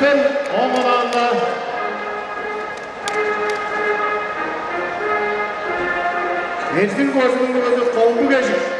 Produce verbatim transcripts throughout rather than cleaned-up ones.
Ооң ынаанда Эрзин кожууннуң мөгези Комбу Кежик.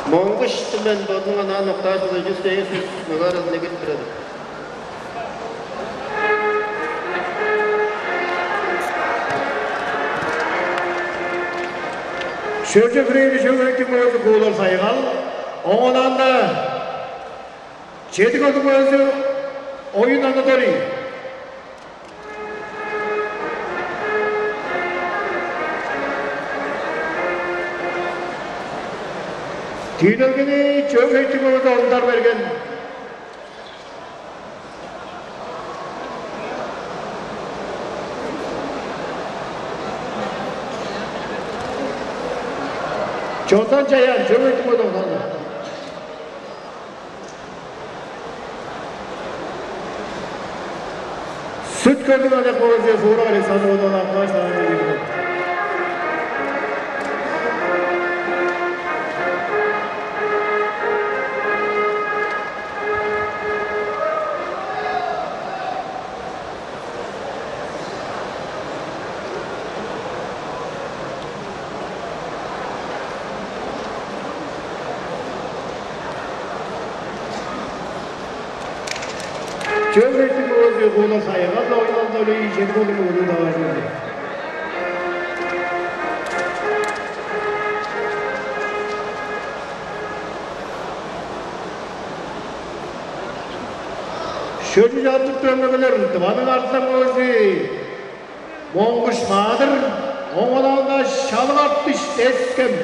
Моңгуш Түмен бодунуң ынаан октааш, чүс сес мөге аразынче кирип турар. Шөлче хүрээни шөлгүректиг мөгези Куулар Сайгал, оон аңаа чеди кылдың мөгези Оюн Анатолий. Тиилелгени чөөн хейтиг мөгези Ондар Берген. Чондан Чаян, чөөн хейтиг мөгези Ондар. Сүт-Хөлдүң аныяк мөгези Суурак Александр бодунуң аныяк мөгези. Чөөн хейтиг мөгези Куулар Сайгал, Оюн Анатолий, чеди кылдың мөгези Давай. Шөлче чартык дөмегелер, Тываның арзылаң мөгези Моңгуш Маадыр, оон аңаа Шалык Артыш, Тес-Хем.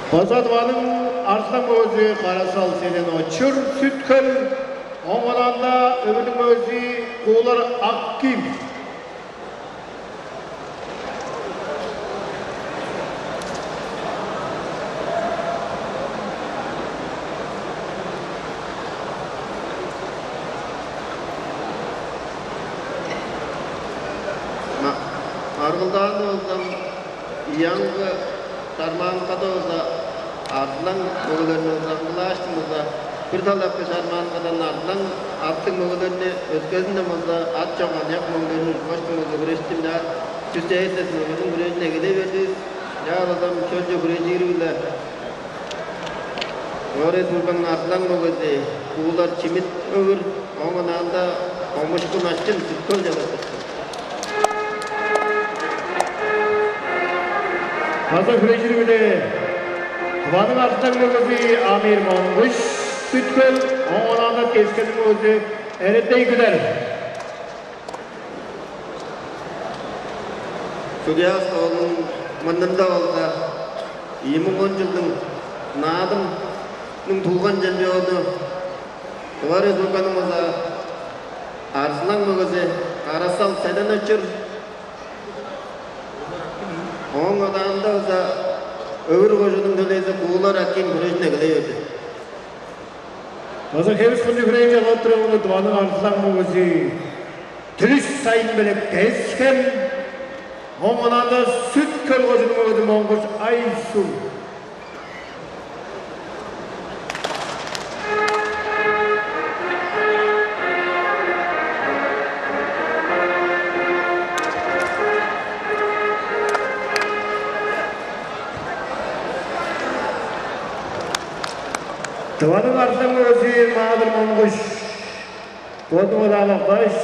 База Тываның арзылаң мөгези Кара-Сал Седен-Очур, Сүт-Хөл, оон аңаа Өвүрнүң мөгези Куулар Ак-Киим. Ма-, маргылдааны болза, аңгы шарманкада болза, арзылаң мөгелерни ызаңгылааштың болза, бир талакы шарманкадан арзылаң аттыг мөгелерни, өскезинден болза ат чок аныяк мөгелерни ужугаштың болза, хүрештиң-даа чүс эвес мөгениң хүрежин эгелей бердивис. Чаа, база шөлче хүрежири-биле Тыва Республиканың арзылаң мөгези Куулар Чимит Өвүр, оон аңаа Комушку Начын, Сүт-Хөл, чалап турду. База хүрежири-биле Тываның арзылаң мөгези Амир Монгуш, Сүт-Хөл, оон аңаа Тес-Хемниң мөгези Эретей Күдер. Судья столунуң мурнунда болза, ийи муң он чылдың Наадымның тулган чемпиону, Тыва Республиканың болза арзылаң мөгези Кара-Сал Седен-Очур, оон аңаа болза Өвүр кожууннуң төлээзи Куулар Ак-Киим хүрежин эгелей берди. База хевис-хынчы хүрежин чалап турар болза, Тываның арзылаң мөгези Түлүш Сайын-Белек, Тес-Хем, оон аңаа Сүт-Хөл кожууннуң мөгези Монгуш Айсул. Тываның арзан мөгези Маадыр Монгуш бодун онаан октааш,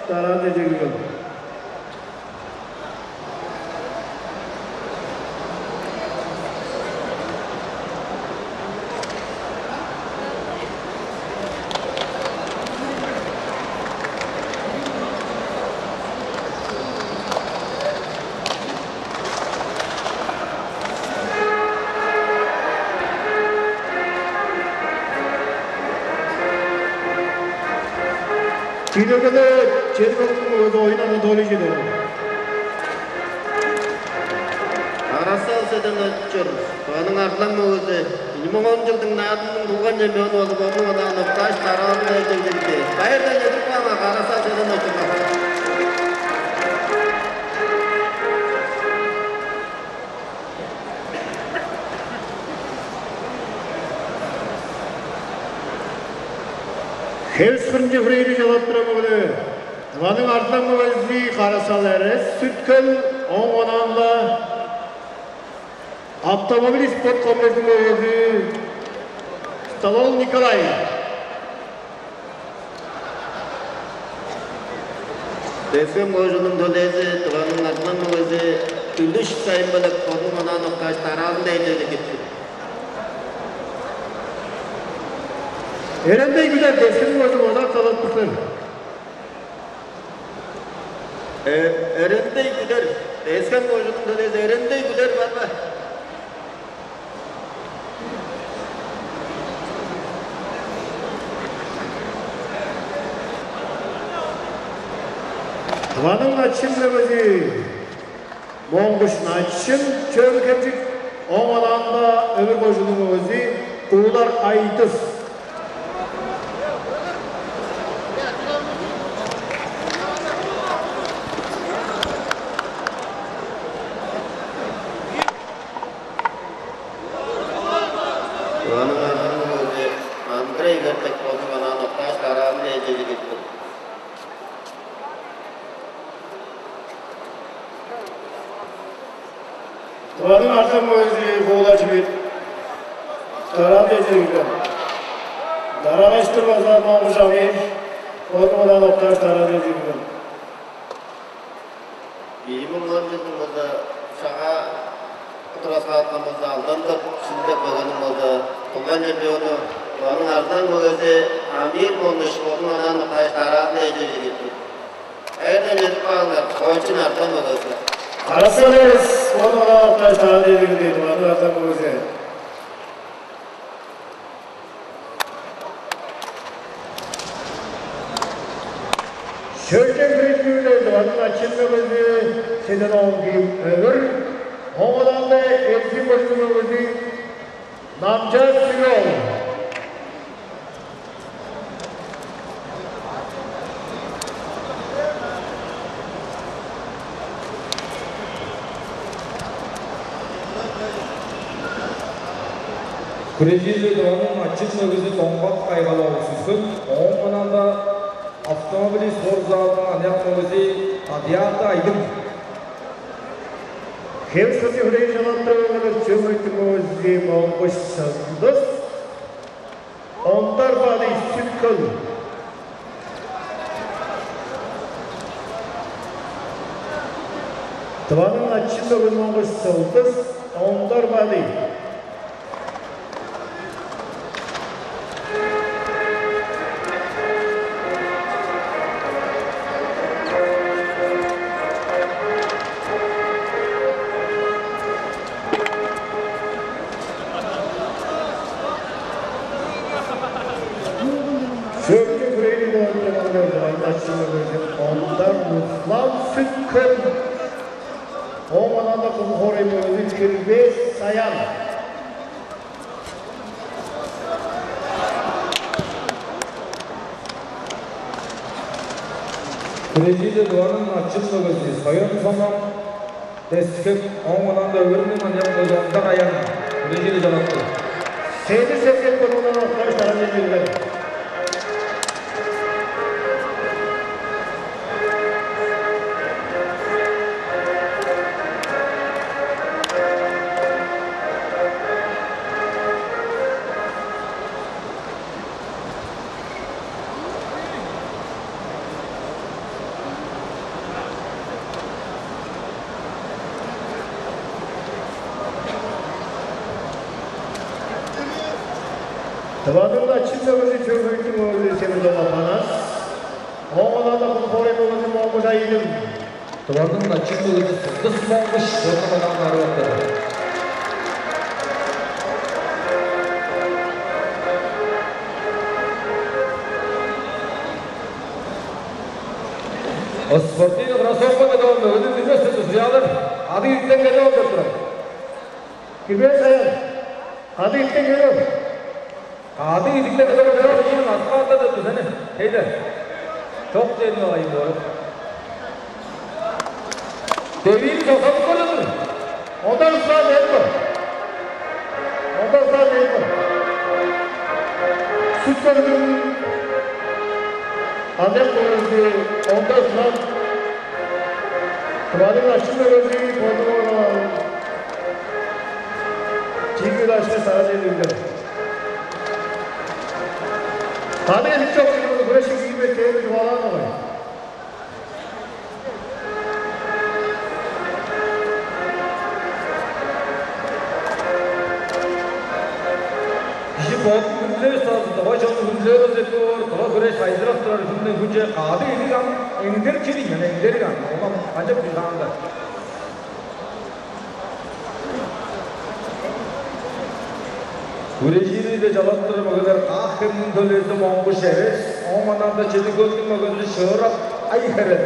дараан чеже кирген. Чиилегеде чедип алган мөгези Оюн Анатольевич чедип алган. Карасал Седен-Очур, Тываның арзан мөгези, ийи муң он чылдың Наадымның тулган чемпиону болуп, ону онаан октааш, дараазында эдегдигди. Байырдан чедирип кааңар, Карасал Седен-Очурга. Хевс-Хырынчы Фрейри чалаттырар мөгеле. Тываның арзан мөгези Карасал Эрес, Сүт-Хөл, ооң онаанда «Автомобилист» спорт комплексиниң мөгези Столовой Николай. Тес-Хем кожууннуң төлээзи, Тываның арзан мөгези Түлүш Сайын-Белек бодун онаан октааш, дараазында эдегдигди. Эрендей Күдер, Тес-Хем кожуун, озак талатпыктыр. Э, Эрендей Күдер, Тес-Хем кожууннуң төлээзи Эрендей Күдер бар бе? Тываның начын мөгези Монгуш Начын, Чөөн-Хемчик, ооң онаанда Өвүр кожууннуң мөгези Куулар Айдыс. Тываның арзан мөгези Андрей Кертек бодун онаан октааш, дараазында эдегдигди. Тываның арзан мөгези Куулар Чимит дараазында эдегдигди. Дараалаштыр база Монгуш Амир бодун онаан октааш, дараазында эдегдигди. Ийи муң он чылдың болза Шагаа тураскааткан болза, Алдан деп шилдеп келгениң болза, тулган чемпиону, Тываның арзан мөгези Амир Монгуш бодун онаан октааш, дараазында эдегдигди. Эртен чедип кааңар, Ойчун арзан мөгези. Карасал Эрес бодун онаан октааш, дараазында эдегдигди, Тываның арзан мөгези. Шөлчен Хрестиүлел, Тываның начын мөгези Седен-оол Ким Өвүр, ооң онаанда Эрзин кожууннуң мөгези Намчаат Сүрү-оол. Хүрежирже Тываның начын мөгези Доңгак Кайгал-оол, Сүт-Хөл, ооң онаанда «Автомобилист» спорт залының аныяк мөгези Адыяаты Айдың. Хевс-Хырынчы Фрейри чалаттырар мөгелер Чөөн-Хемчиктиң мөгези Монгуш Сандыс, Ондар Бадый, Сүт-Хөл. Тываның начын мөгези Монгуш Сандыс, Ондар Бадый. Шөлче хүрээни дооттуруңар, аңдаччы мөгези Ондар Руслан, Сүт-Хөл. Ооң онаанда кызыл хоорай мөгези Кирбес Саян. Хүрежирже Тываның начын мөгези Соян Сомон, Тес-Хем, ооң онаанда Өвүрнүң аныяк мөгези Ондар Аян. Хүрежирже чалаттыр. Седир-Сеткил кожуундан октааш, дараан чеже кирген. Тываның начын мөгези Чөй-Хөлдүң оолу Семир-оол Апанас. Ооң онаанда Кызыл хоорайның мөгези Монгуш Айдың. Тываның начын мөгези Сылдыс Монгуш, бодунуң онаан аарып артады. Спортивный кроссовка деп ол мөгени билбес-тир, дузуяалар. Кады иртен келип ол деп турар. Кирбес аян. Кады иртен келип ол. Кады иртен келип ол. Ийин, аскаатта деп тур сени. Хейде. Чок дээриң алайын боор. Девиин соксадып көрдүңер. Одан ысаан ээн бо. Одан ысаан ээн бо. Сүт-Хөлдүң аныяк мөгези, оон ысаан Тываның начын мөгези бодунуң онаан чиик ыйлашкы сагыш эдиглер. Кады эдик чок чүве, хүреш киирбес дээри чугаалаан огай. Кижи бодун хүндүлевес база, тыва чонну хүндүлээр болза эки боор, тыва хүреш сайзырап турар хүннүң хүнче кады эдик ам эңдерик чүве ийин, эңдерик ам. Ол ам канчап чүве шаанда? Хүрежири-биле чалап турар мөгелер: Каа-Хемниң төлээзи Монгуш Эрес, ооң онаанда Чеди-Хөлдүң мөгези Шыырак Ай-Херел.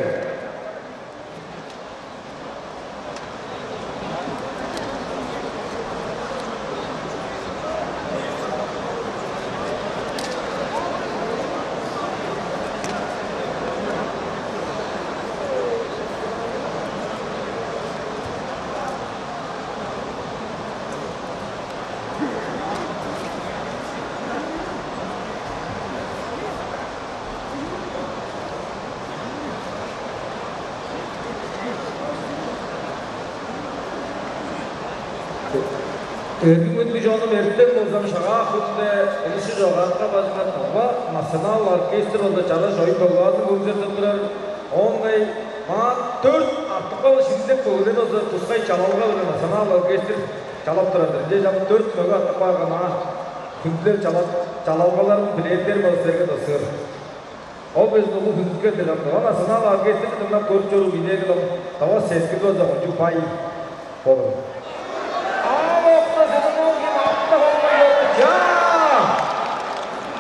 Эргим хүндүлүг чонум, эртен болза Шагаа хүнүнде улусчу чогаадылга бажыңынга Тыва национал оркестр болза чараш оюн-тоглаазын көргүзер деп турар. Оон ыңай маңаа дөрт артып калган шилиндек мөгелер болза тускай чалалга-биле национал оркестр чалап турар-дыр. Ынчаш ам дөрт мөге артып каарга, маңаа хүндүлеп чалап, чалалгаларын билип кээр болза, силерге тосур. Ол безин улуг хүндүткел-дир. Ам Тыва национал оркестрин дыңнап көрүп чоруур кижи-даа кылам, тыва сеткил болза кончуг бай болур. Ам окта Седен-оол киин артта калбайн болду. Чаа!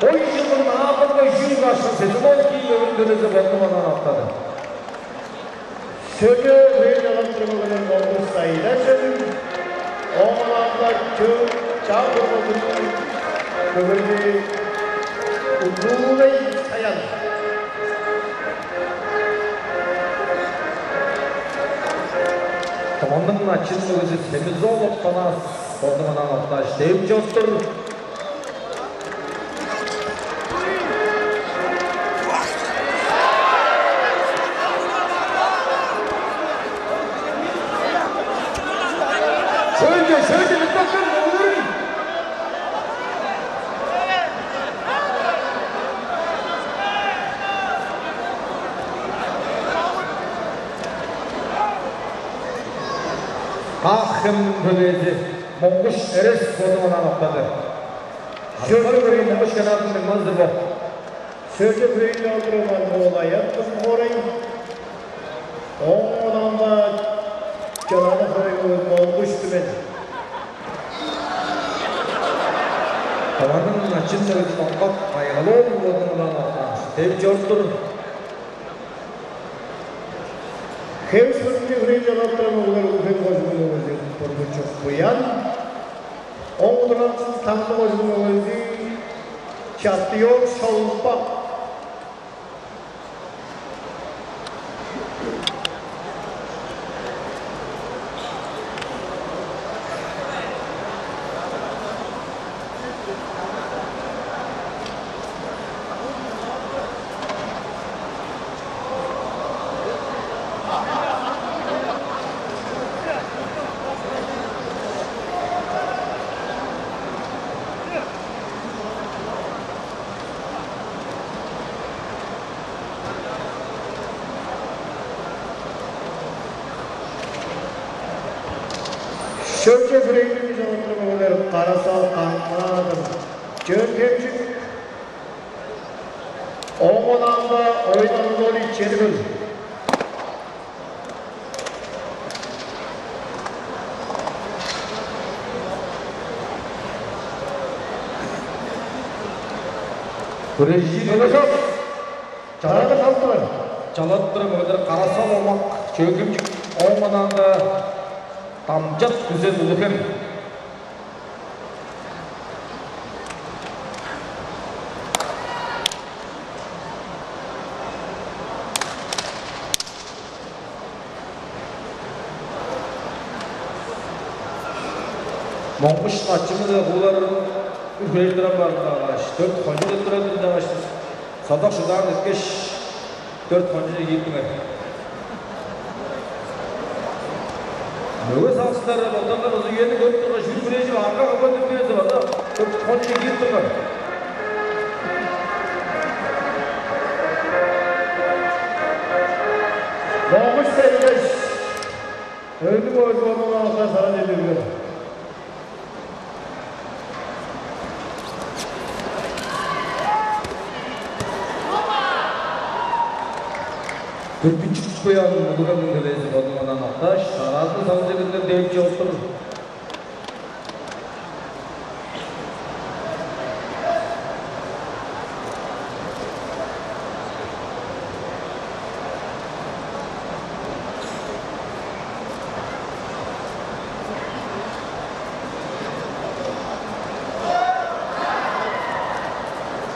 Ой, чылдың наадымга чүүл башкы Седен-оол киин мөгени төлээзи бодунуң онаан артады. Сөөлгү хүрээни чалап турар мөгелер Монгуш Сайдачын, ооң онаанда Ча-, Чаа-Хөл кожууннуң мөгези Уллуунай Саян. Тываның начын мөгези Семис-оол Апанас бодунуң онаан октааш, девип чоруп тур. Шөлче, шөлче, мыктап көр, мөгелерим! Каа-Хемниң төлээзи Монгуш Эрес бодунуң онаан октады. Сөөлгү хүрээни Монгуш Чанаадын дыңназы бо. Сөөлгү хүрээни чалап турар мөгелер Моол Аян, Кызыл хоорай. Ооң онаанда Чалаанныг хоорайның мөгези Монгуш Түмен. Тываның начын мөгези Доңгак Кайгал-оол бодунуң онаан октааш, девип чоруп тур. Хевис-Хөлүнде хүрээни чалап турар мөгелер Улуг-Хем кожууннуң мөгези Бургучук Буян. Ооң удурланыкчызы Таңды кожууннуң мөгези Чаттыёк Шолбак. Шөлче хүрээни чалап турар мөгелер Кара-Сал Каңгы-Адыр. Чөөн-Хемчик, ооң онаанда Оюн Анатольевич Чедигөл. Хүрежи Төлешов. Чарадыр салып турар. Чалап турар мөгелер Карасал Омак, Чөөн-Хемчик, ооң онаанда Дамчат Күзел, Улуг-Хем. Моңгуш Начын-биле Куулар үргүлей турар баарында кааш, дөрт кончуг деп турар-дыр ынчангаш, содак шудаан эрткеш, дөрт кончуг ийиттиңер. Мөге саксылар, боттарында база үени көрүп тургаш, үр хүрежип, арга капкан дүрбүрези база дөрт кончуг ийип турган. Моңгуш Сергеш, өөнүң оозу ону аңгыда сара делирген. Бүргүчүк Куян Улуг-Хемниң төлээзи бодунуң онаан октааш, сараазын салчыгындан дээп чоруп тур.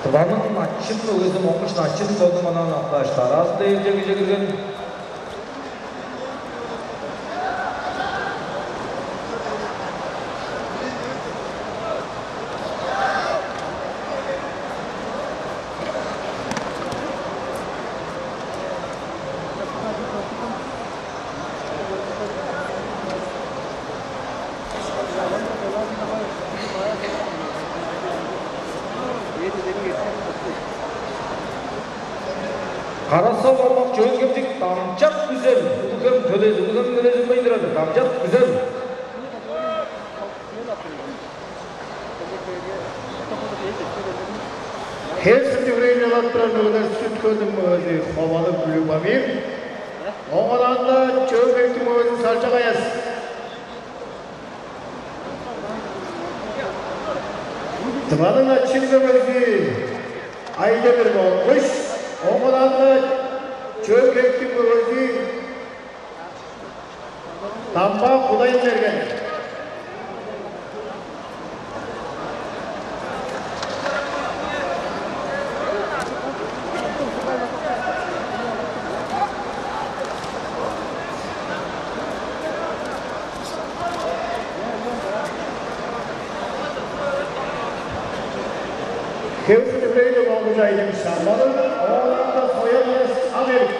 Тываның Начын мөгези Моңгуш Начын бодунуң онаан октааш, дараазында ээлчегже кирген. Карасал Омак, Чөөн-Хемчик, Дамчат Күзел, Улуг-Хем төлээзи, Улуг-Хем төлээзи ынмай турар, Дамчат Күзел. Хевсинче хүрээни алып турар мөгелер Сүт-Хөлдүң мөгези Ховалыг Любомир. Ооң онаанда Чөөн-Хемчиктиң мөгези Салчак Аяс. Тываның Начын мөгези Айдемир Моңгуш, ооң онаанда Чөөн-Хемчиктиң мөгези Дамба Кудайберген. Хевсинче хүрээни Моңгуш Айдың шамалы, оон аңгыда Соян Аяс Ак-Эрик.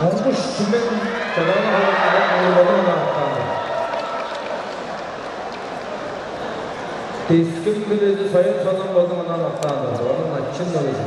Моңгуш Түмен Чадаана халык Муурбалыг онаан октаан-дыр. Теским төлээзи Соян Созон Болдуң онаан октаан-дыр. Ону Начын мөгези.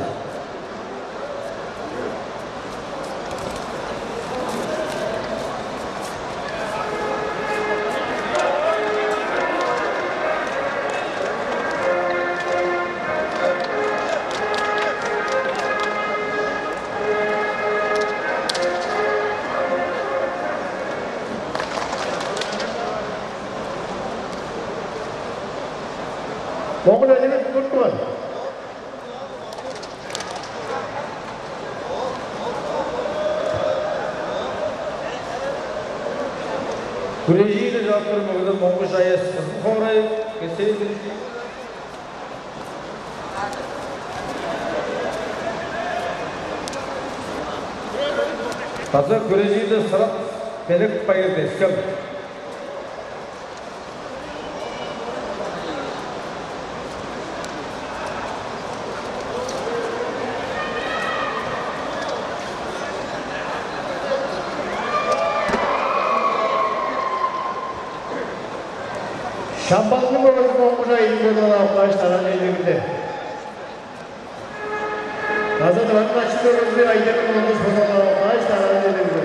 Моңгуш Айдың туртуган. Хүрежииде чаап турар мөгелер Моңгуш Аяс, Кызыл хоорай, Кесей-Дир. База хүрежииде Сырат Белек-Байыр, Тес-Хем. Шамбалдың мөгези Моңгуш Айдың бодунуң онаан октааш, дараазында ээлчегинде. База дыван качып көрүнчү, Айдемир Монгуш бодалгааш, дараан эдилди.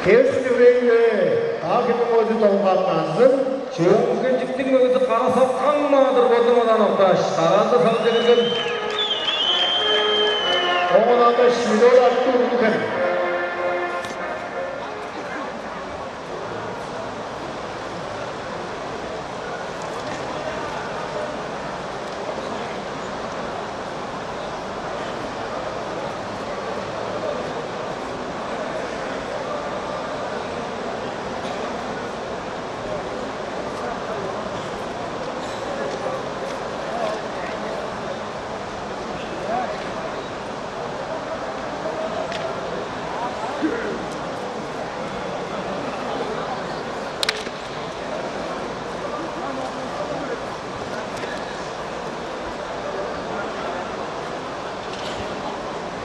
Хевс-Деврейле Ак-Хемниң оозу Доңгак Назын. Чөөн-Хемчиктиң мөгези Кара-Саткан Маадыр бодунуң онаан октааш, дараазында салынча кирген. Ооң онаанда Шмидор Артур Улуг-Хем.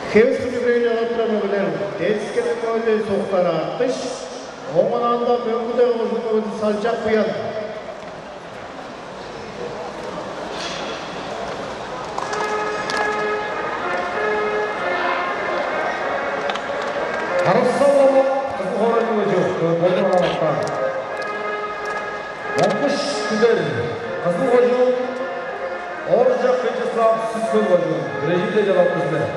Хевс-Деврейле алып турар мөгелер: Тес-Хемниң мөгези Сухтар Артыш, ооң онаанда Мөңгүн-Тайга кожууннуң мөгези Салчак Буян. Харысал Лама, Кызыл хоорайның кожуу, бодунуң онаан октаан. Монгуш Күдер, Кызыл кожуун, Ооржак Вячеслав, Сүт-Хөл кожуун, бирежип-ле чораап тур силер.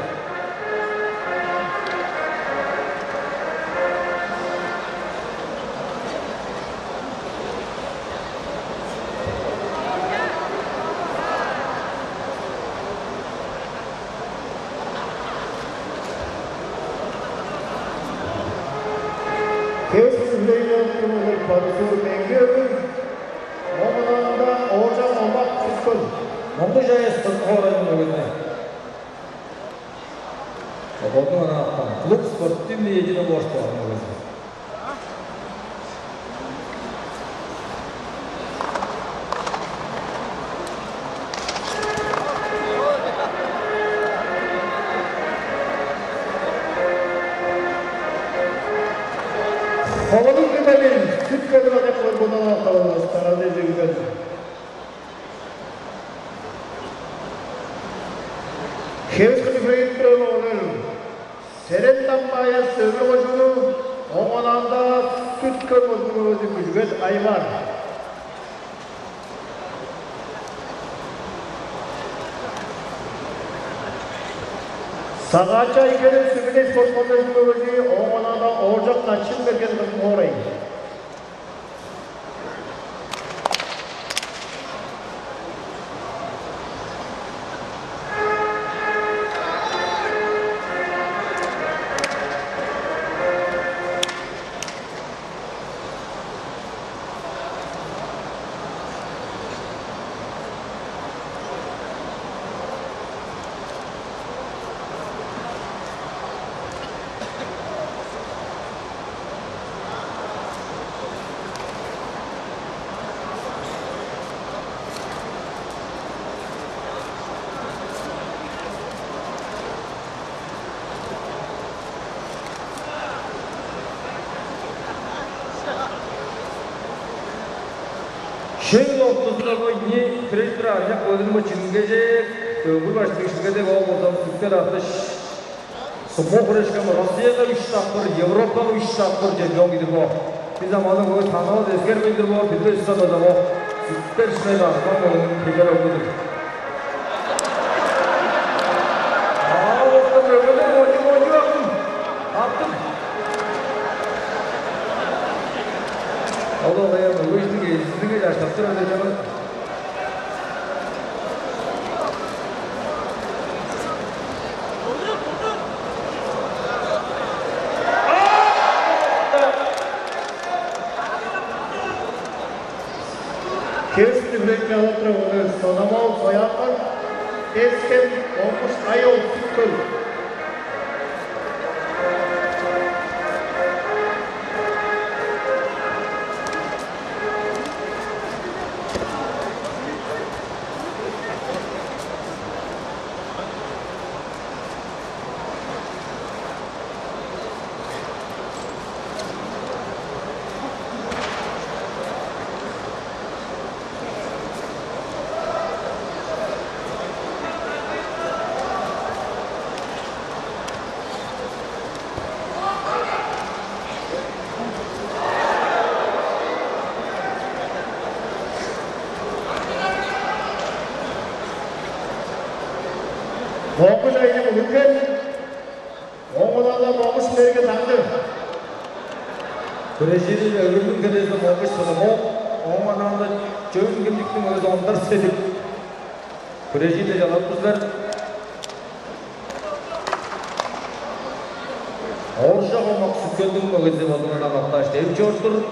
Хевс-Деврейле алып турар мөгелер: Бадысуур Меңги-Өгүл, ооң онаанда Ооржак Омак, Сүт-Хөл. Монгуш Аяс, Кызыл хоорайның мөгези. Бодунуң онаан октаан. Клуб «Спортивный единоборство» мөгези. Ховалыг Күдер, Сүт-Хөл, бодунуң онаан октаан, дараазында эдилген. Хевс-Деврейле алып турар мөгелер: Серен Дамбаев, Өвүр кожуун, ооң онаанда Сүт-Хөл кожууннуң мөгези Күжүгет Айбар. Сагаатчы Ай-Херел, Сүмелей спорт колледжиниң мөгези, ооң онаанда Ооржак Начын-Мерген, Кызыл хоорай. Шөл ортузунда бо ийи тренер аныяк бөлүнү бо Чимгежек, Өвүр баштыңчызы Чимгежек, ол болза Сүт-Хөл Артыш. Сумо хүрешкен Россияга үш тапкыр, Европага үш тапкыр чемпион кижи бо. Бис ам аны көөр, таныыр, эскербейн тур боор, билбес ышкаш база бо. Сүт-Хөл Артыш арзан оюнун кедер өгүдүр. Аа, оттан өгүдүр, ончук, ончук артын. Артын. Ол ол аян өгүжүнүң эжизинге чаштап турар деп чамыр. Хевс-Деврейле Соломон Сояков, Тес-Хем, Монгуш Ай-оол, Сүт-Хөл. Монгуш Айның Улуг-Хем, оон ыңай-даа Монгуш Мерген, Таңды. Хүрежири Өвүрнүң төлээзи Монгуш Соломон, оон ыңай-даа Чөөн Хемчиктиң мөгези Ондар Седик. Хүрежири чалап тур силер. Ооржак Омак, Сүт-Хөлдүң мөгези, болдуруна каптааш, девип чоруп тур.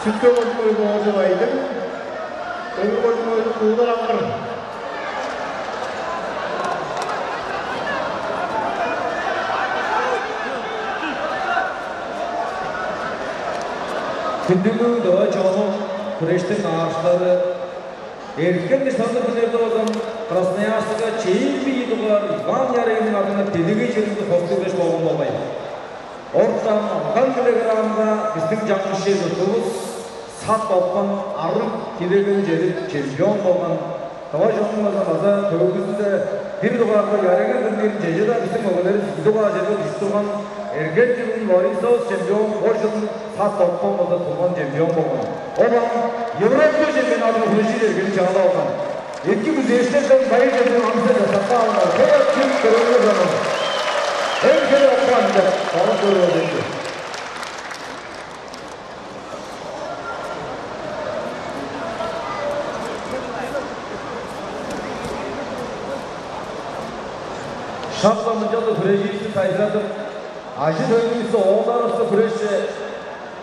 Сүт-Хөл кожуун, Ооржак Айдың. Өвүр кожуун, Куулар Аңгыр. Хүндүлүг тыва чонум, хүрештиң аарыкчылары, эрткен дыштаныр хүннерде болза Красноярскиге чээрби ийи дугаар Иван Яреевиниң адынга делегей чемпионнуг хостуг хүреш болган болгай. Ортан алдан килограммда бистиң чаңгыс чер-чурттуувус Сат Опан арыг килограмм чедип чемпион болган. Тыва чонувустуң база төөгүзүнде бир дугаарда Яреевиниң турнирин чеже-даа бистиң мөгелеривис ийи дугаар черге дүжүп турган. Эргем чылын Борисович чемпион, бо чылын Сат Опан база турган чемпион болган. Ол ам Европа чемпионадынга хүрежир эргени чаалап алган. Эки күзээштерден байыр чедирип, амза часап каалыңар. Хей, ат чип көрүңер, чонум. Эң хей апкан деп, бала көрүп алды. Шак-ла мынчалдыр хүрежиривисти сайзырадып, ажы-төлүвүстү, оолдарывысты хүрешче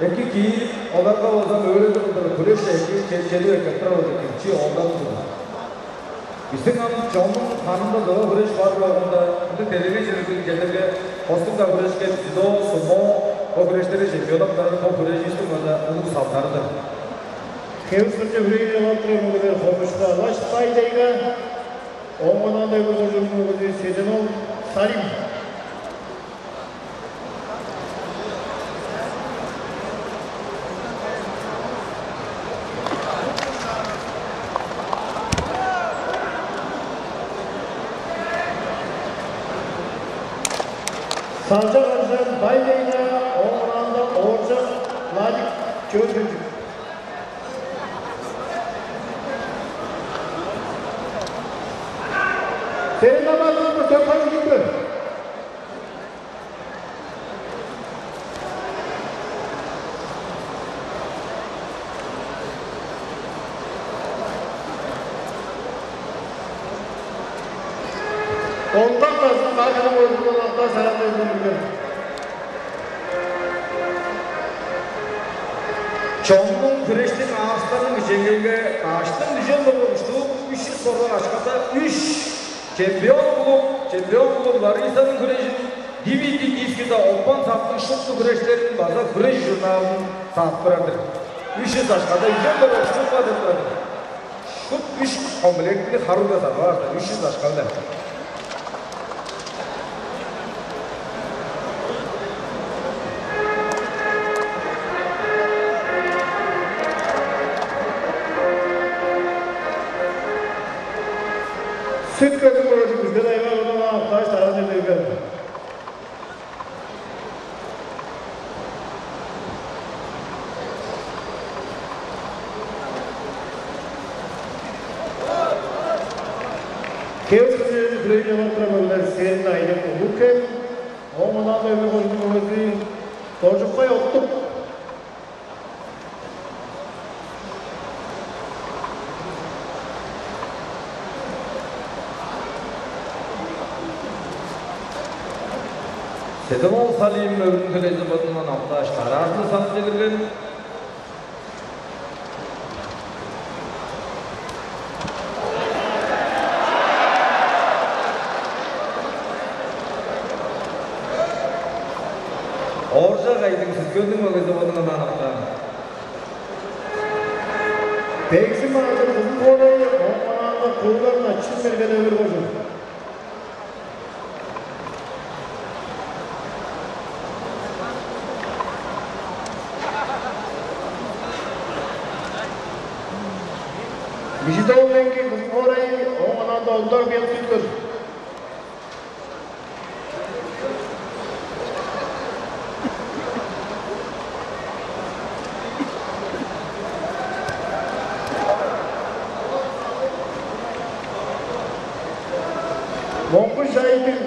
эки киирип, оларга болза өөредип кылдыр, хүреш эки че-, чедип эккеп турар болза, кирчи оолдар-дыр. Бистиң ам чоннуң ханында тыва хүреш бар болганда, ындыг делегей черлиг черлерге хостуг-даа хүрешке, дзюдо, сумо, бо хүрештерге чемпионнап турар, бо хүреживистиң база улуг салдары-дыр. Хевис-Хемче хүрежин чалап турар мөгелер Хомушку Алаш, Бай-Тайга, оон ыңай-даа Өвүр кожууннуң мөгези Седен-оол Сарим. Салчак Аржаан, Бай-Тайга, оон ыңай-даа Ооржак Владик, Чөөн-Хемчик. Серен Намазовна, төп хажы. Ондак базын бажының ойнундан алта сараңдайдан билген. Чоннуң хүрештиң аарыкчыларының кичээлинге даштың дүжен болган уштуг үш чүс хоргак акшада үш чемпион клуб, чемпион клуб Ларисаның хүрежин, Дмитрий Кискида Опан Саттың шупту хүрештерин база хүреш журналын садып турар-дыр. Үш чүс акшада үжен бир оштук бар деп турар-дыр. Шуп үш комплектини харыылап садып алыр-дыр, үш чүс акша-биле. Сүт-Хөлдүң оожу Күзел-Дайга бодунга октааш, таран чедирген. Хевс кызы Фрейзер Батыров, Сен Айдың, Улуг-Хем, оон ынаар-даа Өвүр кожууннуң мөгези Доржукпай Оттук. Седе-оол Салим Өвүрнүң төлээзи бодундан октааш, дараазында санап чедирген. Ооржак Айдың, Сүт-Хөлдүң мөгези, бодундан октаан. Бегзим Аажы, Кызыл хоорай, оон аңаа Куулар Начын, Мерген, Өвүр кожуун. Мижит-оол Меңги, Кызыл хоорай, оон аңаа Ондар Бел, Сүт-Хөл. Монгуш Айдың,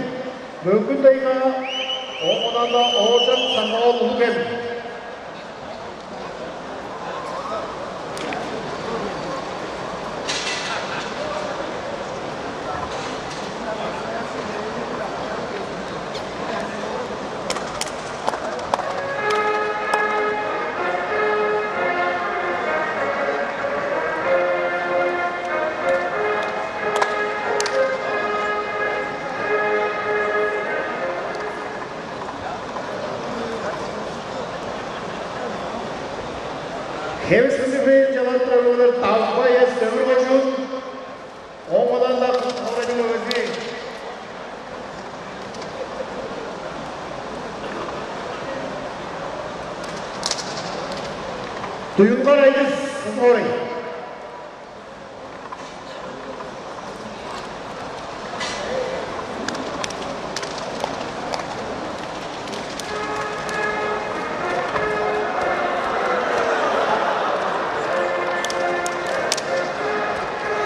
Мөңгүн-Тайга, оон аңаа Ооржак Саңа-оол, Улуг-Хем. Хевс кызы Фрейзер Батыров, Давгай Эс, Өвүр кожуун. Оон аңаа Кызыл хоорайның мөгези Дуюлгар Айдыс, Кызыл хоорай.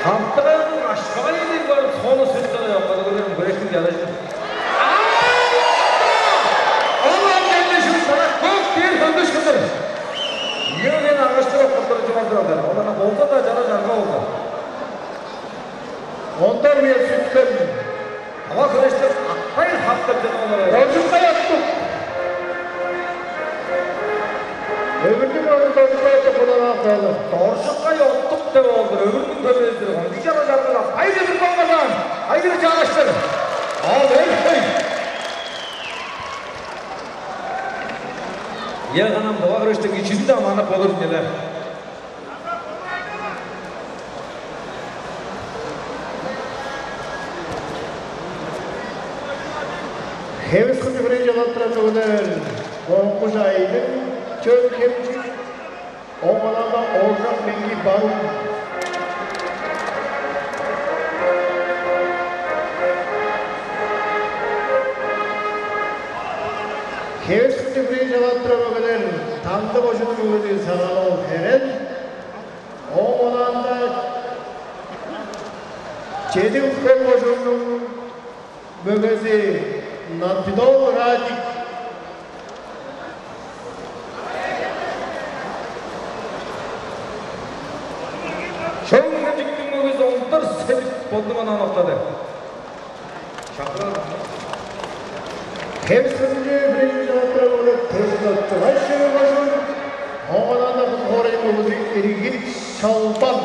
Хамтыгайның ашпагай дег барып, сону сөс-даа чок, аны көрем, күректиң чаражын. Ол ам чемнешип, сана көк дээр хөндүшкүндүр. Ийе, мен агыштыр окуптур чугаалдыр алдар. Оларга болза-даа чара чарга болду. Ондар Бел, Сүт-Хөл. Ава хүрештен Акпай Хап деп чыдып олар. Доржукпай Оттук. Өвүрнүң оожу Доржукпай Оттук, бодундан октаан. Доржукпай Оттук деп ол-дур, Өвүрнүң төлээзи-дир. Кончуг чара чаргыга, ай, чедип калган, ай, кире чаараштыр. Ал, эй, эй. Ийе, канам, тыва хүрештиң кижизи-даа манап болур ийин але. Хевс кызы Фрейзер Батыров, Өвүр, Монгуш Айдың, Чөөн-Хемчик, оон аңаа Ооржак Меңги, Барыын. Хевс кызы Фрейзер Батыров, Өвүр, Таңды кожууннуң мөгези Саңа-оол Херел. Оон аңаа Чеди-Хөл кожууннуң мөгези Нампидол Радик. Чөөн-Хемчиктиң мөгези Ондар Седип бодундан октады. Шакырар. Хевс кызы Фрейзер Батыров, Тес-Хем, Тывай Шеве кожуун. Оон аңаа Кызыл хоорайның мөгези Иргит Шолбан.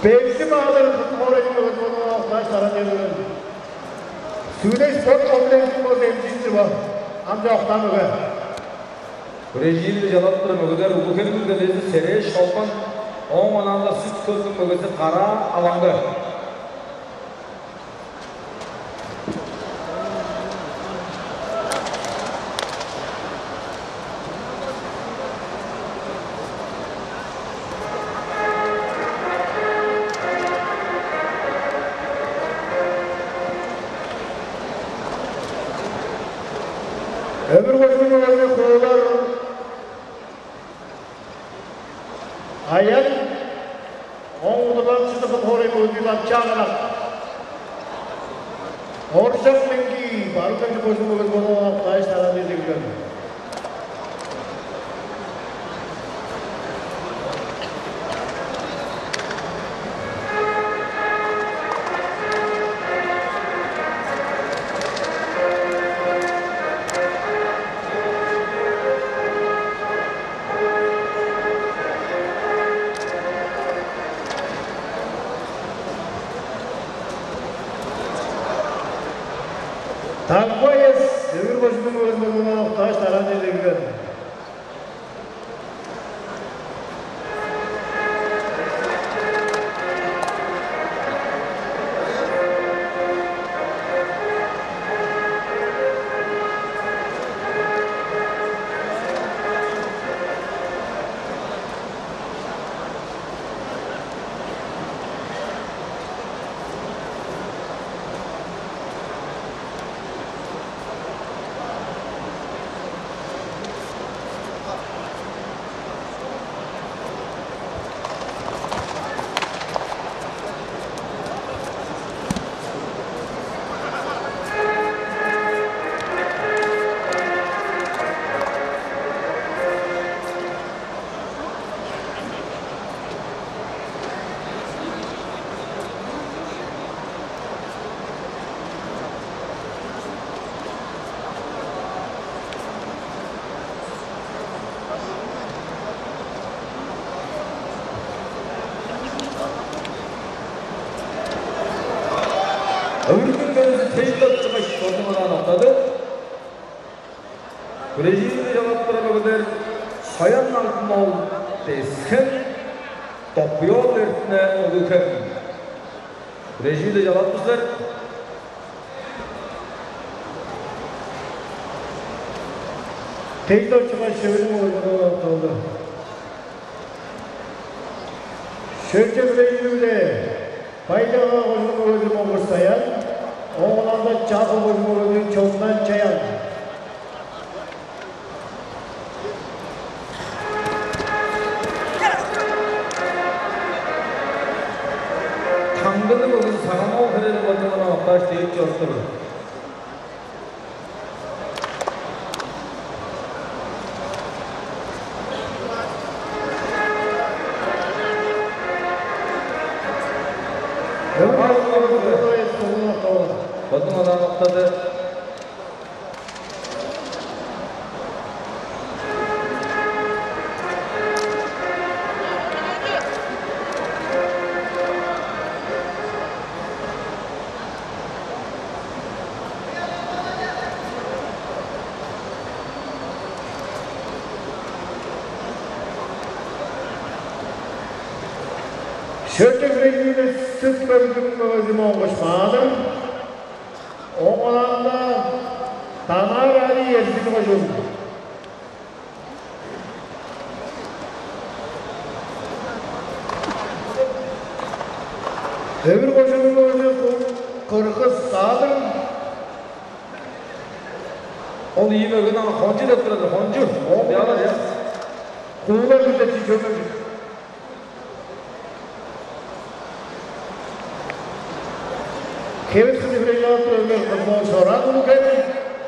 Бегзим Аажы, Кызыл хоорайның мөгези, бодундан октааш, таран чедирген. Сүлдей спорт комплексиниң болза эмчизи бо. Ам чоктаан мөге. Хүрежири чалап турар мөгелер: Улуг-Хемниң төлээзи Серээш Шолбан, оон аңаа Сүт-Хөлдүң мөгези Кара Алаңгы. Өвүр кожууннуң мөгези Куулар Аян, ооң удурланыкчызы Кыл хоорай мөгези Лапчаан Ак. Оржак Меңги, Барыын-Хемчик кожууннуң мөгези болуп, дааш тараан дегилген. Тагбай Эс, Өвүр кожууннуң мөгези болуп, дааш тараан дегилген. Өвүрнүң мөгези Тейлор Чыгаш бодунуң октады. Бразилияда чалап турар мөгелер Соян Алдын-оол Тес-Хем, Допуй-оол Эртине Улуг-Хем. Бразилияда чалап тур силер. Тейлор Чыгаш Өвүрнүң мөгези окталды. Шөлче бүрежиниң-биле Бай-Тайга кожууннуң мөгези Монгуш Саян, ооң онаанда Чаа-Хөл кожууннуң мөгези Чондан Чаян. Таңдыны бөгүн Саганов херел бодундан октааш дээп чоруп тур. Бодундан октады. Шөлче бүрежиниң-биле Сүт-Хөлдүң мөгези Монгуш Баадыр, ооң онаанда Данаар Али, Эрзин кожуун. Өвүр кожууннуң мөгези Кыргыс Саадыр. Ол ийи мөгени аңаа Хончу деп турар, Хончу. Ооң бяла, я. Куулар күзетчи чөмүр. Хевит кызы хүрежип алып турар, мен кызыл Шораан Улуг-Хем,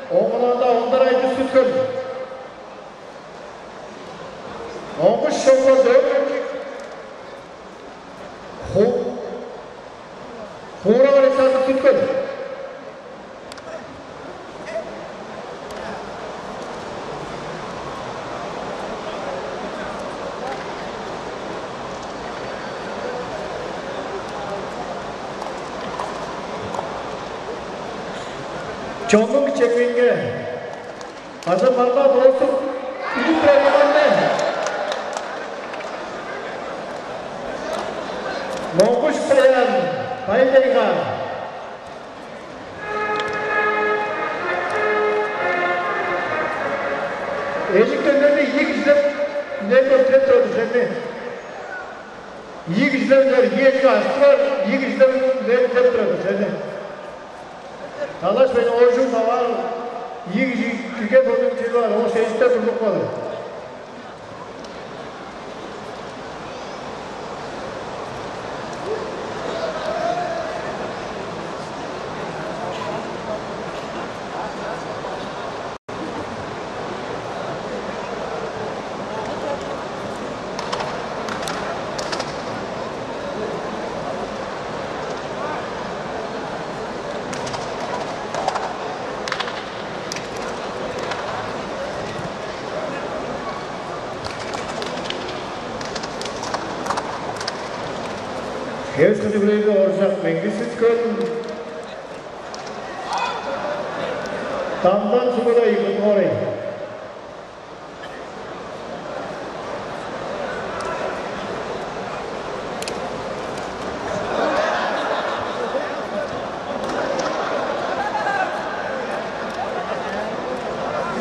ооң онаанда Ондар Айдыс, Сүт-Хөл. Монгуш Шолбан, Дөңнүк. Ху-, Хуурак Александр, Сүт-Хөл. Чоннуң чемгенге база маргылдаа доозуп, үнүп турар ийин. Монгуш Саян, Бай-Тайга. Эжик дөңнерни ийи кижилеп, үнелдеп, үнелдеп турар силерни. Ийи кижилеп үнер, ийи эжик ажып турар, ийи кижилеп үнелдеп турар силерни. Талашпайн, оожум таваар. Ийи кижи кирген соонда чүве бар, ол шештер турлуп калыр. Хевис кызыглайгы оржак меңгисис көн. Дамдан сугудай кутугорай.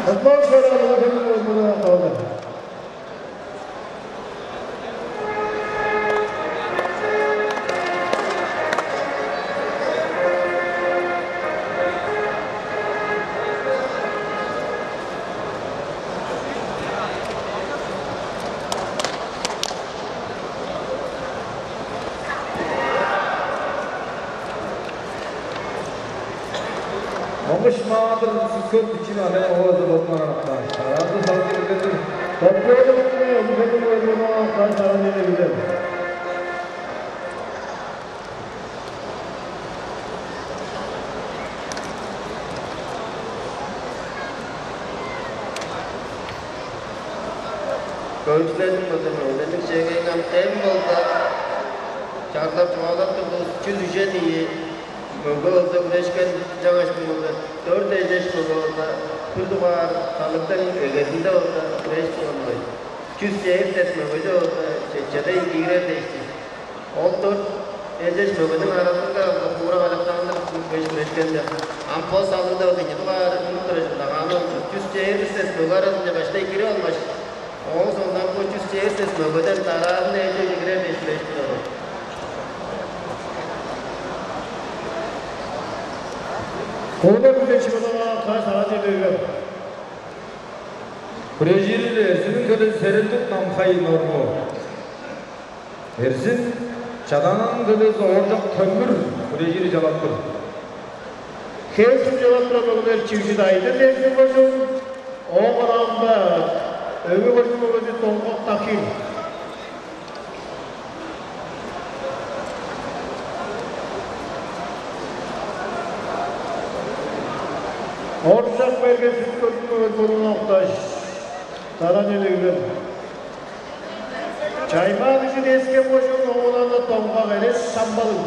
Ынман шораан өлгениң өлмүнү калды. Моңгуш Маадыр сүскен бичиин алем овазы болмаан аптааш, тараазы салып киргеннер. Топпуоду биле өлүгениң ойнуна каш аран эде билер. Көрүкчүлерниң база мөгелерниң чегейиң ам дем болза, чарлап чугаалап турдувус, чүс үжен ийи мөге болза, хүрешкен, ынчангаш мөге дөрт эжеш мөге болза, бир дугаар салыгдаң эгезинде болза, хүреш турган болгай. Чүс чээрби сес мөгеже болза, чечелей киирер дээш-тир. Ол дөрт эжеш мөгениң аразынга хуурак Александр Кузьмич хүрешкен-дир. Ам бо салыгда болза ийи дугаар үнүп турар чылдагааны болчу. Чүс чээрби сес мөге аразынче баштай кирип алгаш, ооң соонда бо чүс чээрби сес мөгеден дараазында эжей кирер дээш хүрежип турар ол. Кулунар күзечи болуп каш саат чедирип. Хүрежири-биле Эрзинниң төлү Серендук Намхай Норбу. Эрзин, Чадаананың төлү Ооржак Төмүр, хүрежири чалап тур. Хевсин чалап турар мөгелер Чивжит Айдыр, Эрзин кожуун, ооң онаанда Өвү кожуун мөгези Доңгак Дахин. Ооржак Мерген, Сүт кожуун мөгези Бурун Окташ, Дара Делегилер. Чаймаа кижи дескен кожуун, оон аңаа Доңгак Эрес, Шамбалыг.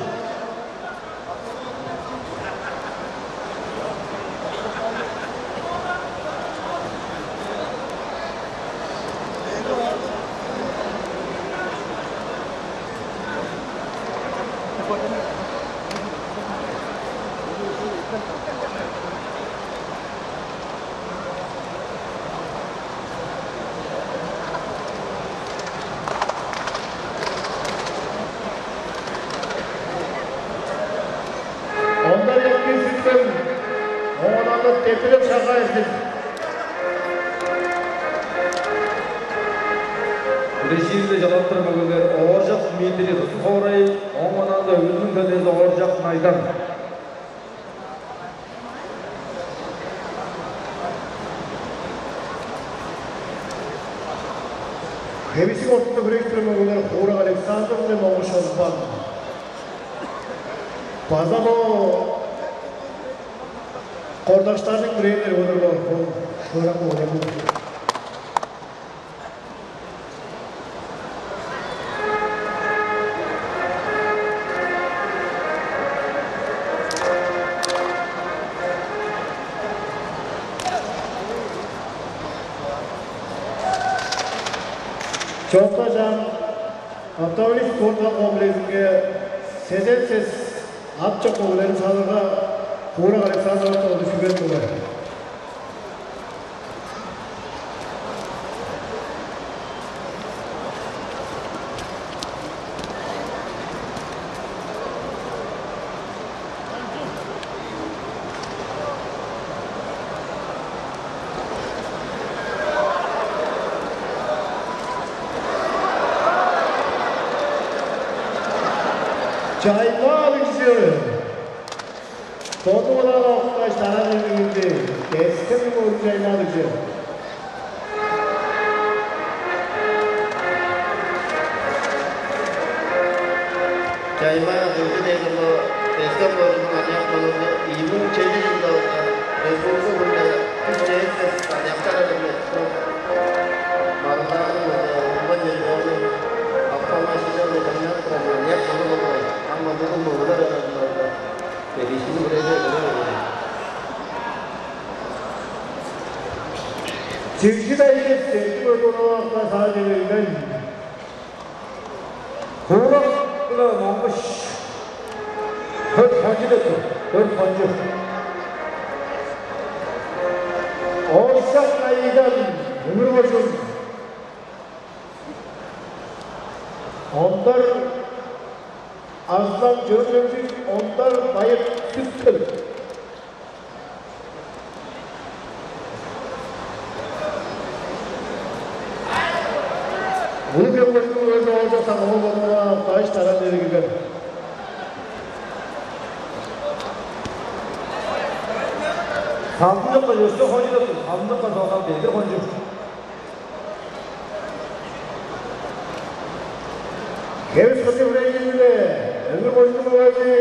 Ондар Якин, Сүт-Хөл, оон аңаа Тепирек Шагаевтер. Бирээжиинде чалап турар мөгелер Ооржак Дмитрий, Кызыл хоорай, оон аңаа Өвүрнүң төлээзи Ооржак Найдан. Хевисиң ортунда хүрежип турар мөгелер Хуурак Александр биле Моңгуш Озбан. База бо кордаштарның бирээни болур бо, бо шыырак мөгелер. Чоокта чаан автомобилист спорт комплексинге сезен сес ат чок мөгелерин салырга Хуурак Александрович ону шүүген болгай. Чаймаа Алгыжы. Боду-биле окташ таран эмигинчи, кескин мурун Чаймаа Алгыжы. Чаймаа Алгыжы дээрге бо Тес-Хем кожууннуң аныяк мурнунга ийи муң чеди чылда болган республика хүнде чүс чээрби сес аныяктар арасында маргылдаанының база улган чергоолу автомашина-биле чаңнап турар аныяк мурну болгай. Ам база улуг мөгелер аразында база Беришкинни хүрежип эгелээр болгай. Чигжи-Дайжы Сеткил Ойгуновага саадып эгелээн. Хуурак-биле Монгуш. Дөрт хончу деп тур. Дөрт хончу. Ооржак Найыдан, Өвүр кожуун. Ондар Арзылаң, Чөөн-Хемчик, Ондар Байыр, Сүт-Хөл. Улуг-Хем кожууннуң мөгези Ооржак Саңгыл-оол Боду-биле окташ таран эмигинчи. Салдынчокка өске хончу деп тур. Салдынчокка соонда бедир хончу. Хевис-Хырты хүрежири-биле Өвүр кожууннуң мөгези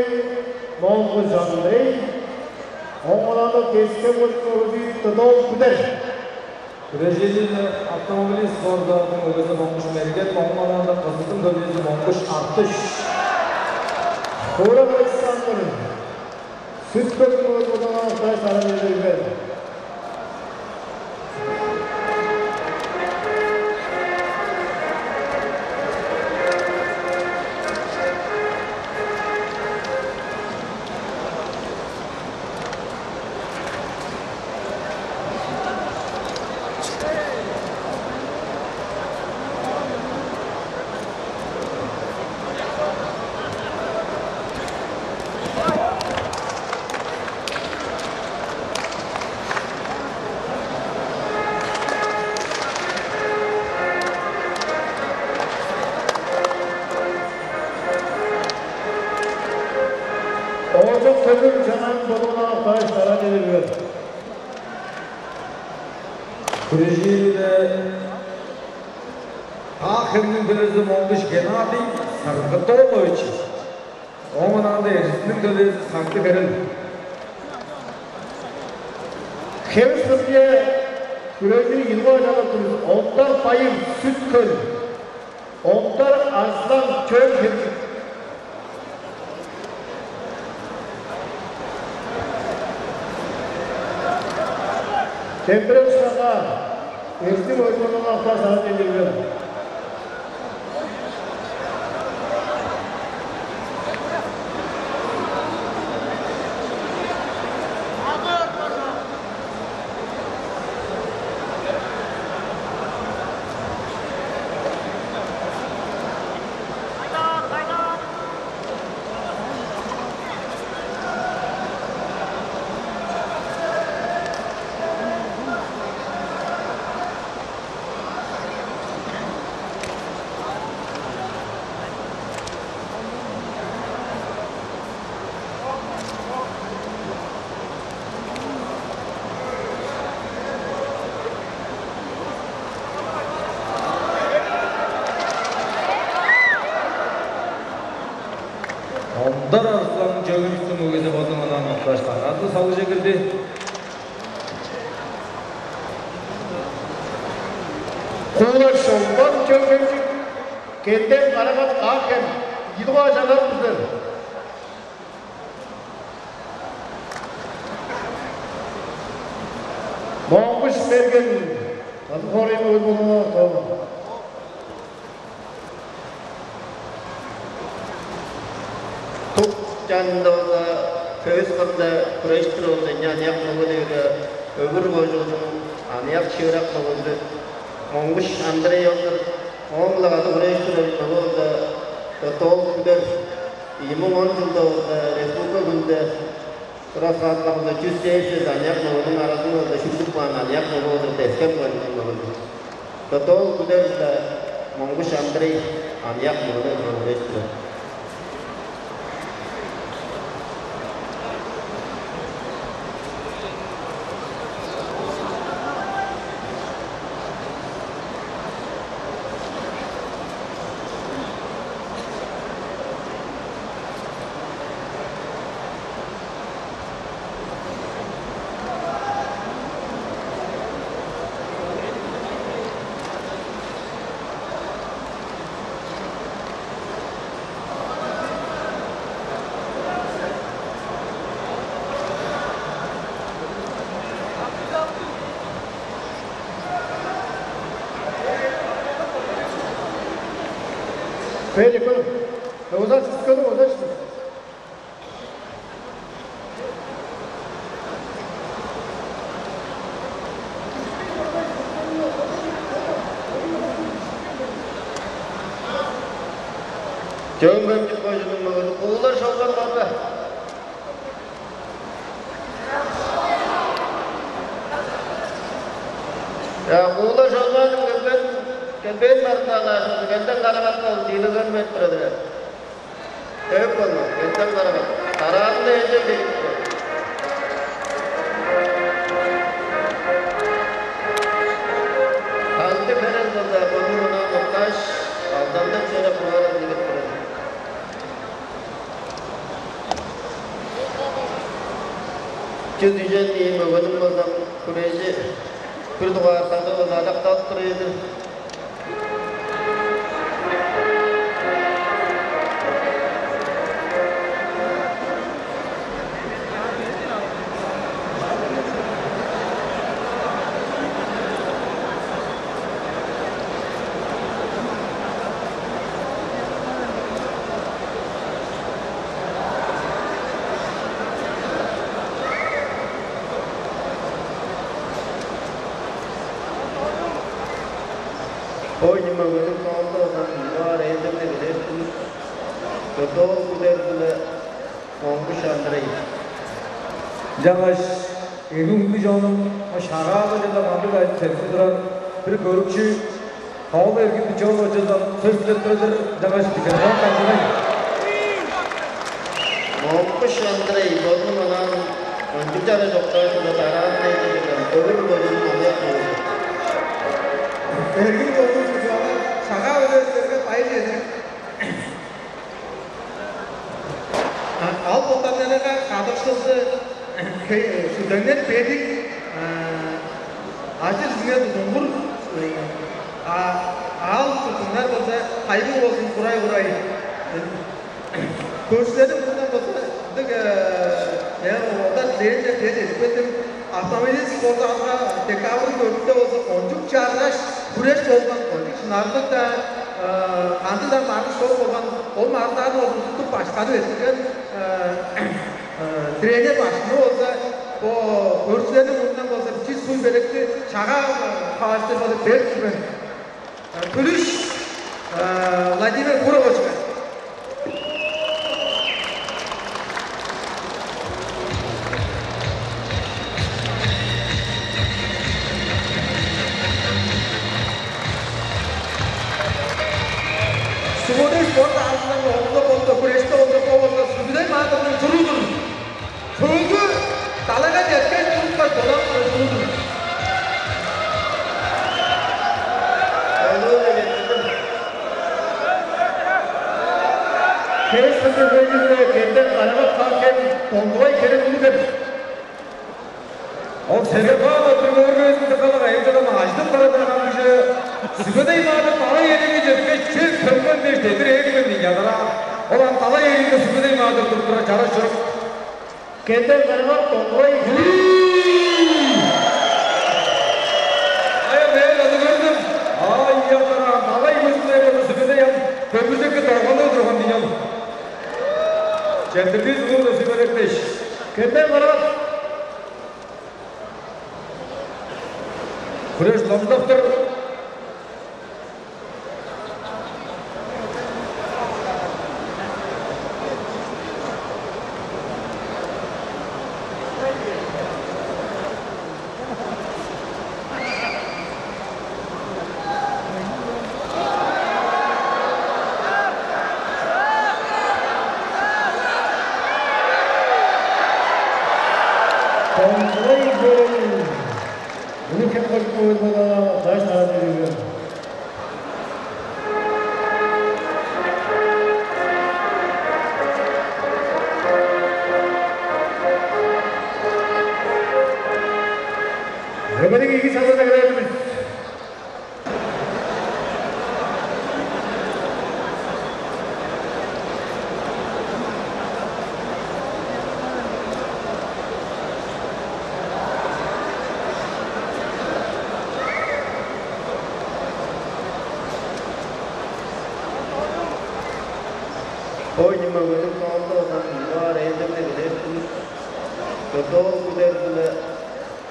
Монгуш Андрей, оон ыңай Тес-Хем кожууннуң мөгези Дыдоол Күдер. Хүрежири-биле автомобилист спорт залының мөгези Монгуш Мерген, оон ыңай Кызылдың төлээзи Монгуш Артыш. Хуурак Александр, Сүт-Хөл кожууннуң мөгези, Боду-биле окташ таран эмигинчи. Ооржак Төлүр, Чанаң, Боду-биле окташ таран эмигинчи. Хүрежири-биле Ак-Хемниң төлээзи Монгуш Геннадий Саргыт-оолович, оон ыңай Эрзинниң төлээзи Сагды Херел. Хевис-Хыртыга хүрежири ийи дугаар чалап тур. Ондар Байыр, Сүт-Хөл. Ондар Арзылаң, Чөөн-Хемчик. Дембирел Шагаа, Эрзин кожууннуң мөгези, окташ таран эмигинчи. Ондар Арзылаң, Чөөн-Хемчиктиң мөгези, Бодунуң анаан окташ, саразы салыже кирди. Куулар Шолбан, Чөөн-Хемчик, Кенден Карагат, Ак-Хем, ийи дугаар чалап турар. Монгуш Мерген, Татын хоорайның мөгези, Боду-биле октап. Тук чанында болза, Хевис-Хыртыда хүрежип турар болза, ынча аныяк мөге дээрге Өвүр кожууннуң аныяк шыырак мөгези Монгуш Андрей ол-дур. Ооң-биле кады хүрежип турар мөге болза, Дыдоол Күдер, ийи муң он чылда болза, республика хүнде тура сааттарында чүс чээрби сес аныяк мөгениң аразынга-даа шилчип каан аныяк мөге болза, Тес-Хем кожууннуң мөгези. Дыдоол Күдер-биле Монгуш Андрей аныяк мөгелер болгаш эш-биле. Педик, узачтыс, узачтыс. Чөөн-Хемчик кожууннуң мөгези Куулар Шолбан база. Я, Куулар Шолбанның келбээн, келбээн барында алаашкын, келден карагатка ол диилелгени берип турар-дыр. Эп болма, келден карагат. Караанны эжей дегип тур. Ханды берер болза, бону мынаа ноктааш, алдандан чөре кургааран дегип турар. Чүс үжен ийи мөгениң болза хүрежи бир дугаар сагы-биле адакталып тур ийин. Бо ийи мөгениң соонда озан баар эжемни билир улус, Көтөөл Күдер биле Монгуш Андрей. Ынчангаш эки-хүндү чонум, Шагаалы чылда кандыг ажыл-чедип турар бир көрүкчү Тоол Эргин Бичооловичинден сөс дилеп турар-дыр, ынчангаш микрофон дамчыгай. Монгуш Андрей бодунуң ынаан ындыг чара чокчаажында дараан дээди дегем өвүр бодунуң омуяк болду. Эргин бодун кызыалар Шагаалы силерге байыр чедирип. А, ал боттарынга кадыкшылды, хе-, сүдеңер бедик, а, ажы-чизинге тудунгур, а, аал-чуртуңар болза, тайбың болзун, курай-курай. Көрүкчүлерниң мурнундан болза, ындыг, э, э, одар дилээн деп, дээш эдип келдим. Автомобилист болза, алга декабрь дөртте болза, кончуг чараш, хүреш болган, кончуг шынарлыг-даа, э, кандыг-даа маргыш чок болган, ол маргылдааны болза, туттуп башкарып эрттирген, э, э, тренер башкыны болза, бо көрүкчүлерниң мурнундан болза, бичии суй-белекти Шагаалы кавайже болза берип тур мен. Э, Күлүш, э, Владимир Куровичке. Суббота спорт аалында, оңда-болда, хүреште, оңда-болда, Сүбүдей Маадырның чуруу-дур. Сөөлгү далайга чедип келгеш, турупкаш, долан кырыжылыг-дыр. Херес кырдыг хөлүнде кенден карагат каапкен Доңгувай Керен улуг-дур. Ол Сергей Павлович өөргүвезинде калган айыылчыдан ажыдып бараан кижи Сүбедей Маадыр далай эриинге чедип келгеш, чүве төнген дээш дедир ээлген дийин чадыраа. Ол ам далай эриинде Сүбедей Маадыр туруп турар чараш чорук. Кенден кырган Доңгувай. Ая, мен аны көрдүм. Ай, яннараа, далай көзүнде болза, Сүбедей ам көмүржекке долганып турган дийин ол. Четтирдивис улуг-даа, Сүбедей дээш. Кенден кырган. Хүреш номчуп тур. Кончуг-ла ийи хөлүң. Улуг-Хем кожуунга өөрүп алган даш таан берип. Дөмей ийи салгана кирер бис. Бо ийи мөгениң соонда ынак ынчаар ээлдерже кирер улус, чордоол күдер-биле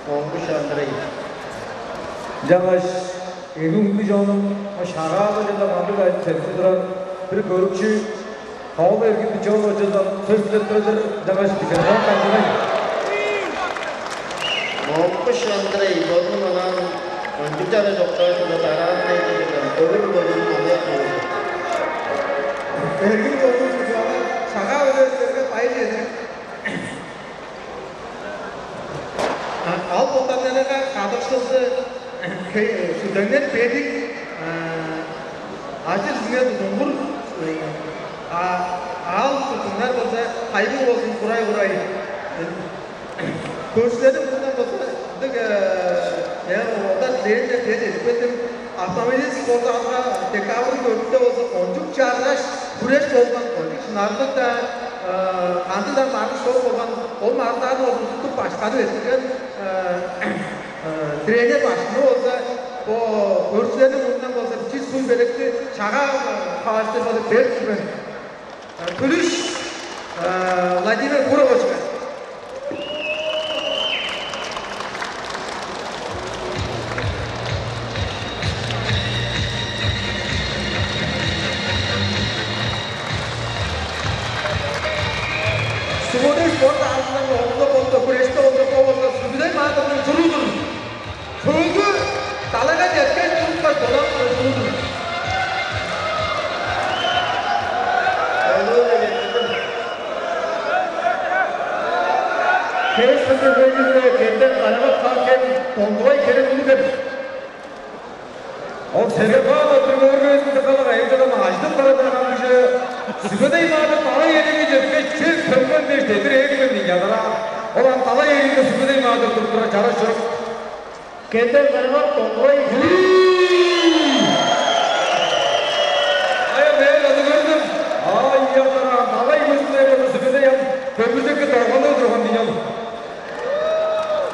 Монгуш Андрей. Ынчангаш эки-хүндүлүг чонум, Шагаан-Хемче-даа мындыг ажыл-чедип турар бир көрүкчү Тоол-Эргин Биче-ооловичинден сөс дилеп турар-дыр, ынчангаш микрофон дамчыгай. Монгуш Андрей бодунуң онаан кончуг чара чоккааш-ла, дараазында эдилеген өвүр бодунуң оңгай кылыжы. Эргин бодунуң чугаалаар Шагаа-Бөдээривиске байыр чедирер. А, ал боттарынга кадыкшылды, хе-, сүдеңнер бедик, а, ажы-билиңер тудунгур, а, аал-чуртуңар болза тайбың болзун курай-курай. Көрүкчүлерниң мурнундан болза ындыг, э, э, олар дилээн-даа дээш эдип келдим. Автомобилист болза алга декабрьдың дөртүнде болза кончуг чаргаш, хүреш болган, кончуг шынарлыг-даа, э, кандыг-даа маргыш чок болган, ол маргыштарны болза уттуп, башкарып эрттирген, э, э, тренер башкыны болза, бо көрүкчүлерниң мурнундан болза бичии суй-белекти Шагаа, э, хаваашкыже болза берип тур мен. Э, Күлүш, э, Владимир Куровичиге. Сугудай спорт аалында, оңда болза, хүреште болза, бо болза Сүбүдей Маадырның чуруу-дур. Сөөлгү далайга четкеш, туруп кааш, бодап турар чуруу-дур. Херес кырдыг бөлүгүнде кенден карагап каан кем Доңгубай Керим-оол кеп. Ол Сергей Павлов бир көөргезин дыка-ла кайып чыдам ажыдып барадар кам кижи Сүбедей Маадыр далай эриинге четкеш, чөп төнген дээш дедир ээлген дийин чадыраа. Ол ам далай эриинге Сүбедей Маадыр туруп турар чараш чорук. Кенден карагап Доңгубай. Ая, мен аны көрдүм. Ай, яннараа, далай көзүнде болза Сүбедей ам дөмбүржекке долганып турган дийин ол.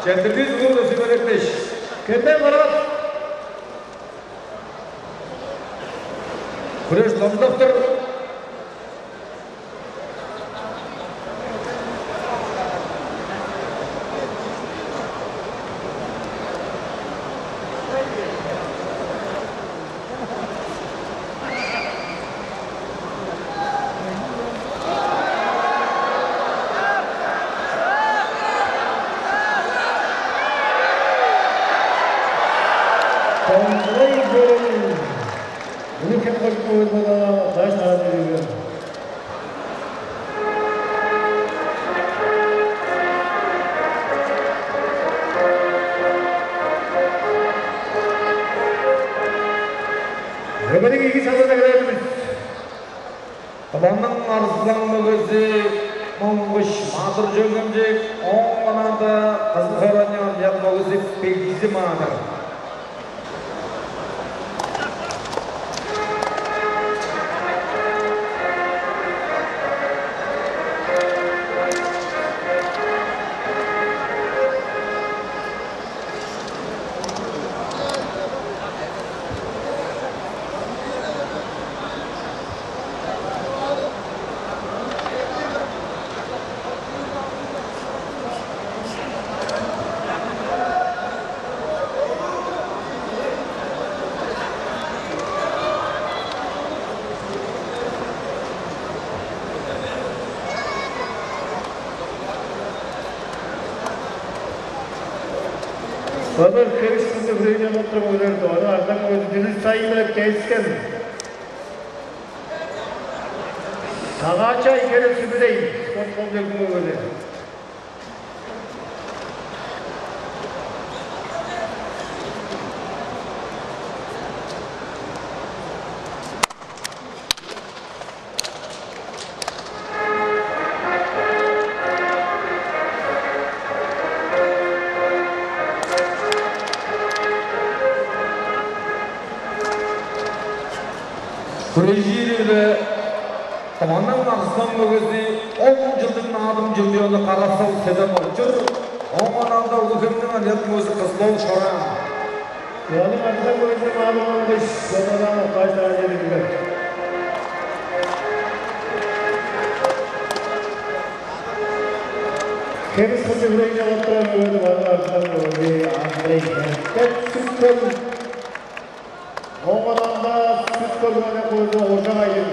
Четтирдивис улуу-биле, Сүбедей эптеш. Кенден карагап. Хүреш номчулап тур. Кончугай бөлүм. Улуг-Хем кожууннуң ойнунга даш таан берген. Дөмей ийи салган эгелээр бис. Тываның арзылаң мөгези Монгуш Маадыр Чөөн-Хемчик, ооң онаанда Кызыл хоорайның аныяк мөгези Бегизи Маадыр. База херишкинде хүрээжен оттуруп өлерди. Ону арзан көдү дүнүс сайын-биле кезискен. Сагаачай херек сүбүдей спорт комплексиниң өгези. Хүрежири-биле Тываның арзылаң мөгези, он чылдың наадым чемпиону Кара-Сал Седен-Очур, ооң онаанда Улуг-Хемниң аныяк мөгези Кызыл-оол Шораан. Тываның арзылаң мөгези Маадыр Монгуш, Шораан, октааш-даа чедип келген. Хевис кызы хүрей чалап турар мөгени база артынан мөгени Андрей Херкет Сүт-Хөл. Оңгодаанда Сүт-Хөлдүң аныяк мөгези Ожак Айдың.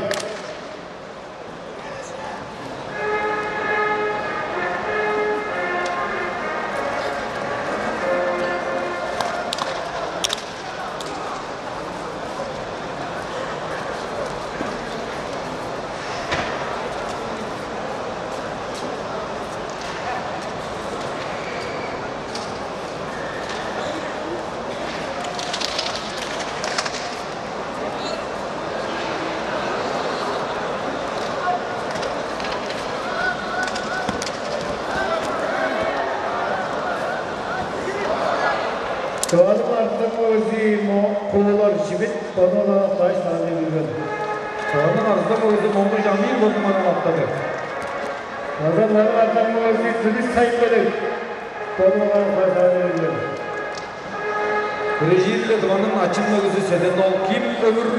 Чугаалыг артык мөгези Куулар Чимит бодунуң аныяк каш таан эгелген. Чугаалыг артык мөгези Монгуш Амир бодунуң аныяк аттады. База артык мөгези Түлүс Сайын-Белек бодунуң аныяк каш таан эгелген. Бирежиирде Тываның начын мөгези Седен-оол Ким Өвүр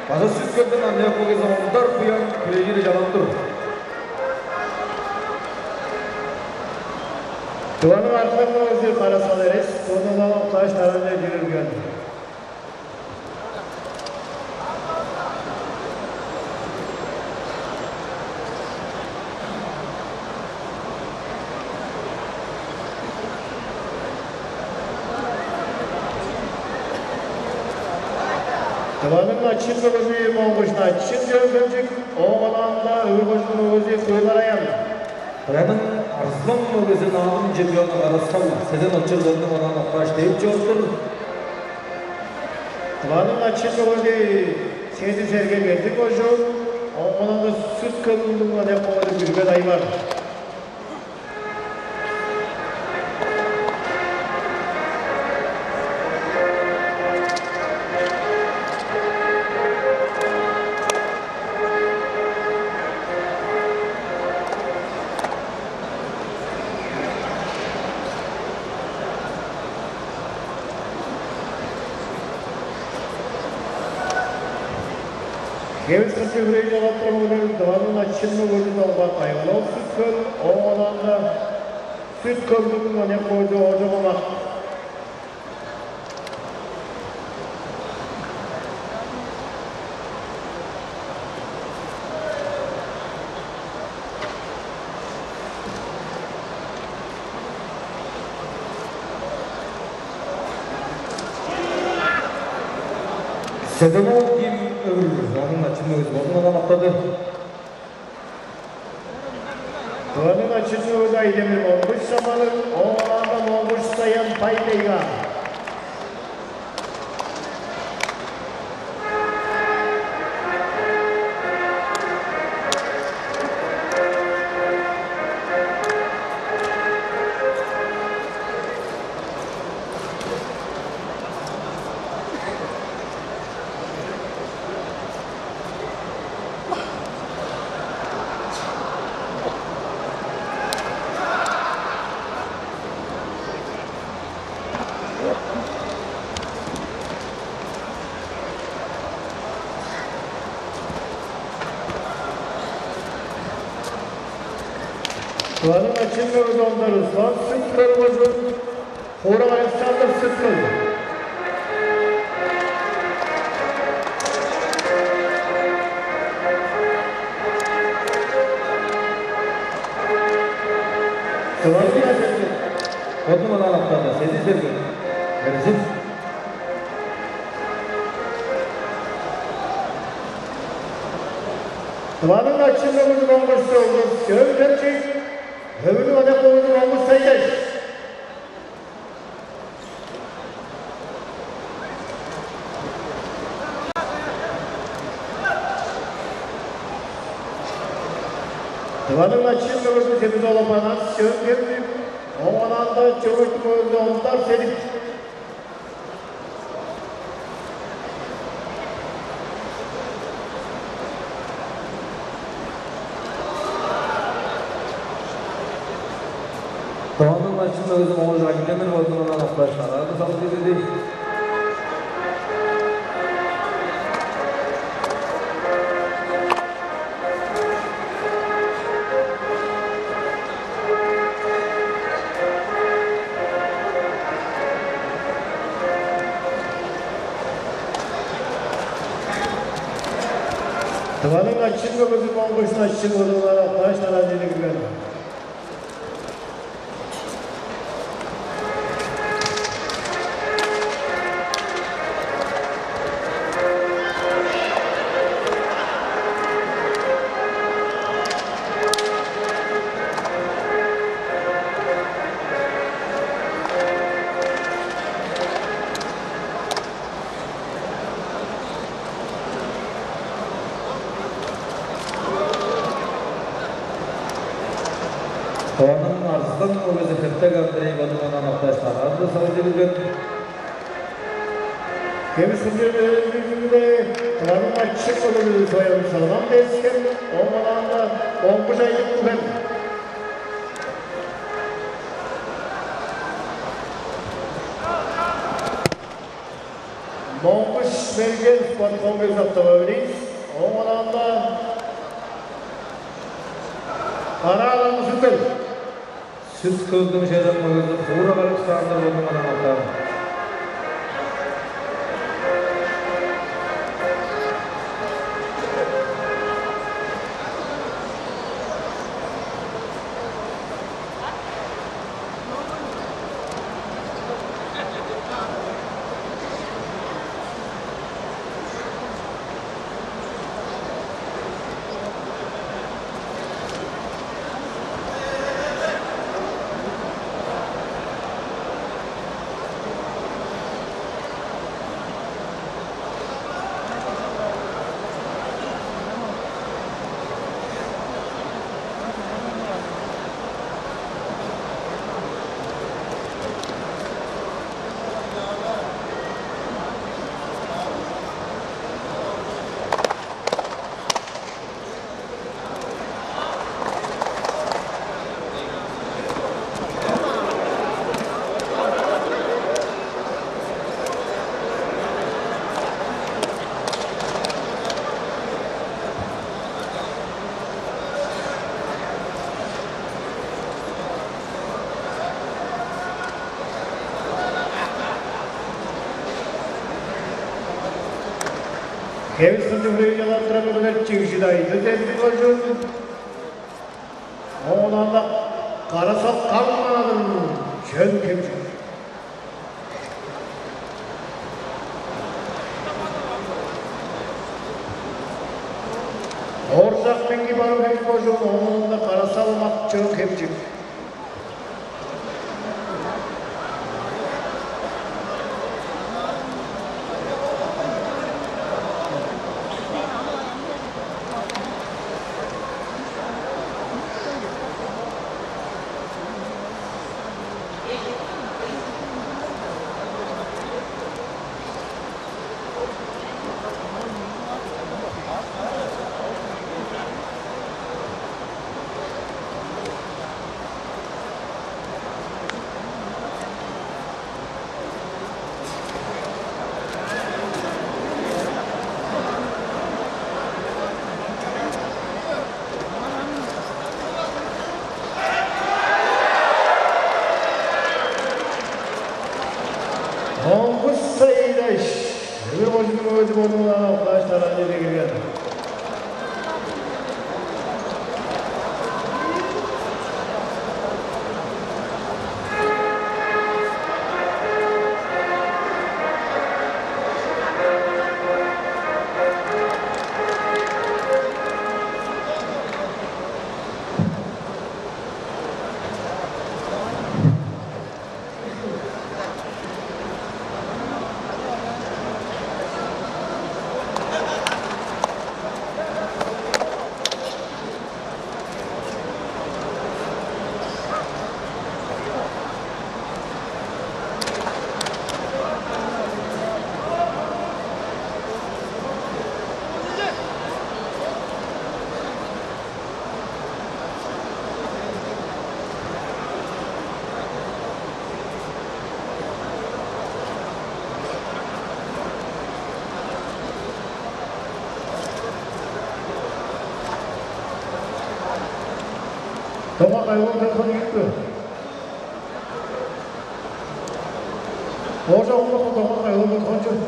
база Сүт-Хөлдүң аныяк мөгези Ондар Буян бирежиирде чалап тур. Тываның артык мөгези Кара-Сал Эрес бодунуң аныяк каш таанче кирген. Тываның начын мөгези Монгуш Начын Чөөн-Хемчик, ооң онаанда Өвүр кожууннуң мөгези Куулар Аян. Тываның арзылаң мөгези Наадым чемпиону Кара-Сал Седен-оол Очур бодунуң аныяк каш таан чоруп тур. Тываның начын мөгези Седи-Сергей Бердин кожуун, ооң онаанда Сүт-Хөлдүң аныяк мөгези Бүрген Айбар. Хевис кызы хүрей чалап турар мөгени Тываның начын мөгези Долгат Айвалал Сүт-Хөл, ооң онаанда Сүт-Хөлдүң аныяк мөгези Ожак Омак. Седен-оол Ким Өвүр, Тываның начын мөгези бодунуң аныяк аттады. Тываның начын мөгези Айдемир Монгуш Самалыг, ооң онаанда Монгуш Саян Бай-Тайга. Тываның начын мөгези Ондар Руслан Сүт-Хөл кожуун, Хуурак Александр Сүт-Хөл. Тываның начын мөгези. Бодунуң аныяк аттады, Седи-Сергей Бердин. Тываның начын мөгези Монгуш Чолдус Чөөн-Хемчик, Өвүрнүң аныяк мөгези Монгуш Сайдаш. Тываның начын мөгези Седи-оол Апанас Чөөн-Хемчик, ооң онаанда Чөөн-Хемчиктиң мөгези Ондар Седи. Тываның начын мөгези Монгуш Айдемир бодунуң аныяк каш таанче салып кирди. Тываның начын мөгези Моңгуш Начын бодунга каш тараан чедип кирген. Тываның Арзылаң мөгези Хертек Андрей бодунга октааш, тараазы салып чедирген. Хевис-Хемчик бөлүүзүнде Тываның начын мөгези Соян Салган Бескер, ооң ынаанда Моңгуш Айдың Куген. Моңгуш Мерген, спорткомплекс «Автомобилист», ооң ынаанда Караалаң Сүт-Хөл. Сүт-Хөлдүң шерен мөгези Куурак Александр бодунга октаан. Хевис-Хемчик бөлүүзүнде чалап турар мөгелер Чигжит Айдын, Терзин кожуун. Оон аңаа Кара-Сал Каң-Маадыр, Чөөн-Хемчик. Ооржак Меңги, Барыын-Хемчик кожуун, оон аңаа Кара-Сал Омак, Чөөн-Хемчик. Моңгуш Сайлаш, Өвүр кожууннуң мөгези, бодунга октааш, тараан черге кирген. Тома кайгыл кырган ийикпе? Оожа оңнук тома кайгыл кырган чүр.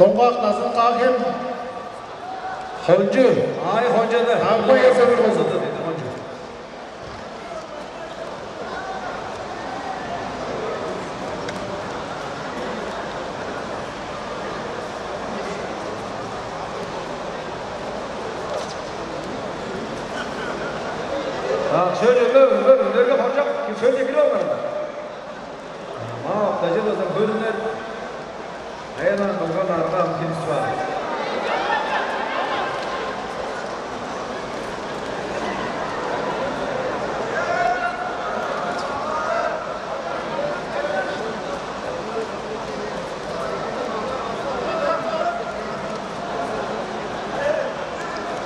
Доңгак Назым Каа-Хем. Хончу. Аай, Хончу-даа. Агбай эсебир болзун. Хончу. А, шөл, өмө, өмө, өнерге хоржок, шөлче кирип алыңар. Маа, октажы болза, көрүңер. Аян кылган арга ам килис бар.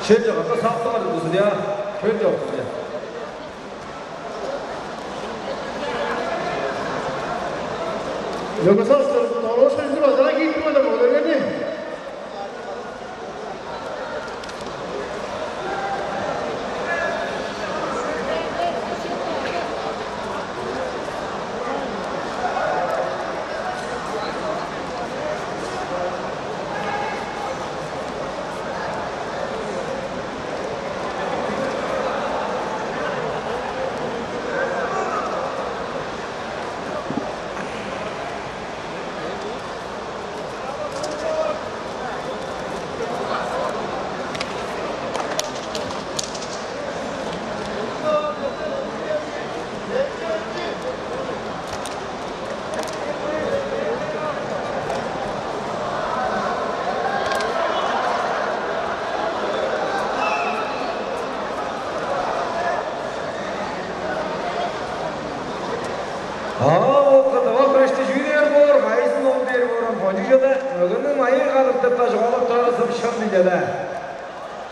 Шел чыгырда сактыңар дузу, я. Шел чок дузу, я. Мөге-Сас, торошка чүнү база киип турган-дыр бо дегени. А, ол кыдыва хүрешти чүү дээр боор, кайызын ол дээр боор, ам кончуг чүве-даа, мөгениң майы кадык деп-даа чугаалап турары шын-дыр ийин-даа.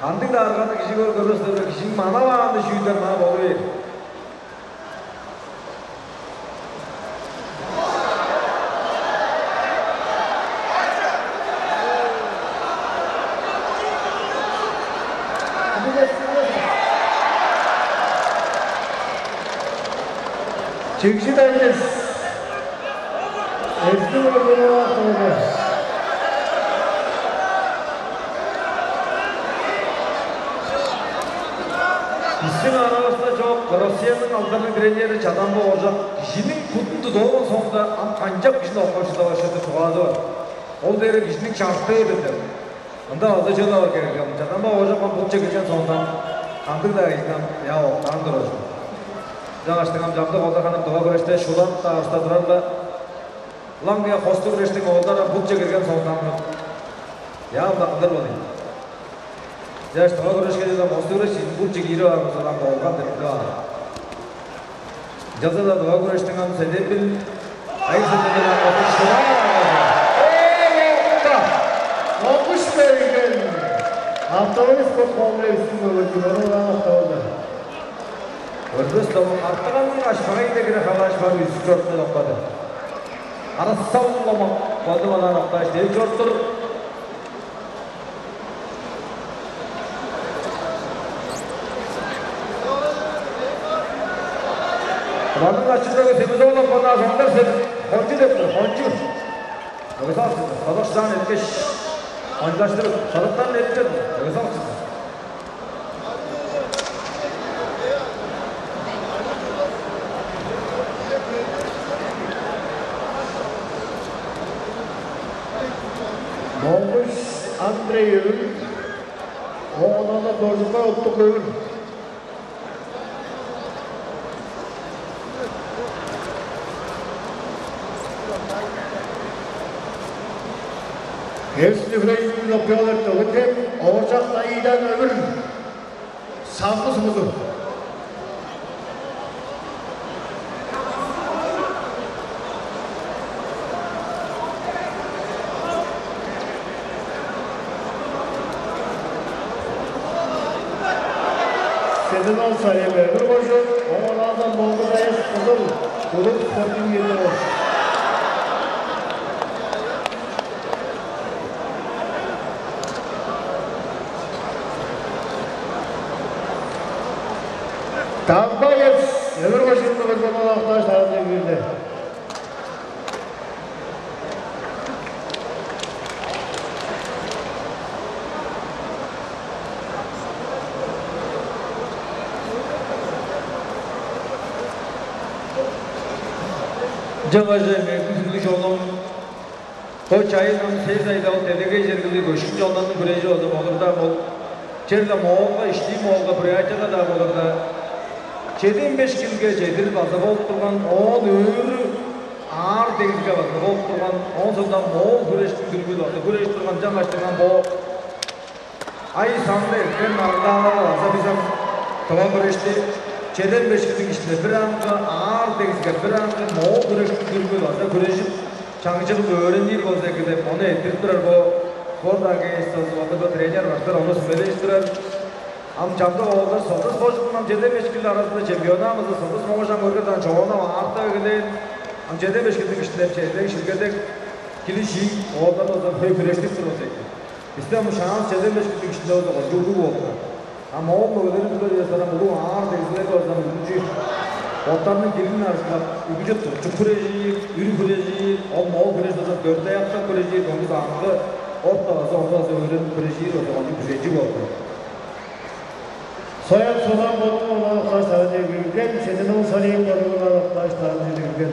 Кандыг-даа арганы кижи көр-, көрбес-тир, кижиниң манавааны чүү дээр, маа болу бээр. Чигжи Дайныс. Эрзин Ордуну Ахтоолга. Бистиң аравыста чок Россияның алдарлыг тренери Чадамба Ооржак кижиниң будун тудуп алган соонда, ам канчап кижини оккап шыдавас чүве деп чугаазы бар. Ол дээрге кижиниң чартыы-дыр деп. Ында база чүве-даа бар, херек чок. Чадамба Ооржак ам бутче кирген соонда, кандыг-даа кижини ам, я, октаан турар чүве. Ынчангаштың ам чамдык оолдар харын тыва хүреште шуут-даа уста турар-ла. Ылаңгыя хостуг хүрештиң оолдары бутче кирген соонда, я, ында кылдыр болуйн. Чаш тыва хүрешке чеден хостуг хүреш бутче киирип аар болза, ам болган деп билип аар. Ынчалза-даа тыва хүрештиң ам Седембил, Айыг Седембил ам оттуг шыдаар аргазы. Э, окта! Окуш берген. Автомобиль спорт комплекстиң мөгежилери октап алды. Көрбес-даа, артык аның ашпагай дегире халааш бар үзүп чоруп чок-даа. Арасал-ла ма-, бадып алаан октааш, деп чоруп тур. Кыманның ачызы Семизолов, мына соңгаар Сем-, Хончу деп тур, Хончу. Мөге-Сал чыды. Содак шыдаан эрткеш, хончулаштырып, содактарын эртип берди. Мөге-Сал чыды. Монгуш Андрей Өвүр, оон аңаа Доржукай Оттук-Өвүр. Эрзин Ифреймден Лопиолер Төгүнтем, Ооржак Дайыдан Өвүр, Савгы сумузу. Седен-оол Сарыйбек Өвүр кожуун, оон аалдан Монгуш Аяс Кызыл, клуб спортивный ветеран. Дамбаев Өвүр кожууннуң кызманал октааш, таразы киирди. Чаңгыжы мектип хүндүлүг чонум, бо чайын ам сес айда ол делегей чергелиг көшкүн чоннарның хүрежи болза болур-даа бол. Черле Моолга, иштии Моолга, Бурятияга-даа болур-даа, чеден беш килге чедир база болуп турган, оон өрү аар деңзиге база болуп турган, оон соонда моол хүрештиң дүрүмү база хүрежип турган, чаңгаш турган бо ай санында эрткен маргылдааларга база бис ам тыва хүрешти чеден беш килдиң иштинде бир аңгы, аар деңзиге бир аңгы, моол хүрештиң дүрүмү база хүрежип, чаңчылып өөренир болза эки деп, ону эрттирип турар бо спорт агентствозу, база бо тренер баштар ону сүмележип турар. Ам чамдык оолдар Сылдыс кожууннуң ам чеден беш килди аразында чемпиону, амызы Сылдыс Моңгуш ам көргерден чоона аарта эгелээн. Ам чеден беш килдиң иштинде черлең шилгедек килиш ийик оолдар болза хөй хүрештип тур болза эки. Бисте ам шанс чеден беш килдиң иштинде болза кончуг улуг болду. А моол мөгелерин билир эвес, ам улуг аар деңзилерге болза үгүнчү боттарының килин арыштырып, үгүнчү тутчуп хүрежир, үр хүрежир, ол моол хүреш болза дөрт аяктап хүрежир, көңгүс аңгы, орта база ону база өөренип хүрежир болза кончуг күзенчиг болду. Соян Сулаң бодунуң онаалап каш таран чедирген, Чеден-оол Салиев бодунуң онаалап каш таран чедирген.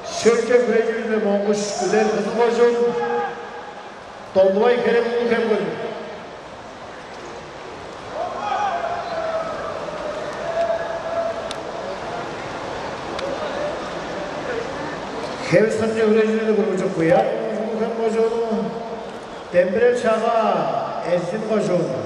Шөлче хүрежирде Моңгуш Күдер, Кызыл кожуун, Дондубай Херек, Улуг-Хем кожуун. Хевис хынче хүрежирде Бургучук Буян, Улуг-Хем кожууну, Дембирел Шагаа, Эрзин кожууну.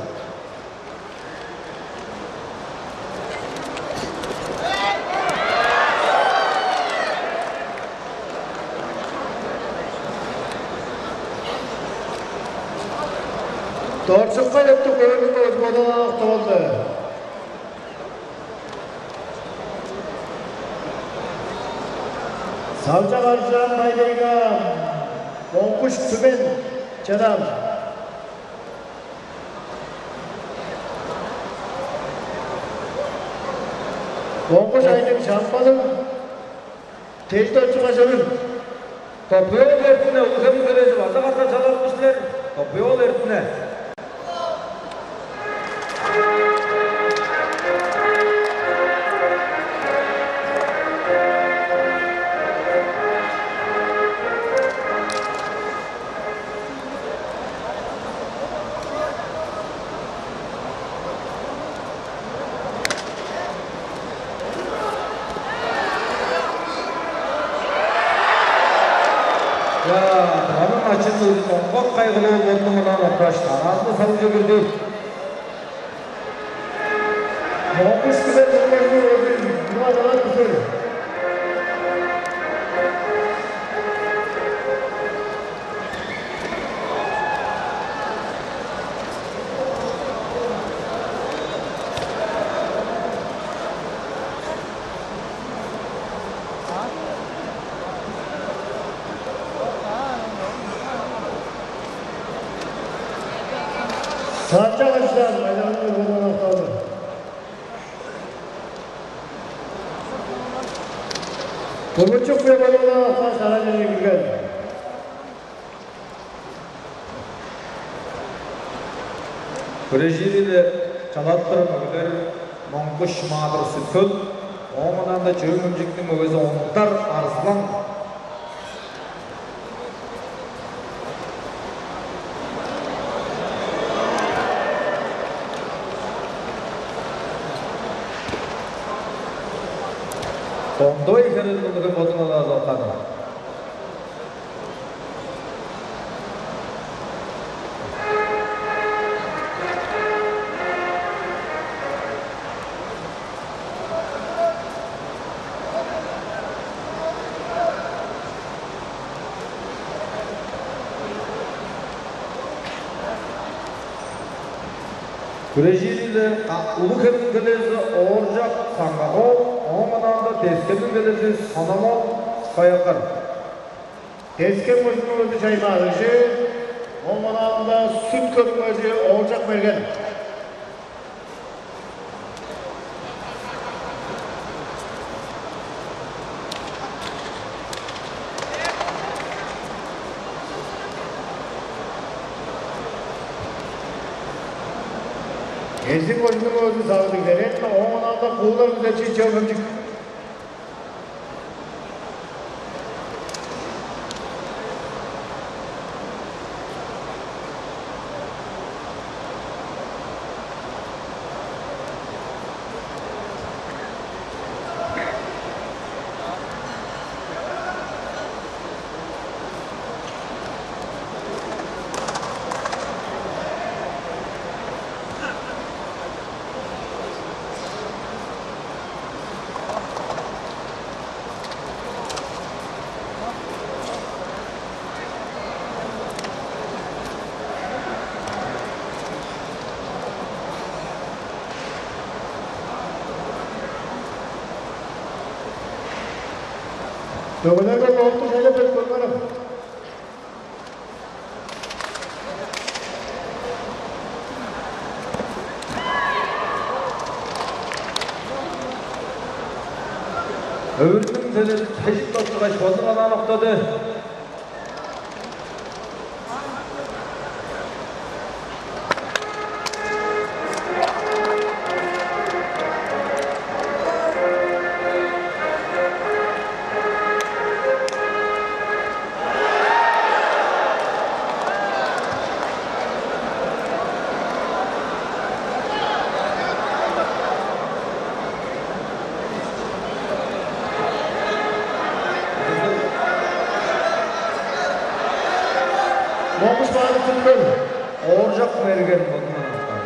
Доржукка чоктуг көөрүнүң боду-боду октап алды. Салчак Аржаан, Бай-Тайга, Моңгуш Түмен, Чадаан. Моңгуш Айдың, Шамбалыг, Тежи-Доржуга чоруур. Топуй-оол эртине, Улуг-Хемниң төлээзи база катап чалап тур силер. Топуй-оол эртине. Чаа, Тываның начын өзүн Оңгак Кайгылы-оол бодунуң мурнундан апкаш, дараазында салымче кирди. Моңгуш Күдер, Моңгуш Күдер, Моңгуш Күдер. Салчак Аржаан, Майдаган Нургулдан окталды. Бургучук Буян, Майдаган Нургулдан окталды, сарай чемпиону кирген. Хүрежири-биле чалаттырар мөгелер Моңгуш Маадыр, Сүт-Хөл, ооң ынаанда Чөөн-Хемчиктиң мөгези Ондар Арзылаң. Дондой херел кылдырып бодуңар азалкады. Хүрежири-биле Улуг-Хемниң төлээзи Ооржак Саңгак-оол, ооң ынаанда Тес-Хемниң төлээзи Сономон Каяк-Кар. Тес-Хем кожууннуң мөгези Чаймаадыгжы, ооң ынаанда Сүт-Хөлдүң мөгези Ооржак Мерген. Эрзин кожууннуң мөгези Сагыдыг Дерен, ооң ынаанда Куулар Күзелчи, Чөөн-Хемчик. Мөгелерге оолду шайлап берип көрүңерем. Өвүрнүң төлези тежик тостугаш, бодун алаан октады. Момуш бааны сүрткен. Ооржак Мерген бодундан артар.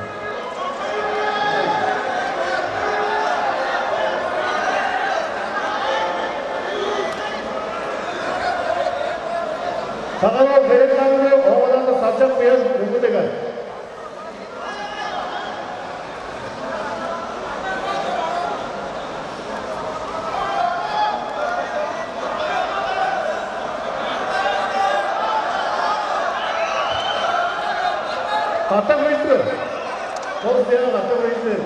Сагалал херек таңны оңаланды сарчак буян бүгү деген. Катап өйдүр. Ол сыяа катап өйдүр.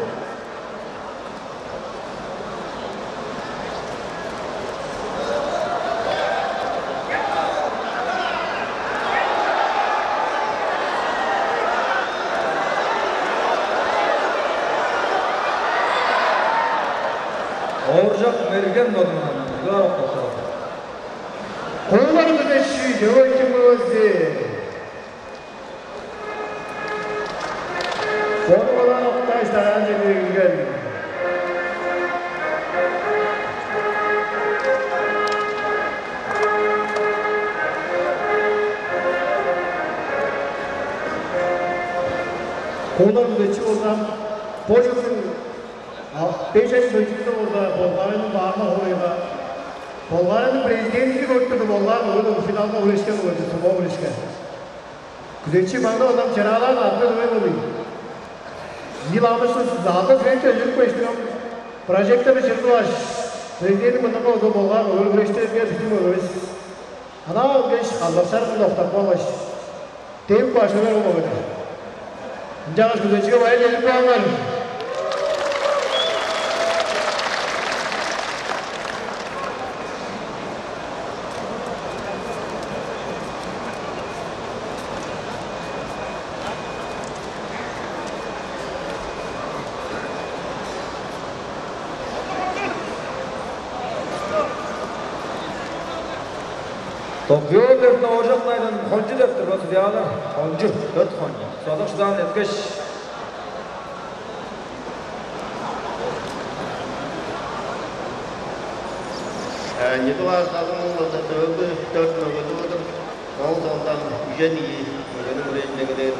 Ооржак Мерген болуңар, кылар октоптар. Куулар күзечи, Чөөн Чүңүвези. Бону-биле октааш, тараан чемнегилген. Куулар күзечи болза, бо чылдың беш айның төнчүзүнде болза, Болгарияның баарына хоорайга, Болгарияның президенти көрүп турду, Болгар ол финалга хүрешкен көрдү, сумо хүрешкен. Күзечи маңнап адам чыраалаар артында дөмей болуй. Ийи ламышты залда сөйте өлүрүп кештиң ам, прожекторну чырдывааш, президенттиң мурнунга удур болган өөргүрештерге бистиң мөгевис. Анаа келгеш, халбакчыларны октап каалгаш, девип кааш, өлер болган. Ынчангаш күзечиге байыр чедирип кааңар. Токио деп Ооржак Найдан кончу деп тур, бо судьялар. Кончу, дөрт кончу. Содак шыдаан эткеш. Э, Нидугаар салымның болза сөөлгү дөрт мөгези болур. Ол соондан үжен ийи мөгениң үрээжине кирер.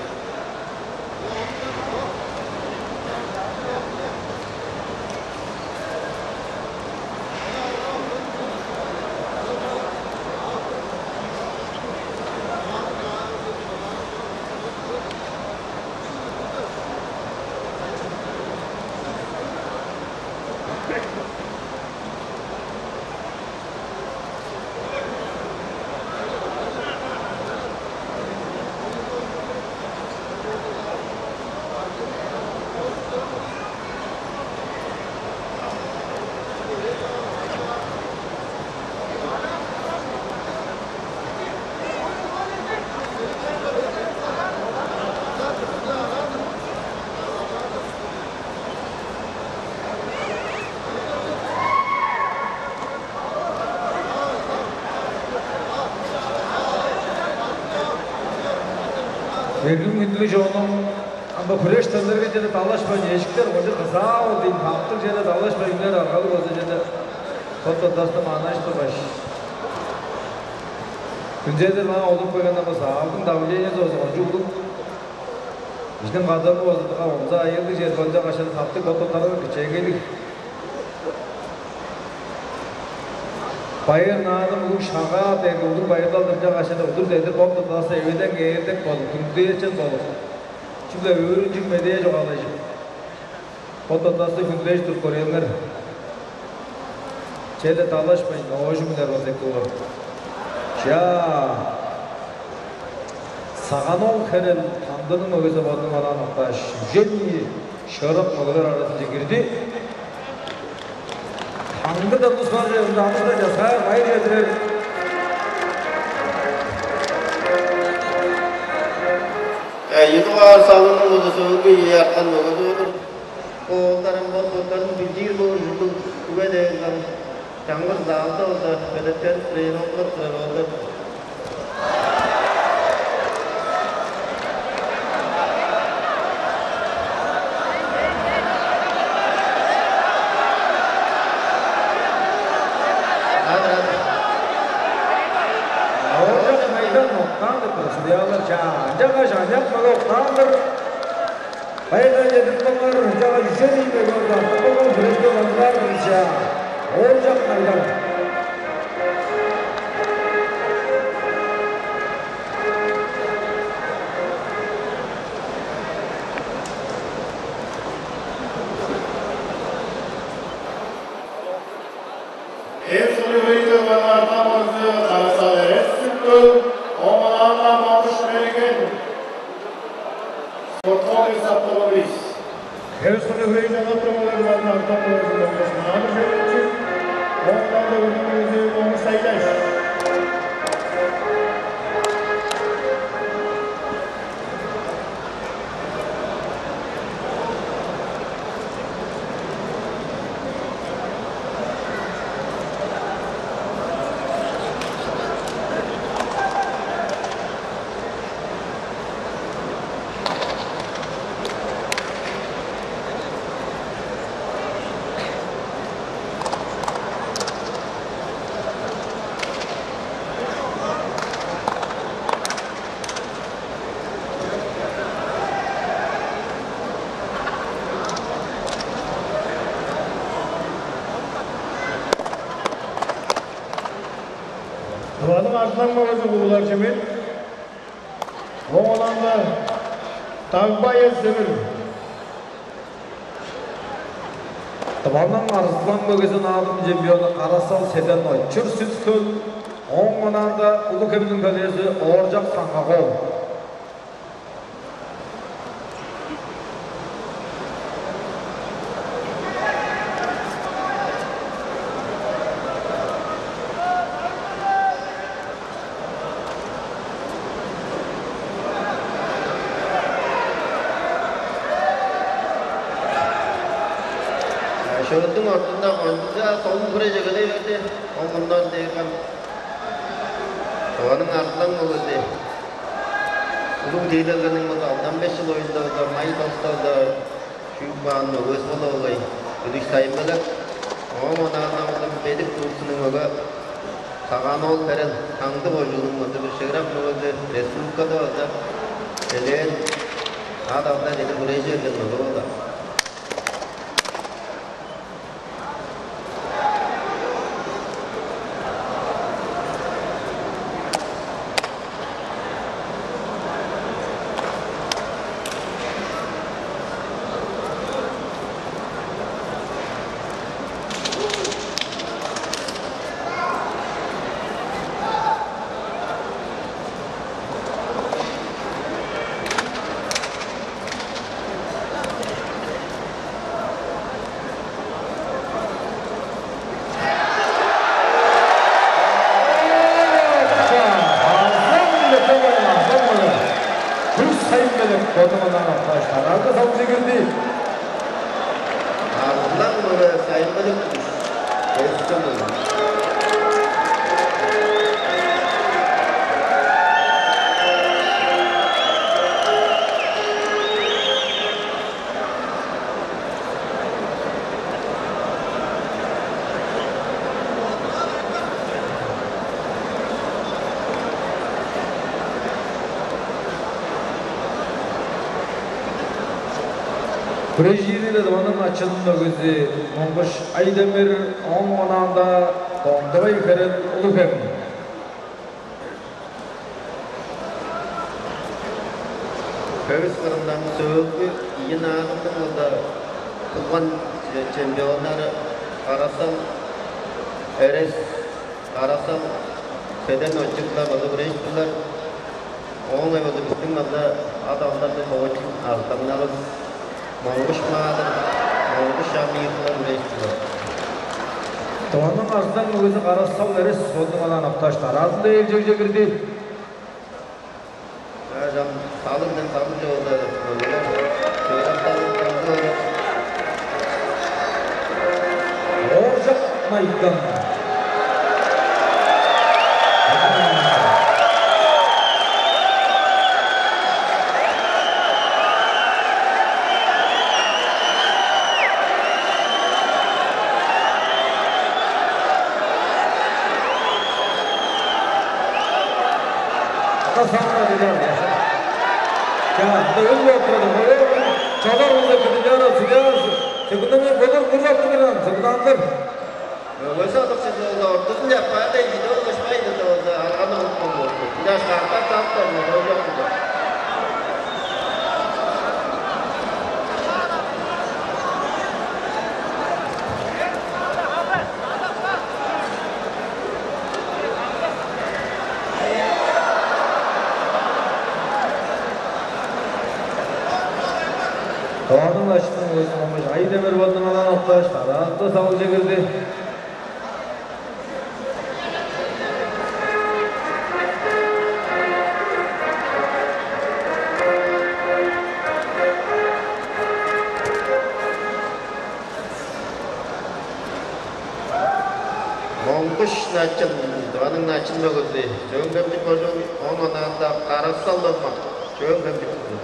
Эргим хүндүлүг чонум, ам бо хүреш төннерге чеде далашпайн, эжиктер кончуг кызаа ол дейн, таптыг чеде далашпайн, үнер аргалыг болза чеде, тот-тотаста маанажып тургаш. Күнзедир маа олуруп келген ам бо саалдың давлениези болза кончуг улуг. Бистиң кадамывыс болза дыка онза айыылдыг чер болча кашан таптыг тот-тотарга кичээнгейлиг. Байыр-наадым улуг шагаа берге, улуг байырлал дырчак ажылы удур дедир боп тудулза, эведен кээрдек болуп, хүндүлээрчен болуп, чүгле өөрүнчүг медээ чугаалажып, бот-боттарывысты хүндүлежип туруп көрээлиңер. Чеде далашпайн, оожум билер болза эки болур. Чаа. Саганол херел тандының мөгезе бодунуң онаан октааш, үжен ийи шыырак мөгелер аразынче кирди. Таңдыдан тускарже ынчаамызда часкаар байыр чедирер. Ийи дугаар салының улузу өңгү ийи арткан мөгеде олур. Оолдарым бол боттарын билдиир боор ужурлуг үе дээрге чаңгыс залда болза белеткенип тренировкалап турар оолдар. Оожак сайдан октаан-дыр, судьялар, чаа, ынчангаш аныяк мөге октаан-дыр. Байырдан чедирип кааңар, ынчангаш үжен ийи мөге октаан болган, хүрешке ылаңгылаар-дыр, чаа. Оожак сайдан. Эс улуг хөйге ылаңгылаар артан мөгези Карасал Эрес-Сүт-Хөл, ооң онаанда Монгуш Мерген. Спортфонд Саттыр-оол Борис. Эс улуг хөйге ылаңгылаар артан мөгези Монгуш Наадыр Шевчик, ооң онаанда көрүнген мөгези Монгуш Сайдаш. Тываның арзылаң мөгези Куулар Чимит, ооң онаанда Дагбай Эс-Девир. Тываның арзылаң мөгези, Наадым чемпиону Карасал Седен-оол, Чүр Сүт-Хөл, ооң онаанда Улуг-Хемниң төлээзи Ооржак Саңгак-оол. Шөлдүң ортунда кончуг-даа солун хүреш эгелей берди. Ол мурнунда дээрге Тываның арзылаң мөгези, улуг тиилелгениң болза алдан беш чыл оюнда болза, май тосталда чүүп каан мөгевис болуп алгай, Күдүш Сайын-Белек. Ооң онаанда болза Бедик Турцияның мөге Сагаан-оол Херел, Таңды кожууннуң болза бир шыырак мөгези, республикада болза элээн ат-алдар чедир хүрежи берген мөге болду. Күш Сайын-Белек бодунуң онаан октааш, тараарга салгыже кирди. Арзылаң мөге Сайын-Белек Күш. Эстон. Хүрежири Тываның начын мөгези Монгуш Айдемир, ооң онаанда Доңдубай Херел, Улуг-Хем. Хөрүс кырындан сөөлгү ийи Наадымның болза тыва чемпионнары Карасал Эрес, Карасал, Седен очуктар база хүрээш-тирлер. Оон-на база бистиң мында ат алдарда ховачын артаңнавыс. Монгуш Маадыр, Монгуш Шамиевлер хүрээш-тирлер. Тываның арзылаң мөгези Карасал Эрес бодунуң анаан октааш, дараазында ээлчегже кирди. Кажан салыңдан салып чоолда, мөгелер чыыракталып чоолда. Ооржак Майдан. Ата саңна дилер. Чаа, ында өл болуп турады. Чалар болза кидилер, сыяр. Сыгыннан болур, мур аттыгыран, сыгынаңдыр. Мөгөсү алыкчызы болза, ортузун чапкаанда, ийи ол кышпайды да болза, алганы уткан болду. Ынчаш картап салыптар, мөгөс чок болду. Тываның начынының мөгези Монгуш Ай-Демир бодунуң анаан октааш, дараазында салыгже кирди. Монгуш Начын, Тываның начын мөгези, Чөөн-Хемчик кожуун, оон онаанда Карасал Донмак, Чөөн-Хемчик кожуун.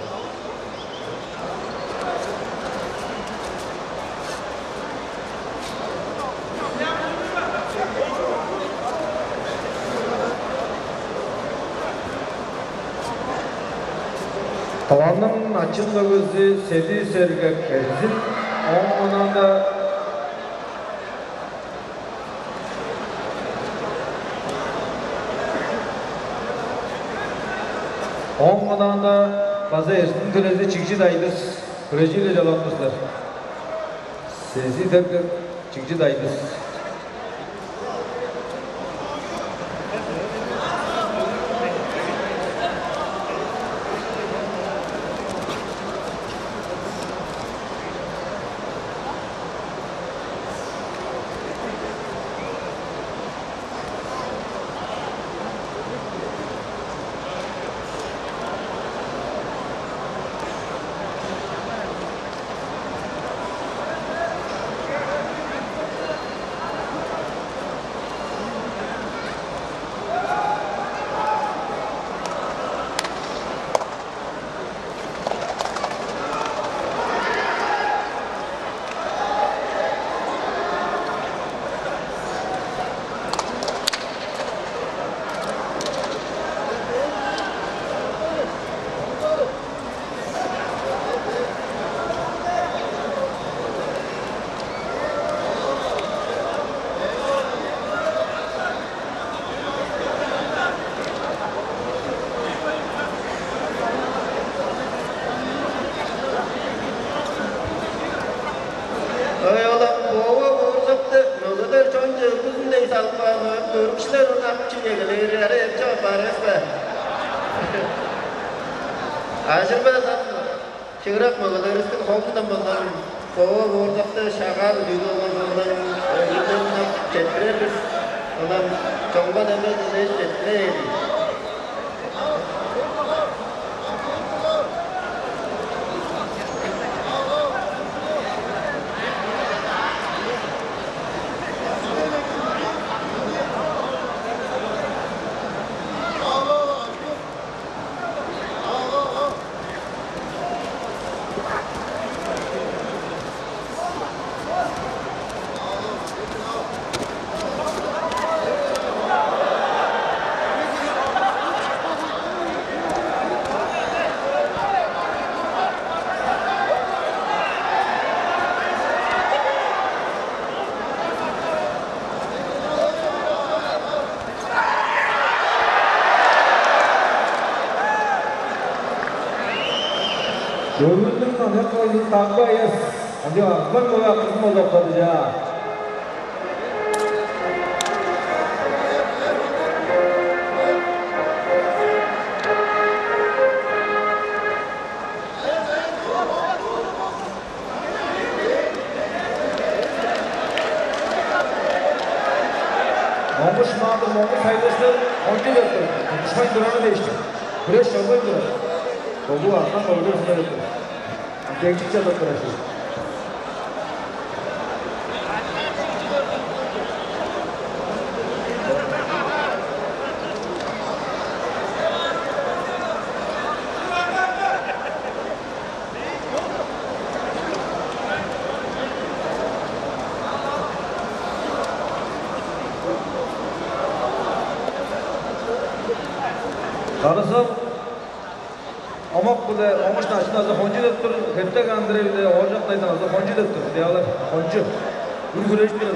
Тываның начын мөгези Седи Сергек Эрзин, оон онаанда Ооң онаанда база эртиң төлези Чигжит Айдыс, хүрежи-биле чалап тур силер. Сези дерге Чигжит Айдыс. Ой, олам, бооба боорзакты мөгелер чонче үргүзүндей салып каан, көрүкчүлер ынак чүве келээр, арай эпче апаар эвес бе? Ажырбас ам, чыырак мөгелеривистиң холундан болза, бооба боорзакты шагаар үлүүнү болган соондан, өлүмден ынак четтирер бис. Олам, чонга демдек дилээш четтирер. Дөрүнүң аныяк кайызын дагбай эс. Ынча арзылаң мөгеге кызын база октады, чаа. Ону сайгыштыр, кончуг деп тур. Душмайн турары дээш-тир. Хүреш чорбайн турар. Богу артан богу деп тур. Дегжик чадап турар. Карасал омак-биле оңуш начын азы хончу деп тур, Хептек Андрей-биле оожак дайдан азы хончу деп тур, диалар хончу. Үр хүрежип турар.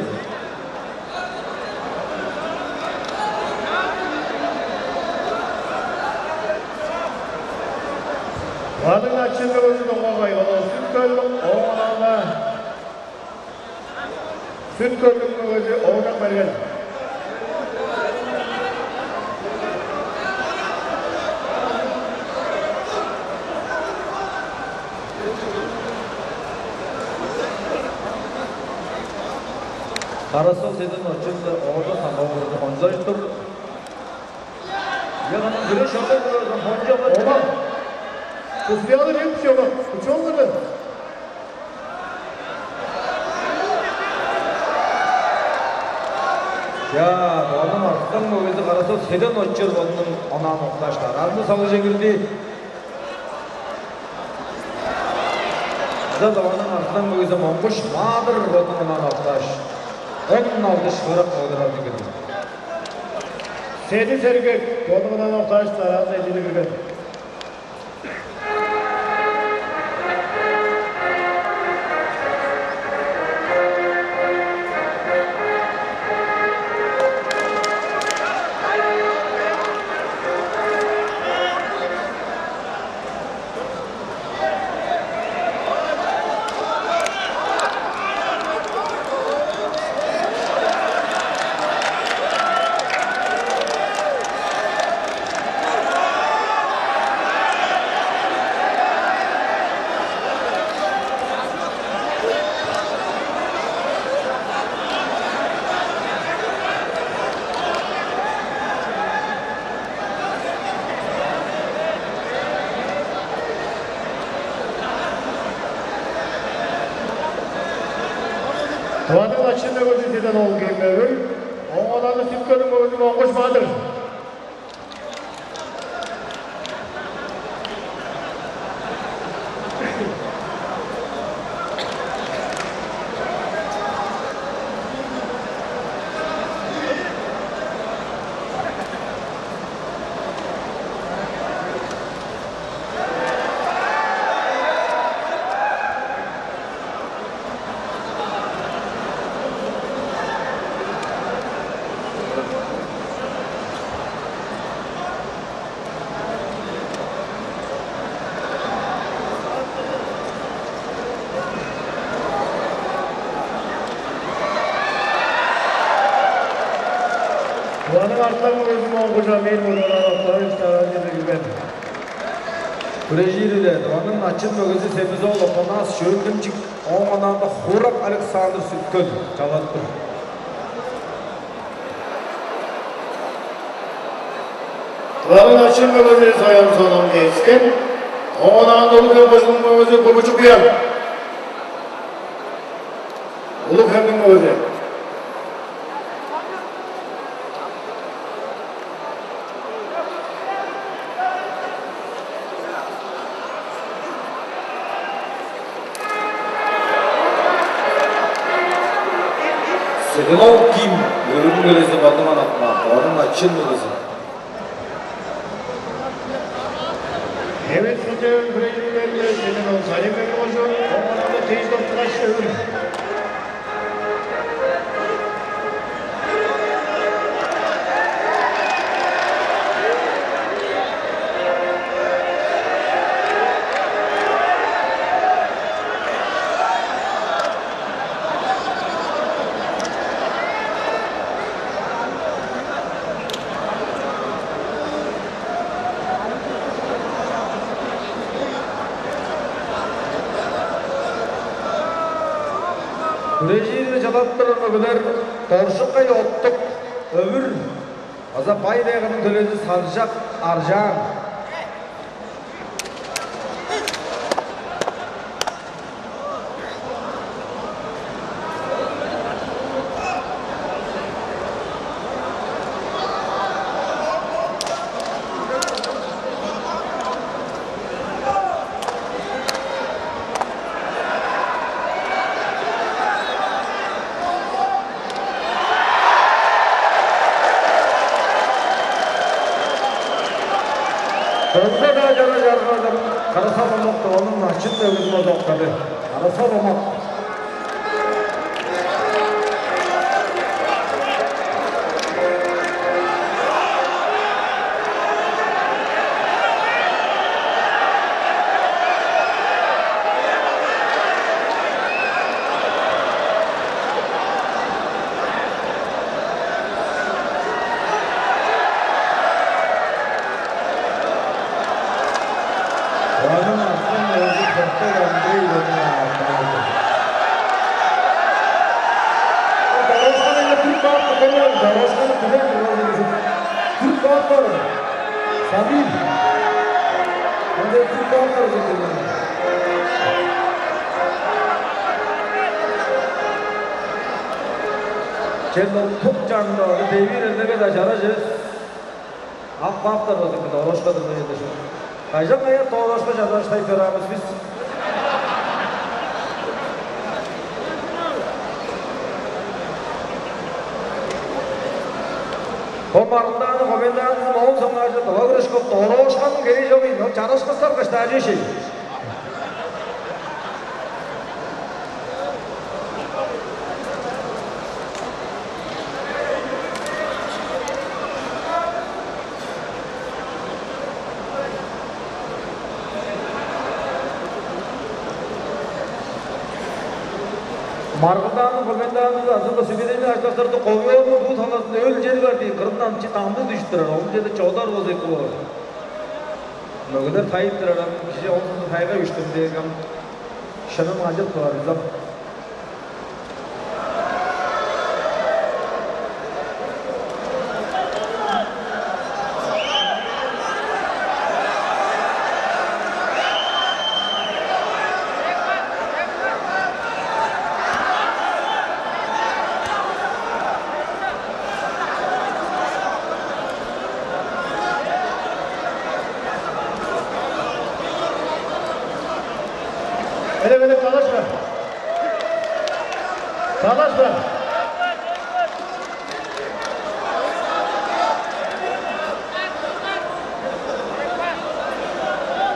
Мадың начын кылызы доңга кайгалы, сүт көлүк оңунаала. Сүт көлүк мөгөзү оонак берген. Карасал седен очулда оожак самбавырды онзажып тур. Яганын күреш алып турардан хончуга. Ола. Кызбиялы реп чола. Учуңгурду. Чаа, Дыванның арткан мөгези Карасал седен очур бодунуң онаан октааш, дараазында салыже кирди. Ада Дыванның арткан мөгези Моңгуш Маадыр бодунуң онаан октааш, он алды шыырак мөгелер артып кирди. Седи Сергек бодунуң онаан октааш, дараазында эжине кирген. Тываның начын мөгези Седен-оол Кембевир, оңаланы сүткелиң мөгези Моңгуш Баадыр. Уланың артларының өзүн оңгужа мен мурнунан октавыш тараан чедирген. Күрежири-ле, Дыванның начын мөгези Семис-оол Опанас Шөөлгүмчүк, ооң онаанда Хуурак Александр Сүткел чалап тур. Дыванның начын мөгези Соян Соном Кескен, ооң онаанда Улуг-Хем кожууннуң мөгези Бургучук Буян. Улуг-Хемниң мөгези. Седен-оол Ким, Өрүн-Белезин бадыңан атма, Дыванның начын мөгези. Эвес сылчаан хүрежиглеринде Седен-оол Салимбек кожу, оңарада тыйыш доктугаш өвүр. Хүрежири чалап турар мөгелер Торжукай Оттук, Өвүр. База Бай-Тайганың төлээзи Санчак Аржаан. Болза-даа чара чаргадыр, Карасал Омак-тыр, ооң начын мөгүзүн октады. Карасал Омак. Ооң артындан Хорток Андрей Иванович. Дорожканы эле түрүп каап турган, дорожканы түзеп турган кижи. Түрүп каап бар. Сабий. Ынча түрүп каап бар. Черле тук чанында, ону девиир элдеге-даа чараш эвес. Ап кааптар болза, дорожка турган черде шуут. Кажан-каяа дорожка чараш тайып чораан бис. Бо маргылдааның ховендаанызын оон соңгаар чыдып, ава күрешке дорожканың херээ чок ийин, ол чарашка саргыштаар чүве шей. Маргылдааның ховендаанызы азы бо сүбедейни ажылдакчыларда ковёрнуң буу талазында өл чери бар дийин, кырындан чы дамбыг дүжүп турар, ооң черде чодар болза эки боор. Мөгелер тайып турар, ам кижи ол кызы тайга үштүм дээрге, ам шынын ажып кылар бис ам. Элек-элек талаш бар. Талаш бар.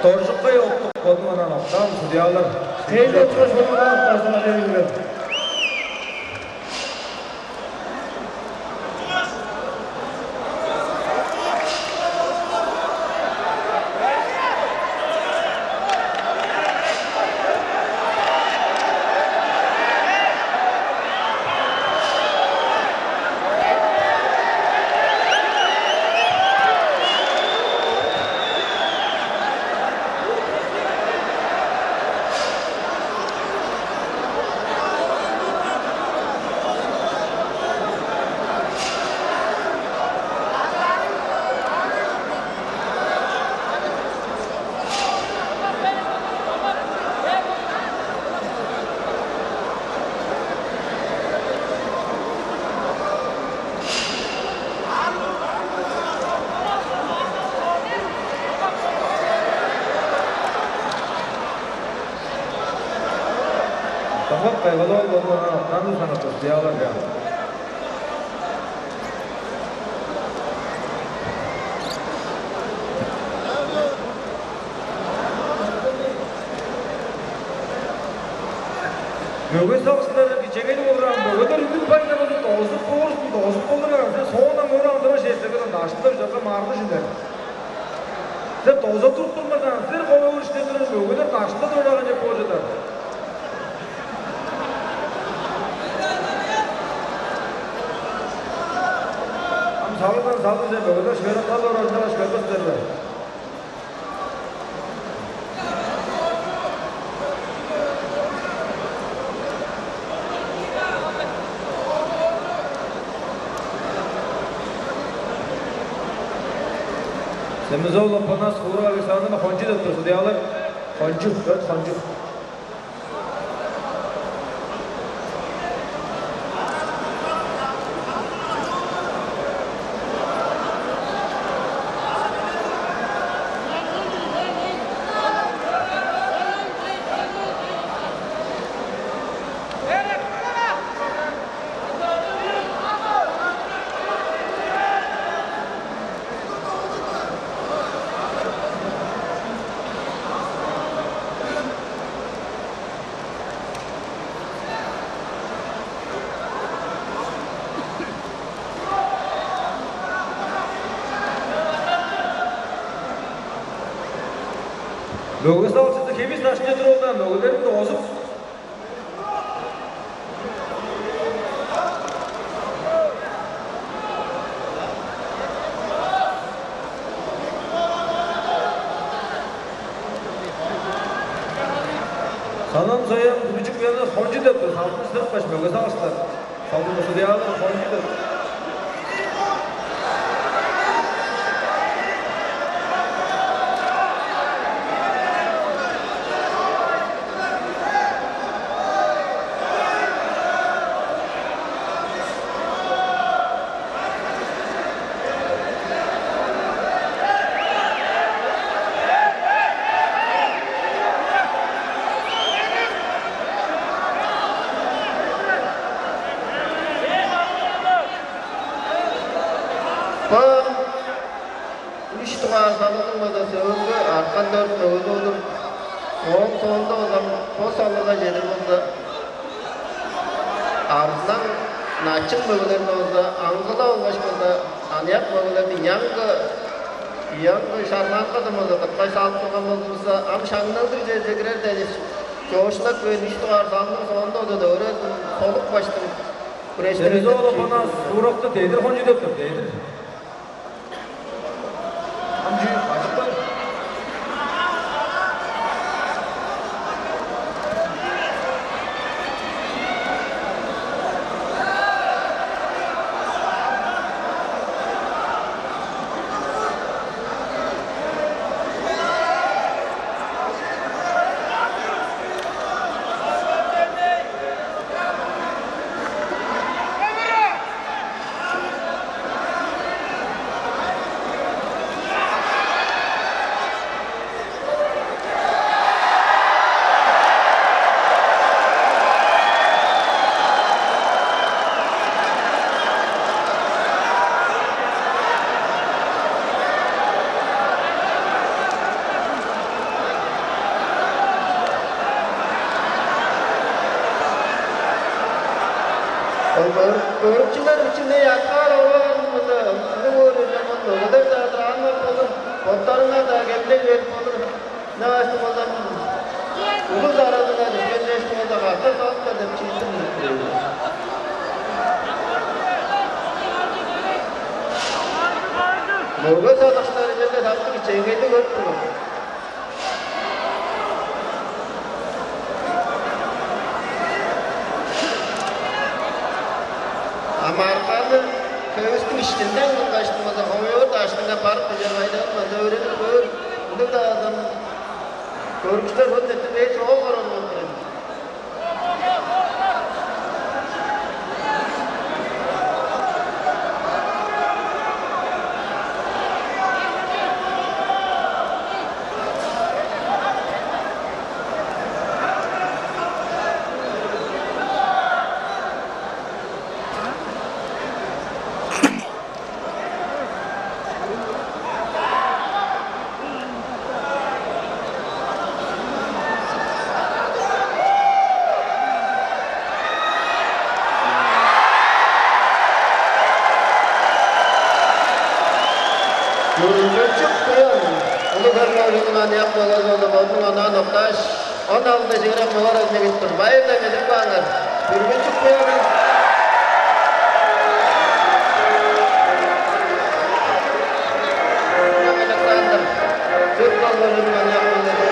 Доржукай оттук, бодунуң анаа октаан судьялар. Тейде отургаш, бодунуң анаа октаан судьялар. Доңгак Кайгал-оол болду, октаанын санап тур, судьялар. Мөге сагыштары кичээнгейлиг болур аан, мөгелер үндүр пайда болза, доозуп боор, доозуп болур аан, сен соондан көрүп андырар черлерге даштылар чорга маргыш үнер. Силер доза туруп турмазаан, силер кол өөрүште турар мөгелер даштында дораан деп боор чыдар. Ам салырдан салыр сен мөгелер шыырак калыр оражынчалаш көрбес силер бе? Ремезов Лопанас, Хуурак Александр, кончу деп тур, судьялар. Кончу, дөрт кончу. Мөге салыкчызы Хевис Дашчы турулдан мөгелерин доозуп, Санам Соян, Күрүчүк Уянов, кончу деп тур, салдын сырыпкаш, мөге салыштар. Салдын судьялар, кончу деп. Бо үш дугаар салыгның база сөөлгү арткан дөрт мөгени болур. Ооң соонда база бо салыгга чедир болза, арзылаң начын мөгелерни болза, аңгыла болгаш болза, аныяк мөгелерни ыяңгы, ыяңгы шарлаангадан болза, тыпкаш салып турган болзувусса, ам шаңналдыг черже кирер дээш, чоокшулап кээр үш дугаар салыгның соонда болза, өөредип солупкаштың, Ремезов Лопанас, Хууракты дедир кончу деп тур, дедир. Ам чүү, бажыктар. Ол көрүк-, көрүкчүлер бичине ятгаар олур, мында ындыг өөрүнче мын мөгелер-даа дырааннар болур, боттарыңар-даа кемдей берип болур. Ынчангаш болза, улус аразынга дүшкен дээш болза, катап салыптар деп чиитим билип тур мен. Мөге салыкчылары черле таптыг кичээнгейни көрүп тур мен. А марканы хевистиң иштинден кылгаш, мында ховуяр даштынга барып, бижер байдалын мында өөренип көөр. Ындыг-даа болза, көрүкчүлер бо четте бээр чоок орар болуп турар. Бүргүлчү Буян, улуг хөрүңерниң аныяк мөгези болуп, бодунуң онаан октааш, он алды чыгырак мөге аразынче кирип тур. Байыр-ла, кедирип кааңар. Бүргүлчү Буян. Александр. Сүт-Хөл кожууннуң аныяк мөгези.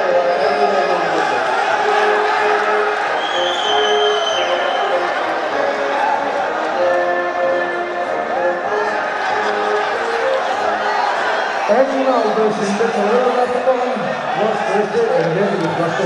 Он алды Сизде товар алгастып калган, баш күресте Эрген Кызмашты.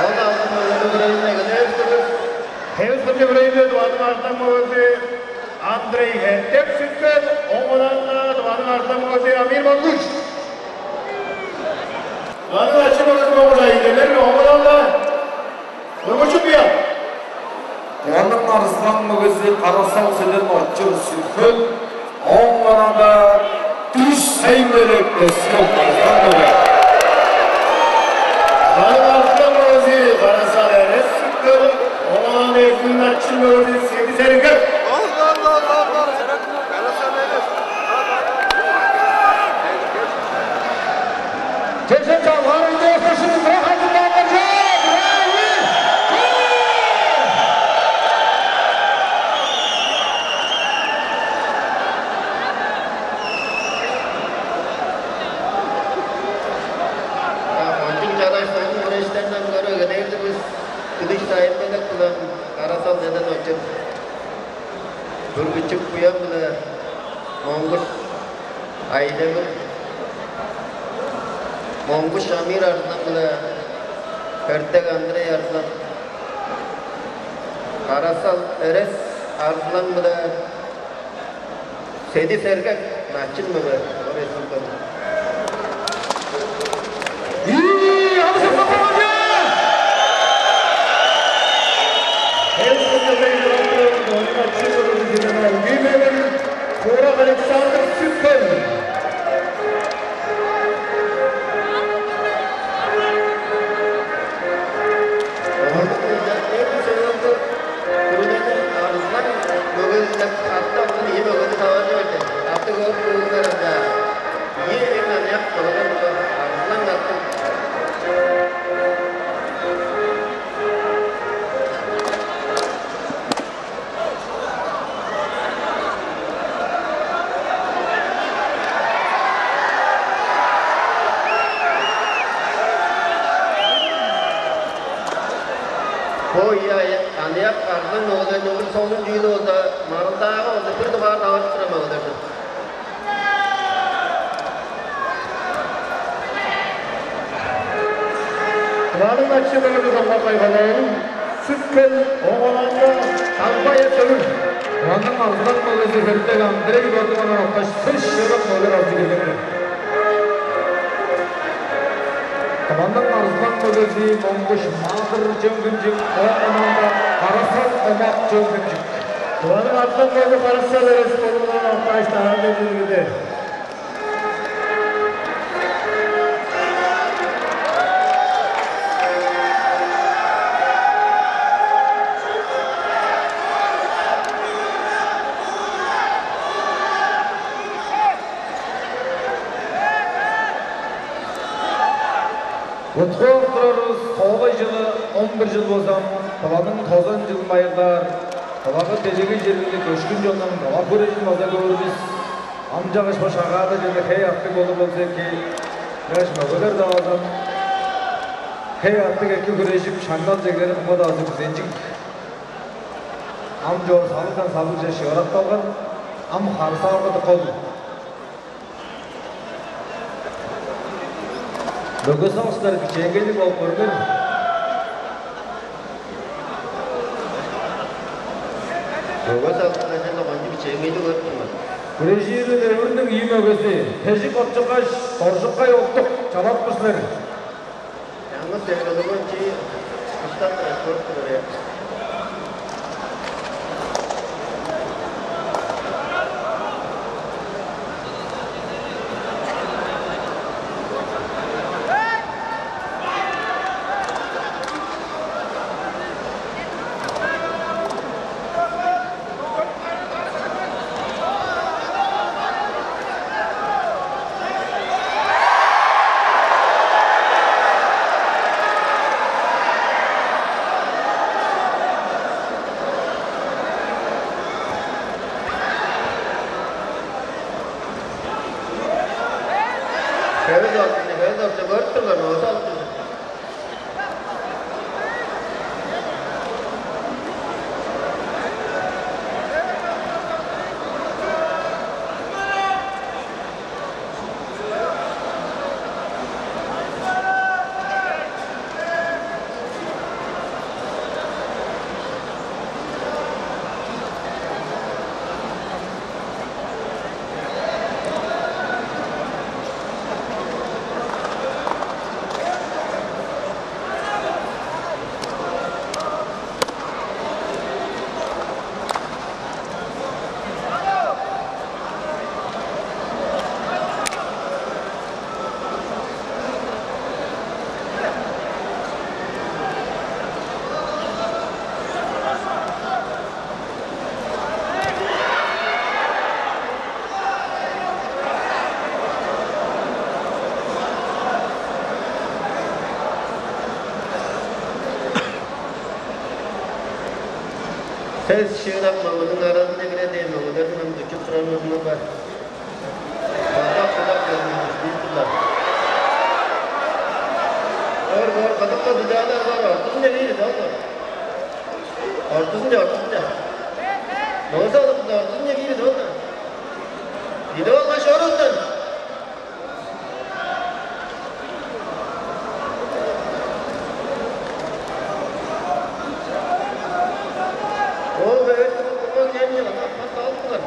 Ол алдын мөгени хүрээзин эгелээш-тир бис. Хевис кырынче хүрээзи Тываның Арзылаң мөгези Андрей Хертек, Сүт-Хөл, оон-даа Тываның Арзылаң мөгези Амир Монгуш. Тываның Начын мөгези Монгуш Айдемир, оон-даа Нургучу Буян. Тываның Арзылаң мөгези Кара-Сал Седен-Очур, Сүт-Хөл, оон-даа Дүш Сеймелек, Тес-Хөл, Арзылаң мөгези. Тываның Арзылаң мөгези Кара-Сал Эрес, Сүт-Хөл, оон-даа Эрзин Начын мөгези Седи Сергек. Чеже чалгар үндүрүшүн бирок айтып калган чок. Кончуг чараш, соңгу хүрештерден көрүп эгелээр-дир бис. Күдүш Сайын-Белек биле Кара-Сал Седен-Очур. Бүргүчүк Буян биле Монгуш Айдемир, Монгуш Амир Арзылаң биле Хертек Андрей Арзылаң, Кара-Сал Эрес Арзылаң биле Седи Сергек Начын мөге. Ол эсинтен. Ийи, алгыс, алгыс, алгыс! Элсинде бейли бактырып, Тываның Начын мөгези Седен Алгимович, Курак Александр, Сүт-Хөл. Ооң-даа эң сөөлгү күрүнени Арзылаң мөгези деп атты алган ийи мөгени таваржы берди. Атты көрүп туруңар ынчаар. Ийи эң аныяк мөгеден Арзылаң аттыг. Бо ийи аныяк Арзылаң мөгелерниң бир солун чүүлү болза, маргылдаага болза бир дугаар таварышып турар мөгелер-дир. Тываның Начын мөгези Доңгак Айбалаан, Сүт-Хөл, оон-даа Шагбай Эс-Өвүр. Тываның Арзылаң мөгези Хертек Андрей бодундан алгаш, сөс чырык мөгелер алзы кирген-дир. Тываның Арзылаң мөгези Монгуш Маадыр Чөңгүнчүк, оон-даа Кара-Сал Омак Чөңгүнчүк. Тываның Арзылаң мөгези Кара-Сал Эрес бодундан алгаш, таан бердингиде. Уткуп турарывыс, тоолай чылы он бир чыл болза, Тываның тозан чылын байырлаар, Тывага делегей черинде көшкүн чоннуң тыва хүрежин база көөр бис. Ам чаагаш бо Шагаада черле хей артык болур болза эки, чаагаш мөгелер-даа база хей артык эки хүрежип, шаңнал чегleri кымга-даа база күзенчиг. Ам чоор салыгдан салыгже шыыракталган, ам харыысалга дыка ол. Мөге салыкчылар, кичээнгейлиг болуп көрүңер. Мөге салыкчылар, сен кончуг кичээнгейлиг көрүп тур мен. Хүрежири Өвүрнүң ийи мөгези, Тежик Отчугаш, Доржукай Оттук, чалап тур силер. Чаңгыс эвелелгенчи кыштап турар, көрүп турар. Эвес ортузун, эвес ортузун көрүп тур мен, оозу алып турду. Сес шыырак мөгениң аразынче кирер дээн мөгелерниң ам дүчүп турар мөгеңер бар. Кадак-кудак келген бис, бис-дир. Боор, боор, кадыкка дыдаалар бар, ортузунче кириңер, ол-дур. Ортузунче, ортузунче. Мөге салып, ортузунче кириңер, ол-дур. Идип алгаш, орундан. Ол бөгөт турган черни ана пас алыптылар.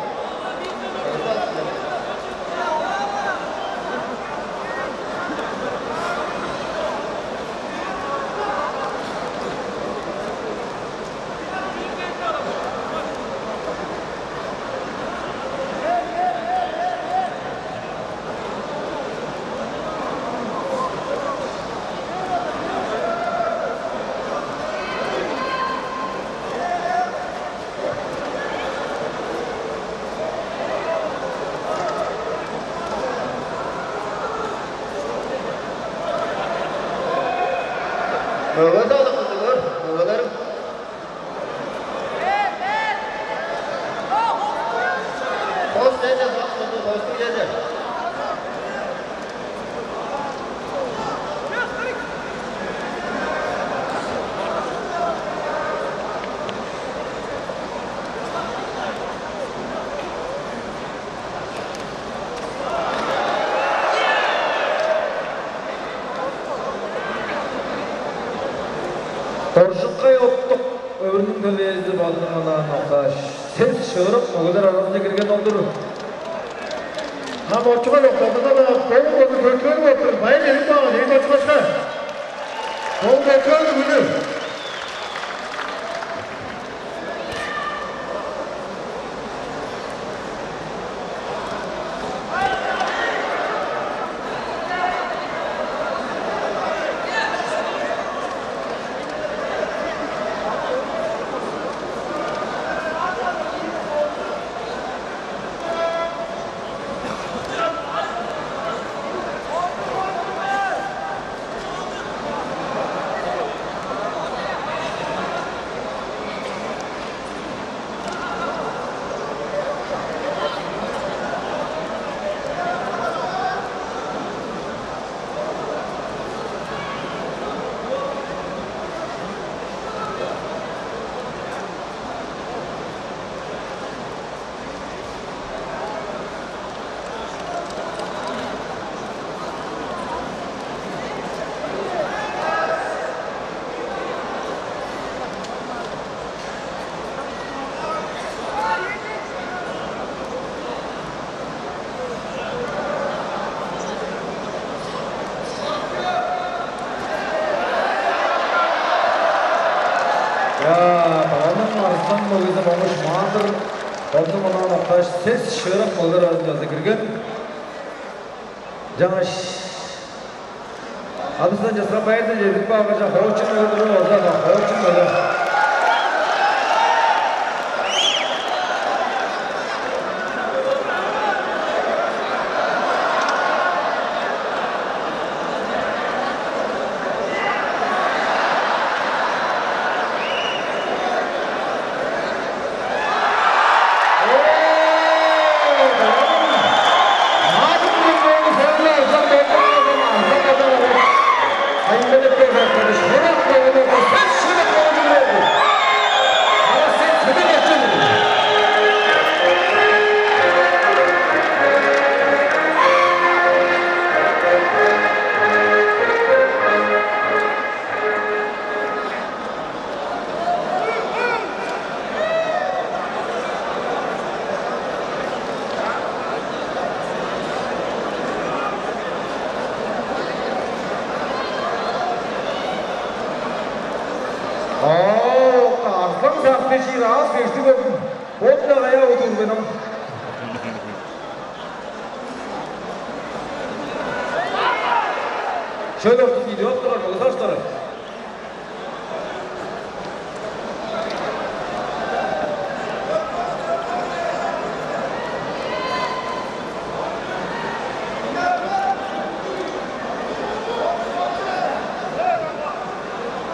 Мөге салып кызыглар, мөгелерим. Хос чеже, хос кызы, хостуг чеже. Доржукай Оттук, Өвүрнүң төлээзи, бодунуң онаан октааш, сес шыырак мөгелер аразынче кирген ол-дур. Ам очуга чоктадыгда-ла, боңгузу көткөлүп отур, байыр чедип каан эки очулашка. Боң көткөлү бүгүнү. Чаа, Тываның Арыстан мөгези Монгуш Маадыр, бодунуң онаан октааш, сес шыырак мөгелер аразынче кирген. Чаңгыс. Адыштан чыскан байырдан чедип каан кырынче хоочун мөге турар болза, ана хоочун мөге. Чиир аас бештиг болдум. От-ла каяа удур мен ол. Шөл ортун идиоттугар, мыгызаштары.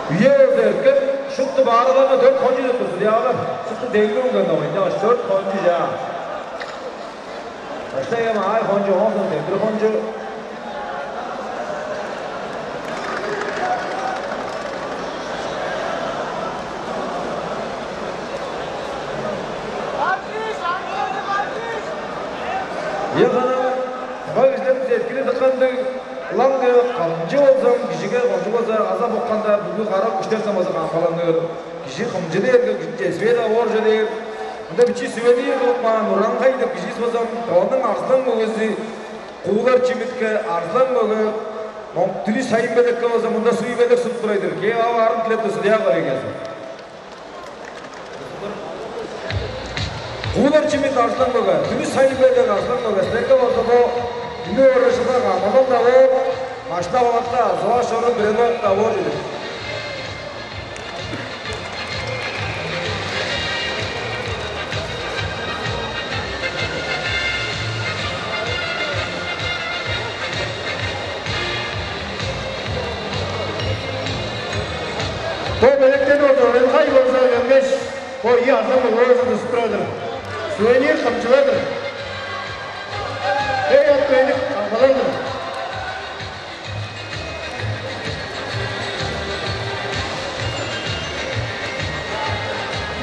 Үе болза эрткен, шупту баарыларга дөрт кончу деп турзун, яалар. Шупту дегли үнген, ынчангаш дөрт кончу, чаа. Баштай эм аай кончу, оон соң дегдир кончу. Ийе, хана, ага кижилерниң сеткили дыка ындыг, ылаңгыя кымчы болза, кижиге кончуг болза, аза бокканда бүгү кара күштер самазы камгаланыр. Кижи кымчы дээрге, кижи чеспээ-даа боор чүве дээр. Мында бичии сувенир кылып каан, Урангай деп киживис болза, ооң арзылаң мөгези Куулар Чимитке арзылаң мөге, моң-, дүрүс сайын белекке болза, мында суй белек сунуп турар-дыр. Кээп ап, арын дилеп тур, судья көргезин. Куулар Чимит арзылаң мөге, дүрүс сайын белек арзылаң мөге, силерге болза бо үнү өөрүшүнге камгалал-даа боор, машина-палатка азыва чоруур бирен оок-даа боор чүве-дир. Бо белектен болза, Урангай болза келгеш, бо ийи арзан мөгевисти тудуп турар-дыр. Сувенир кымчылар-дыр. Эй, ат бейник камгалал-дыр.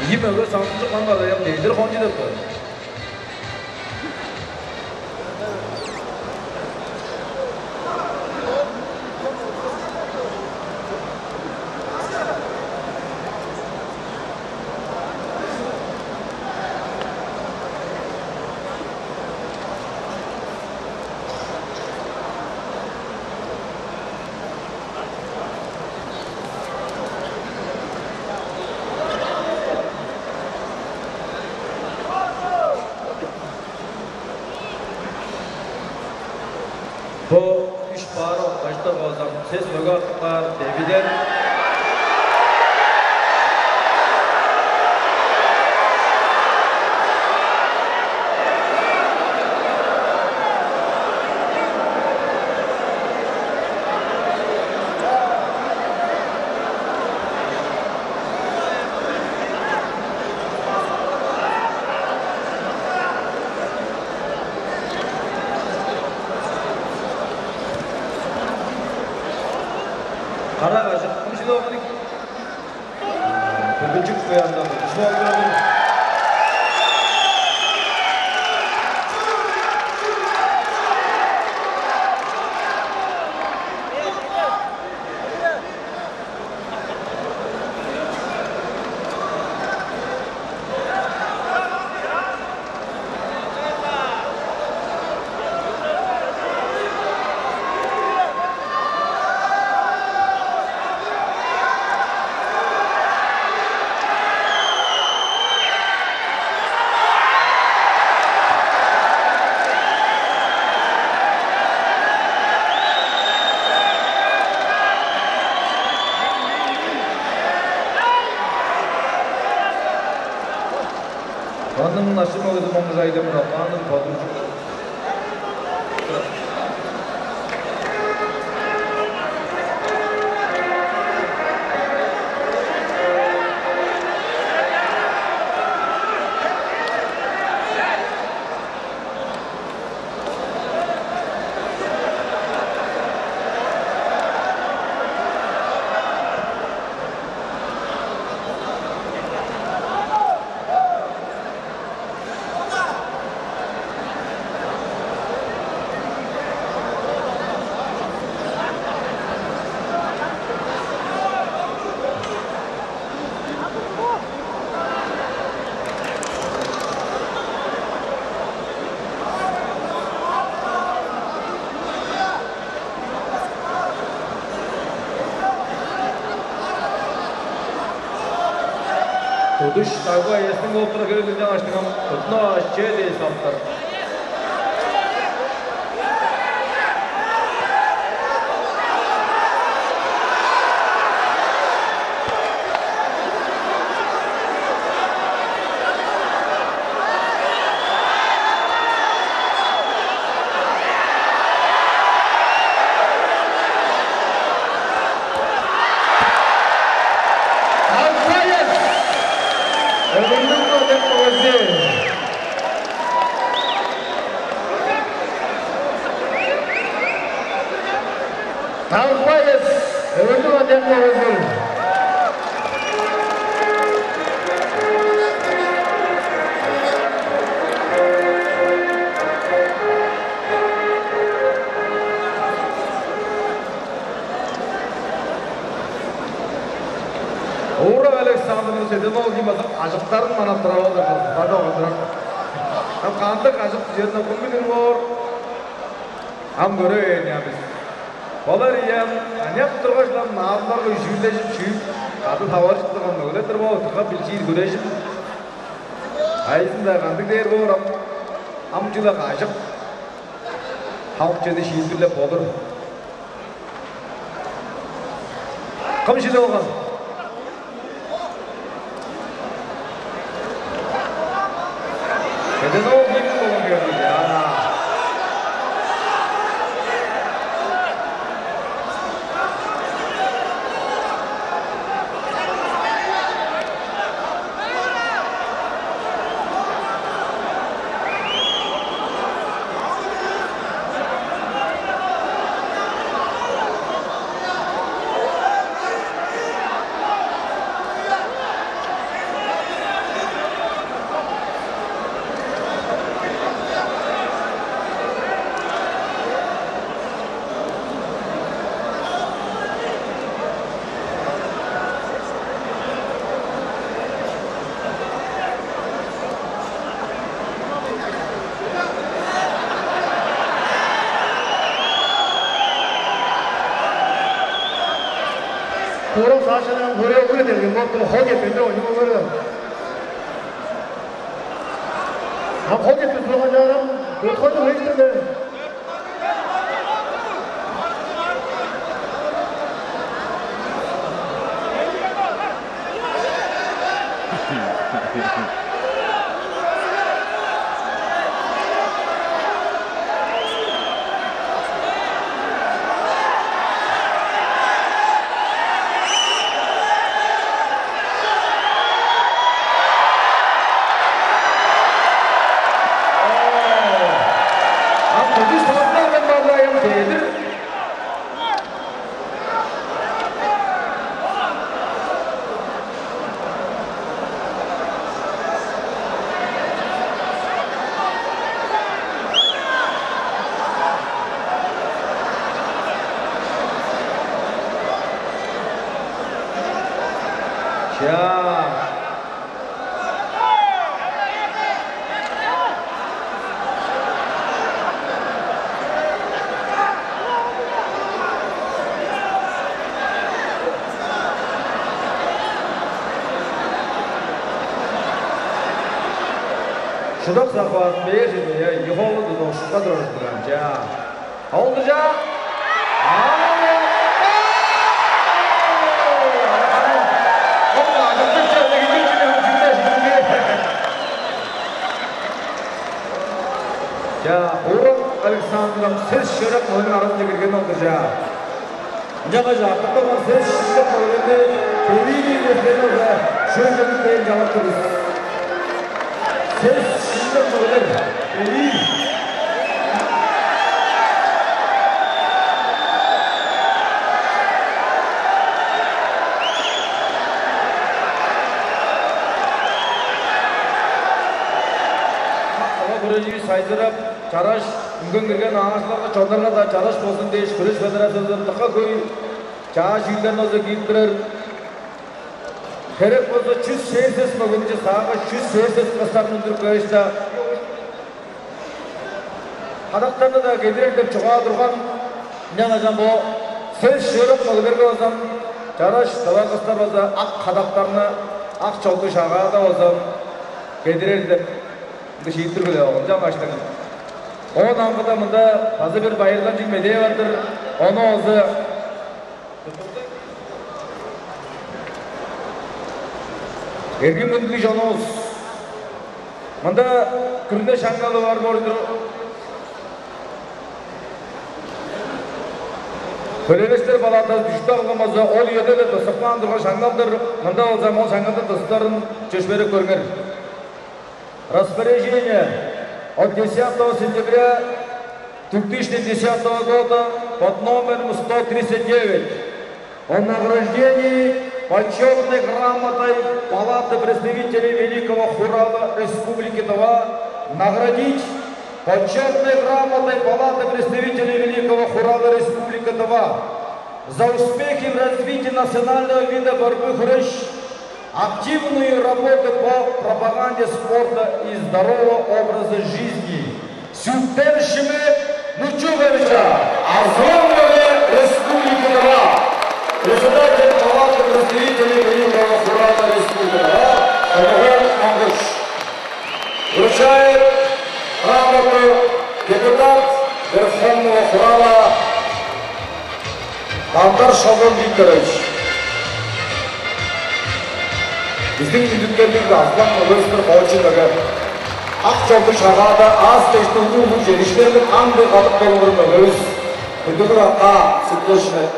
Ийи мөге самчык ам база ам дедир кончу деп кой. Бо үш баар окташтар болза, сес мөге артып каар, девидер. Кара-кажык, кымчылап алган ийик. Бүгүнчүк буянда кымчылап алган. Ханның нашым өгүзү Моңгужайдын Роханның бодунчук. Үш дагба эстиң болуп турар хевирлиг чаңаштыгам тудуна чеди саптар. Алгайыс! Өвүрнүң көдек мөгези. Алгайыс! Өвүрнүң көдек мөгези. Уурак Александрның седен ол кийин база ажыктарын манап турар ол-дур, база огандырар. Ам кандыг ажык дижерин кым билир боор? Ам көрө бээр-дир бис. Олар ийе, аныяк тургаш-ла, наадымнарга үжүүрлежип, шүүп, кады таваржып турган мөгелер-дир боор, дыка билчиир хүрежип. Айызында кандыг дээр боор ам? Ам чүгле кажык. Хамык чүвени шиитпирлеп болур. Кым шилип алган? Чеден ол ким болган көрдү? Яна. Курок саашадан көрүп келген болду, хол кетпейн тур, ону көрүп. А хол кетпейн турган чаарам, дөрт хойду хейстирлер. Ам кудуш сааттардан барлаайын бедир. Чаа. Шыдак захват бээр чеде, я, Иегованы тудуп, шупту турар ужурлуг ам, чаа. Ол-дур, чаа. Чаа, Курок Александрның сес шыырак мөгениң аразынче кирген ол-дур, чаа. Ынчангаш артып калган сес шыырак мөгелерни Кевииниң өскени-биле шөлчедип бээр чалап тур бис. Сес шыырак мөгелер, Кевии. Ава хүреживис сайзырап, чараш, үнген кирген аалчыларга, чоннарга-даа чараш болзун дээш, хүреш федерациязы дыка хөй чаа чүүлдерни болза киирип турар. Херек болза, чүс чээрби сес мөгениже саагаш, чүс чээрби сес кыстарын үндүрүп кээш-даа, кадактарны-даа кедирер деп чугаа турган. Ынчангаш ам бо сес шыырак мөгелерге база чараш тыва кыстар база ак кадактарны Ак чолдуг Шагаада болза кедирер деп мынча шииттир биле огулчам баштыңын. Оон аңгыда мында база бир байырланчыг медээ бар-дыр. Ону болза эргим хүндүлүг чонувус, мында күрүне шаңналы бар болур-дур. Хөлелештер палатазы дүштү алган болза, ол үеде-ле тыскаан турган шаңналдыр. Мында болза, ол шаңналды тыскаарын чөпшээреп көрүңер. Распоряжение от десятого сентября две тысячи десятого года под номером сто тридцать девять о награждении почётной грамотой Палаты представителей Великого Хурала Республики Тыва наградить почётной грамотой Палаты представителей Великого Хурала Республики Тыва за успехи в развитии национального вида борьбы хуреш, активную работу по пропаганде спорта и здорового образа жизни. Сүттер Шимек Мучуковича, Азван мөге, Республика Тыва, председатель Палаты представителей Великого Хурала Республики Тыва Шамгал Монгуш. Вручает грамоту депутат Верховного Хурала Дандар Шолбан Викторович. Бистиң үндүткелдиг Азван мөгевис-тир, хоочун мөге. Ак чолдуг Шагаада аас-дээш улуг-улуг чедиштерни ам-даа кадып болур мөгевис. Хүндүлүг акаа, Сүттер Шимек.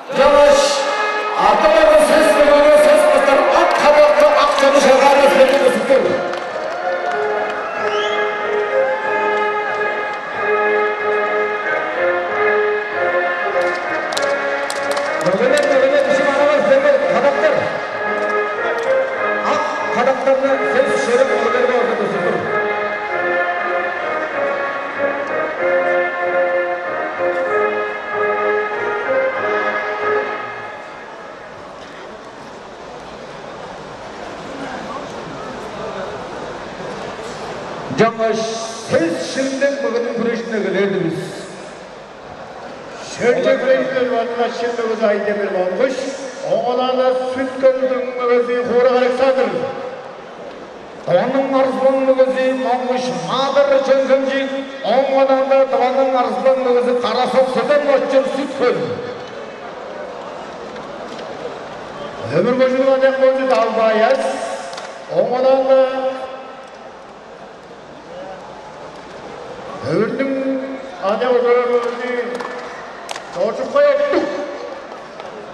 Ынчангаш артымызда сес мөгеге сес кыстырып, ак кадакка, ак чолдуг Шагаада силерни кызып тур. Мөгелер, мөгелер, бижип алыңар, силерге кадактар. Ак кадактарны сес шерек мөгелерге орнатып тур. Ынчангаш сес шириннек мөгениң хүрешине келир-дир бис. Шөлче хүрежинден Ватыгаш чын мөгези Айдемир Монгуш, оон аңаа Сүт-Хөлдүң мөгези Хуурак Александр. Тываның арзылаң мөгези Монгуш Маадыр Чөөн-Хемчик, оон аңаа Тываның арзылаң мөгези Кара-Сок Седен-Очур, Сүт-Хөл. Өмүр-Кожууннуң аныяк мөгези Далбай Аяс, оон аңаа Өвүрнүң аныяк ужурар мөгези Чоржукпай Оттук.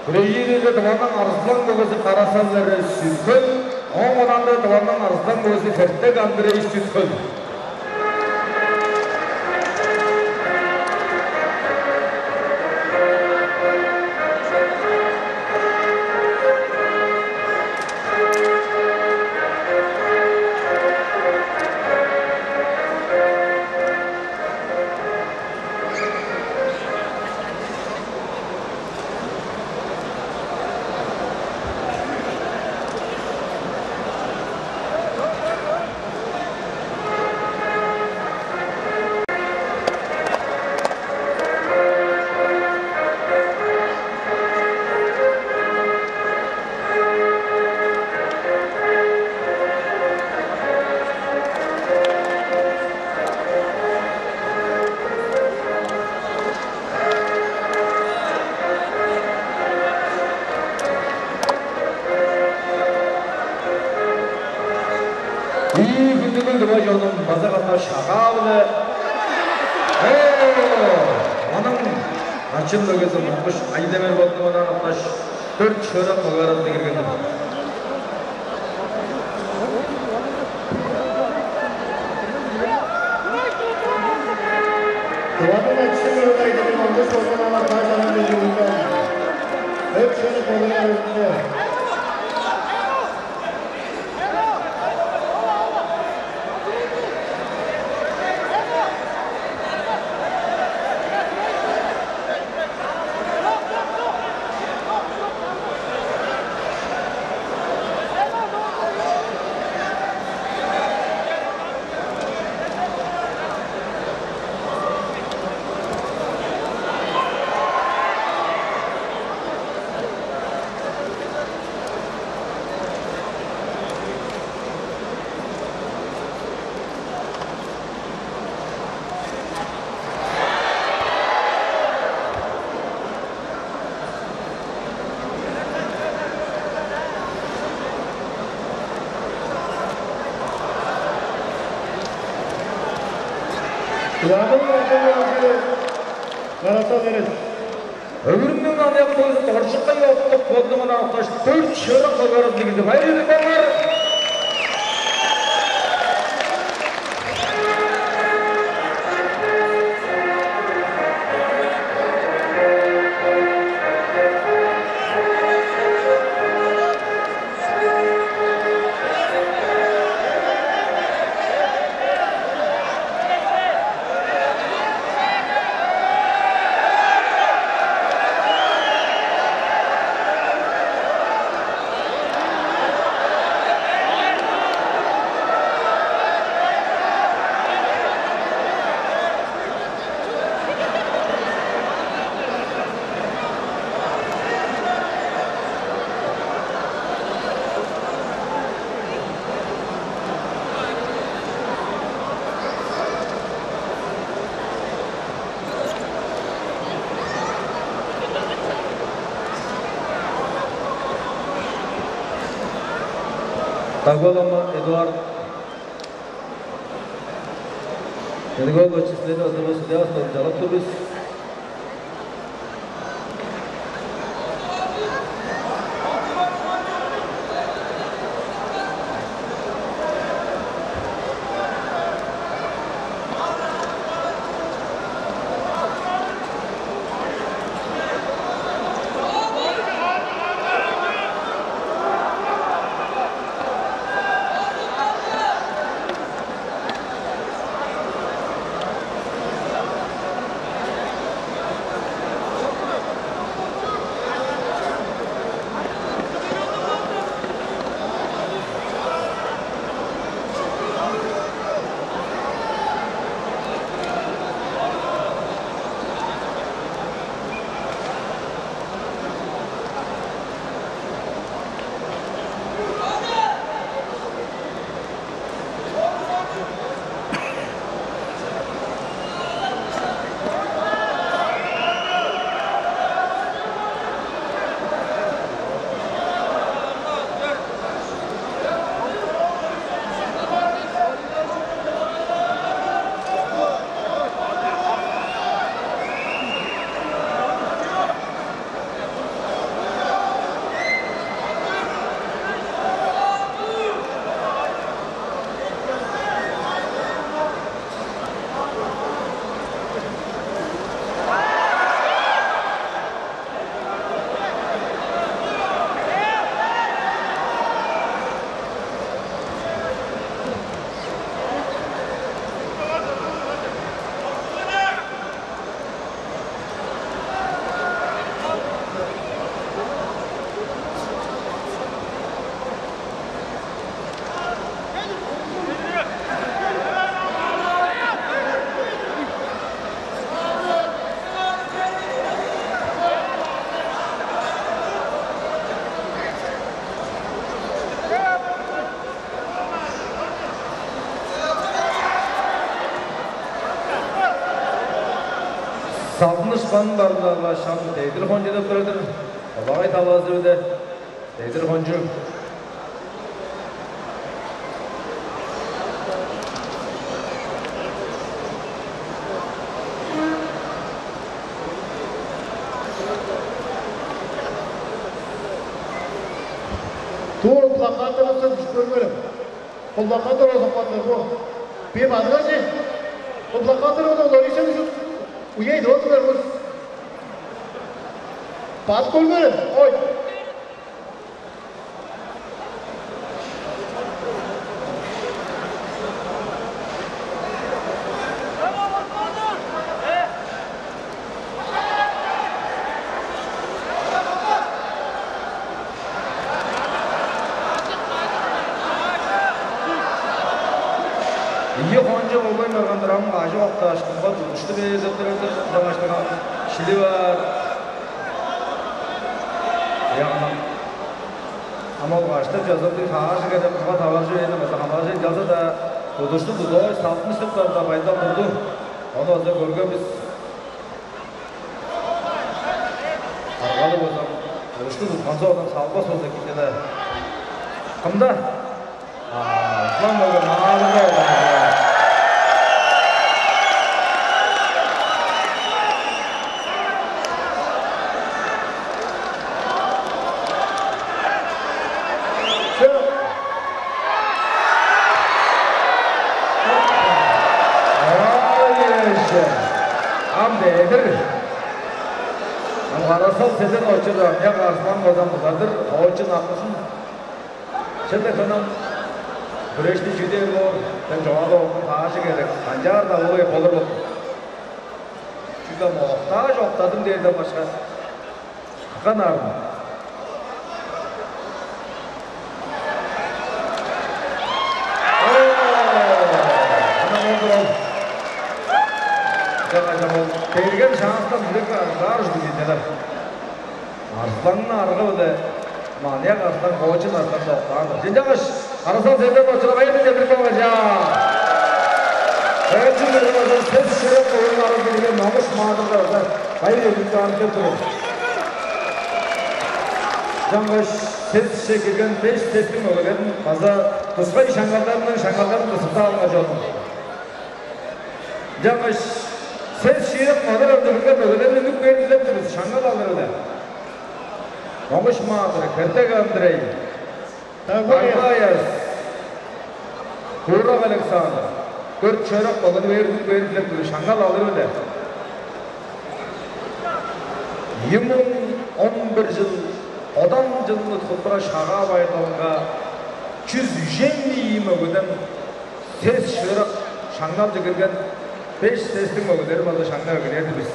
Бирээзинде Тываның арзылаң мөгези Кара-Сал Эре, Сүт-Хөл, оон аңаа Тываның арзылаң мөгези Хертек Андреевич, Сүт-Хөл. Ийи хүндүлүг тыва чонум, база катап Шагаа-биле. О, аның начын мөгези Монгуш Айдемир болду, оон катап дөрт шыырак мөге аразынга кирген-дир. Тываның начын мөгези Айдемир Монгуш болду, оон катап дөрт шыырак мөге аразынга. Ладон Ладон Ладон Караса берет. Өвүрүмнүң аныяк боюзу доржукка ёптук бодунуң ынаккаш, дөрт шырык кылгырын дигизи байыр болар. Дагбалама Эдуард. Эдуард Вячеславович, азырбас судья, астарын чалап тур бис. Салдыныш бан барында шам дегдир хончу деп турар-дыр. Олагай талазы-биле дегдир хончу. Тур плакаттарывысты дүшпөөрүңер. Ол плакаттар ол сокпаттар бо. Бе бадыгажы. Ол плакаттар ол ол ишен ушут. Уяй доо тур бус. Бат көргөр. Ой. Ийи хончу болгай барган-дыр, ам кажып октааш, кымга тудушту бээр деп турар-дыр, ынчангаштың шили баар. Ам ол каштап чазырдыг, хаажы кедеп, кымга таваржы бээни база хамааржы чалза-даа, тудушту тудуп, салдын иштип барда, байдал турду. Ону база көрген бис. Аргалы болза, тудушту туткан соондан салбас болза кичээде. Кымда? А, Руслан Богдан, Маадырга. Карасал Седен-Очур, Аныяк Арслан база муладыр, Хоочун Акызын. Черле хынам хүрешти чүү дээр боор, сен чогаадып алган таажы керек, канчаар-даа болур болду. Чүгле октааш октадым дээрден башка, акан арын. Ана болду ол. Жана жамол берген шанстан, жүрекке ажылаар ужурлуг кижилер. Арсланның аргы-биле Аныяк Арслан, Хоочун Арслан доктаан-дыр. Ынчангаш Карасал Седен-Очурга байыр чедирип каалыңар, чаа. Байыр чедирип каалыңар, сес шерек оюн аразы кирген Монгуш Маадырга база байыр чедирип каалыңар деп тур. Ынчангаш сесче кирген беш сестиң мөгелерин база тускай шаңналдарының шаңналдарын кызып алыңар, чонум. Ынчангаш сес шерек оюн аразы кирген мөгелерин үнүп бээр дилеп тур бис, шаңнал алыры-биле. Монгуш Маадыр, Хертек Андрей, Дагбай Аяс, Курак Александр, дөрт шерек оюн аразы кирген, шаңнал алыры-биле. Ийи муң он бир чыл, Кодан чылын уткуп турар Шагаа байырлалынга чүс үжен ийи мөгеден сес шыырак шаңналче кирген, беш сестиң мөгелерин база шаңнап эгелээр-дир бис.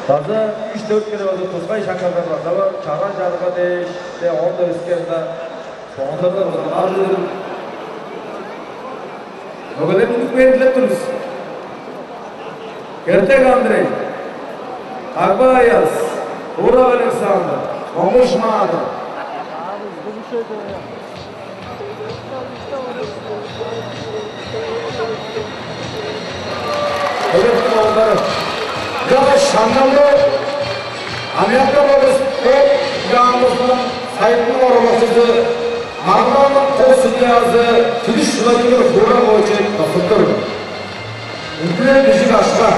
База үш-дөрт хире база тускай шаңналдар база бар, чара-чарга дээш, де, оон-даа өске ында спонсорлар база бар-дыр. Мөгелерин үнүп бээр дилеп тур бис. Хертек Андрей, Дагбай Аяс, Курак Александр, Монгуш Маадыр. Өбектиг оолдары. Чаа, шаңналды Аныяктар болуш бо яамызының сайыдының оралакчызы, Маргылдаанның кол судьязы Түлүш Владимир Хуракович тосуп тур. Үндүрер бижик ашка.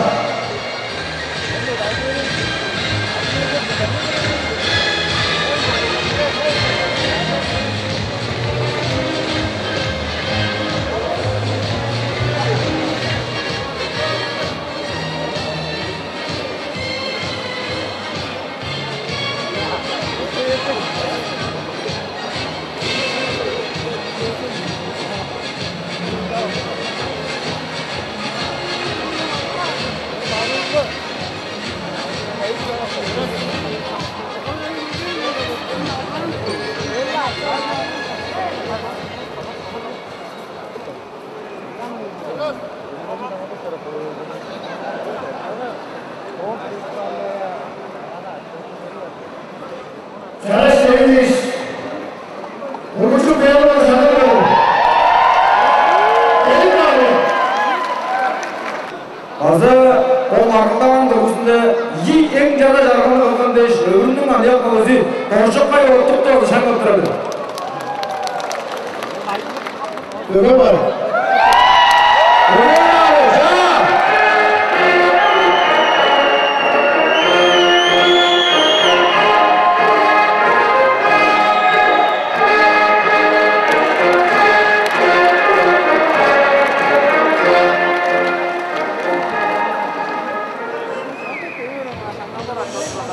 Чараш девииш, ургужу белого шагал. База ол аргылдаан дургузунда ийи эң чара чарганы кылган дээш, Өвүрүмнүң аныяк мөгези Доржукай Оттукту шаңнап турар. Төге бар.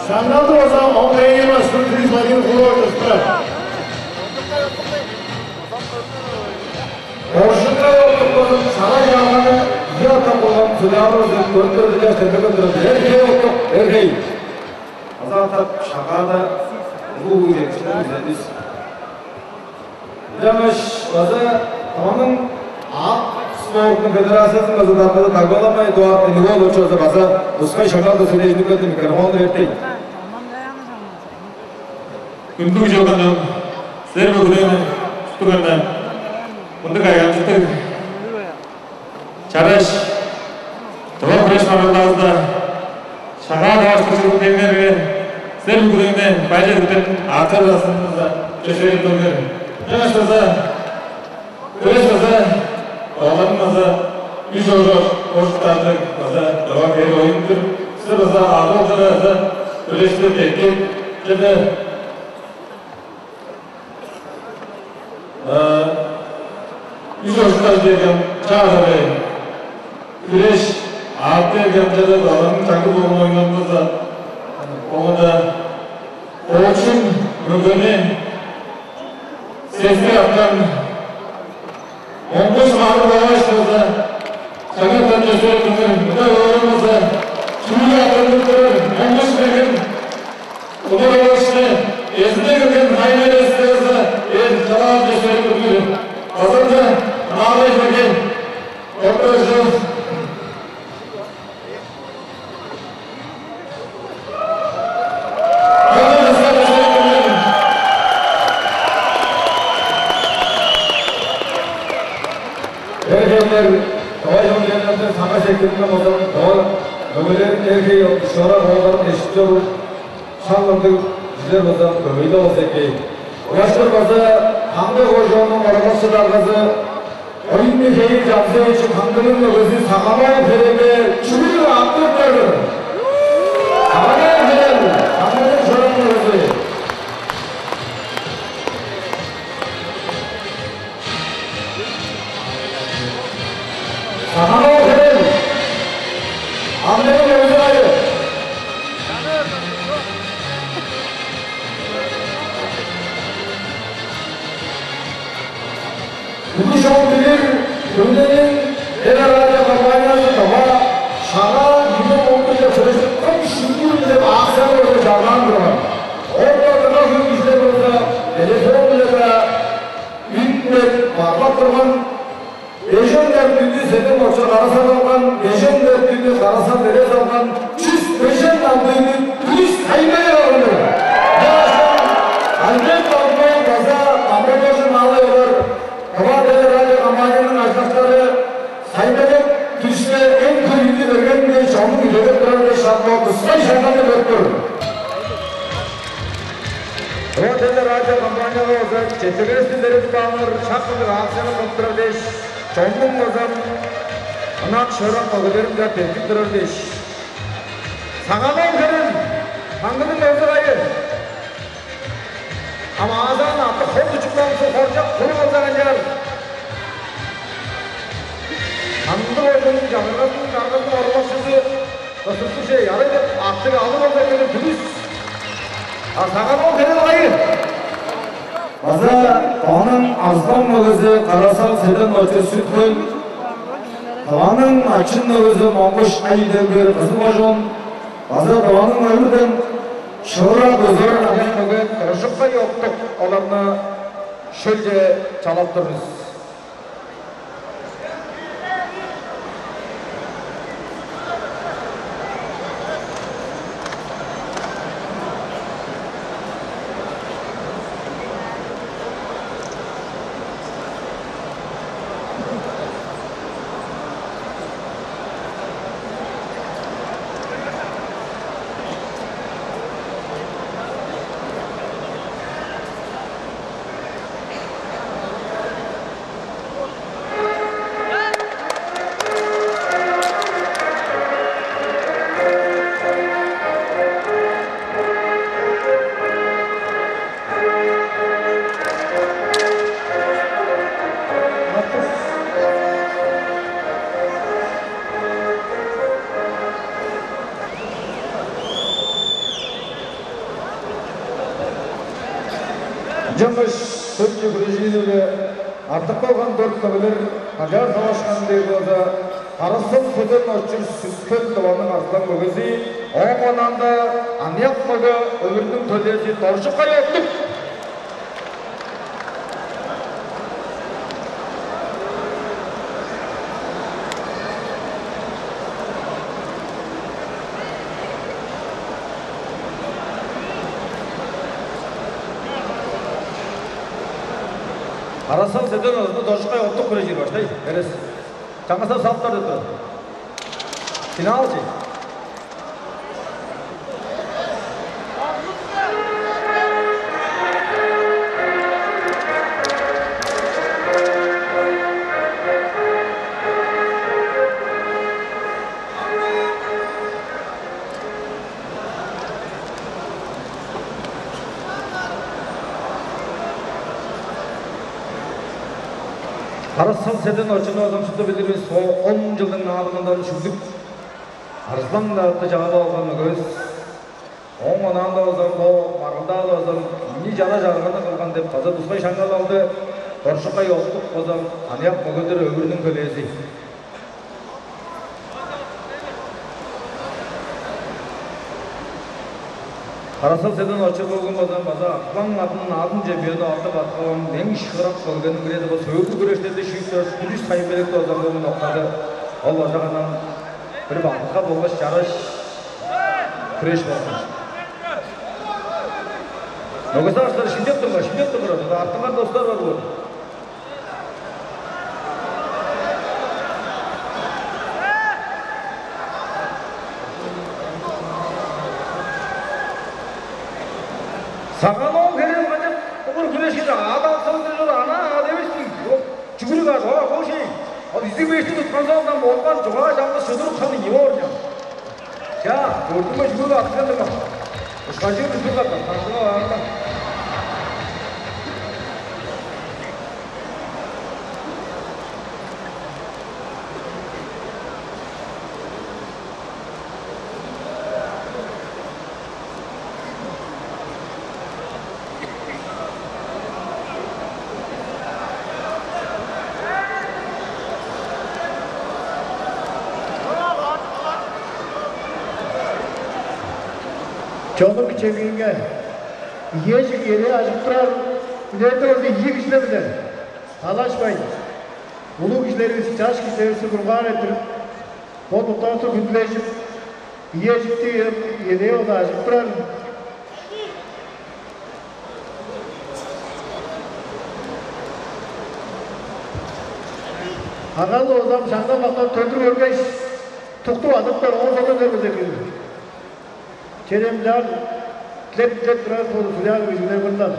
Шаңналды болза, он бейин башкы Түлүш Владимир Хурович тура. Оржука оттуктазын шара чааганы ийи атап болган Сулянову көрүндүрүлгеш демдеге турар. Эргей оттук, эргей. Аза атап Шагаада улуу-улуу чемиштерни күзедивис. Ынчангаш база Тываның аът спортунуң федерациязын база даргазы Тагбалама Эдуард Энеголович база база тускай шаңналды сөйлежип келди, микрофонну бердей. Хүндүлүг чогунум, силер бүгүден туттуганда мындыг кайгамчыктыг чараш тыва хүреш маргылдаазында Шагаа таварыштыржыдып келгенге силер бүгүдеңне байжы күтен аарчалаазыныңарга чөпшээреп көрүңер. Ынчангаш база Күреш база ооларның база үш ожок ожуктаажы база дова хере оюн-дур. Силер база аалдалчара база үлешти берген чеде үш ожуктаажы берген чаадары. Күреш Аттыг Янчада Даланың чаңгы болган оюннарында болганда Оочун Мөңгени сестип арткан Монгуш Маадыр Бавааш болза, чаңгыдан чөпшээреп тур, мында өөрүмүзде чүглү аттанып турар Монгуш Мөңген удур алышты, эзинде келген хайнар эстеза эр чалаан чөпшээреп тур. Базарда Маалай Мөңген, доктор Жыл. Эргемнер, давай хонжайларны саңа шектиринден база доор мөгелерин эргей шора бооларын эшип чоруур шак ындыг кижилер база көбейде болза эки. Улаштыр база Каңды кожууннуң оралакчы даргазы Оюн Михаил Чамзыевич Каңдының мөгези Саганов Херелге чүглү аттырыптар. Саганов Херел, Каңдының шоран мөгези. Саганов Херел, Каңдының мөгези кайы? Бүгү чон билир, Түмнениң телерадио компаниязы тыва шагаа кире оңдуйда сүрежип, кым шүңгүр деп акцияны көргеш, чаргаан турган. Орта дыңа хөй кижилер болза, телефон-биле-даа үнден барлап турган. Бежен дөрт дүннү седен очур кара сал алган, бежен дөрт дүннү кара сал бере салган, чүс бежен алды дүннү түс таймай алган. Альберт Алтынов база Амброзович Маалай олар Тыва телерадио компанияның ажылдакчылары Сайберек Түске эң хөйүнү бергенинге чоннуң идегеп турар дээш, шатлоо кыскай шаңналды көрүп тур. Тыва телерадио компанияга база четиргезин берип кааннар, шак ындыг акцияны кылып турар дээш, чоннуң база ынак шырак мөгелеринге бергип турар дээш. Саганов Херел, Каңдының мөгези кайы? Ам аазаан аттыг хол-дучуктан суг хоржок куруг алза канчаар. Каңды кожууннуң чагыргазының даргазының оралакчызы Кыстыкчы Ярый деп аттыг алыр болза экени, түлүс. А Саганов Херел кайы? База Тываның арзылаң мөгези Кара-Сал Седен-Очур, Сүт-Хөл, Тываның начын мөгези Монгуш Ай-Идембир, Кызыл кожуун, база Тываның Өвүрден шыырак өзер аныяк мөге Доржукай Октук, оларны шөлче чалап тур бис. Ынчангаш шөлче хүрежири-биле артып калган дөрт мөгелер канчаар таварышканы дээрге база Кара-Сал Седен-Очур, Сүт-Хөл, Тываның арзылаң мөгези, ооң онаанда аныяк мөге, Өвүрнүң төлээзи Доржукай Октук. Кара-Сал Седен-Очурну Доржукай Октук хүрежир баштай. Эрес. Чаңгыстап салыптар деп турар. Финал чи? Кара-Сал Седен-Очурну база шупту билир бис, о, он чылдың наадымындан шүглүп, Арзылаң-даа атты чаап алган мөгевис. Ооң онаанда болза бо маргылдаада болза ийи чара чарыгны кылган деп база тускай шаңналалды. Доржукай Оттук болза аныяк мөгедир Өвүрнүң төлээзи. Карасал Седен-Очур болган болза база Арзылаң адын адынче бөөнү артып аткан эң шыырак болган бирээзи бо сөөлгү күрештерде шүүптер күрүш сайын белекте болза болган октады. Ол ожагандан бир бакытка болгаш чараш күреш болган. Мөгесаашылар шимчеп турган, шимчеп турган. Артынган достар бар боор. Сагалоон херел качып, кымыр хүрешкеш, аадалсалдыр чор ана аад эвес дий. Чүгүрүк аар, ооба, хошей. Ол изиг бештиг туткан соондан болган чугаа чаңгыс шудурук ханы ийи оорнян. Чаа, көрдүң бе, чүгүрүк артыган дыңа. Ушкажыы бүзүр катап, таңдыга баарында. Чонук чемиинге иежик эре ажыктырар үлерде болза ийи кижилер-биле талашпайн, улуг кижилеривис чаш кижилеривисти бургаар эрттирип, бо дуктаазы хүндүлежип, иежикти эре одаажып турар. Агал озам шаңдан бактан төндүр көргеш, туктуп адыптар, оон содан көргүзер кижи. Черемчаан дилеп-дилеп турар боду суян кижине мындан.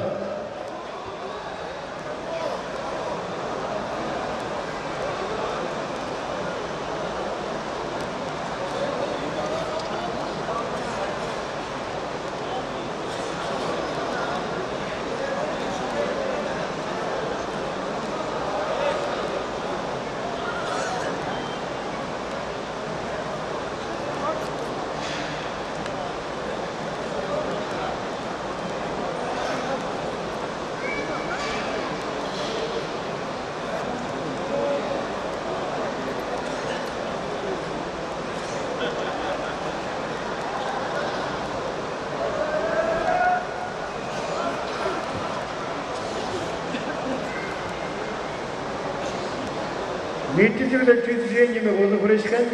Митти чүгле чүзүжээн чеме болу хүрешкен,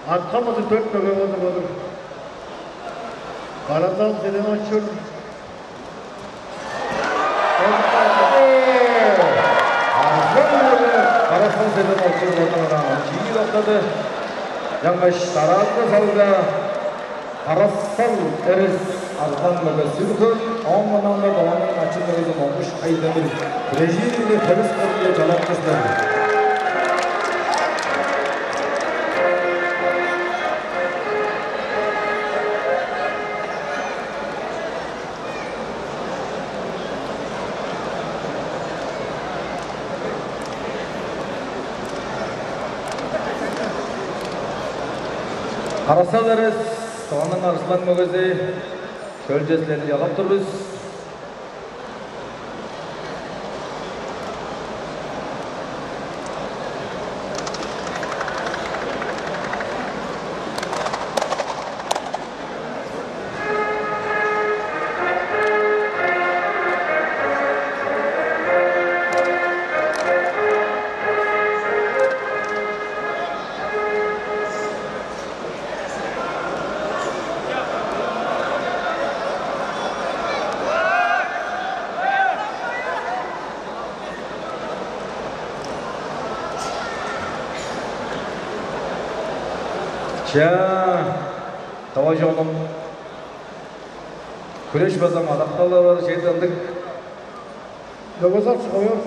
аткан болу дөрт мөге болу болур. Каразал седен очур. Арзан мөге Карасал седен очур болдуңараа чиир октады. Жаңгаш дараазы салга Карасал Эрес, Арзан мөге Сүрхөөн, оон мынанда Дованың ачын мөгези Монгуш Айдемир. Бирежиинде хевис кырынче чалап кыстар. Карасал Эрес, Дованың арзылаң мөгези, шөлче силерни чалап тур бис. Чаа, давай, чонум. Хүреш база мадакталар бар, чеди ындыг. Дөгезак союр.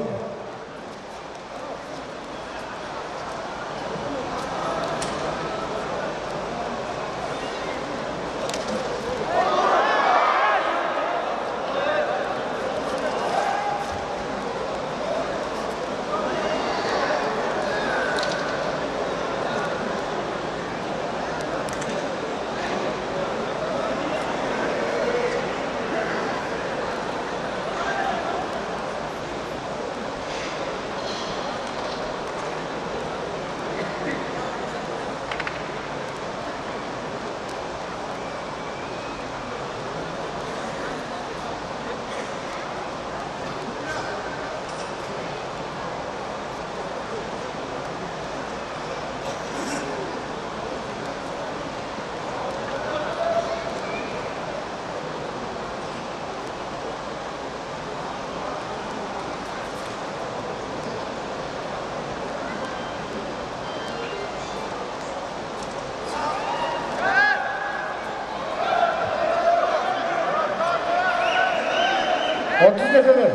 Отуз декеге.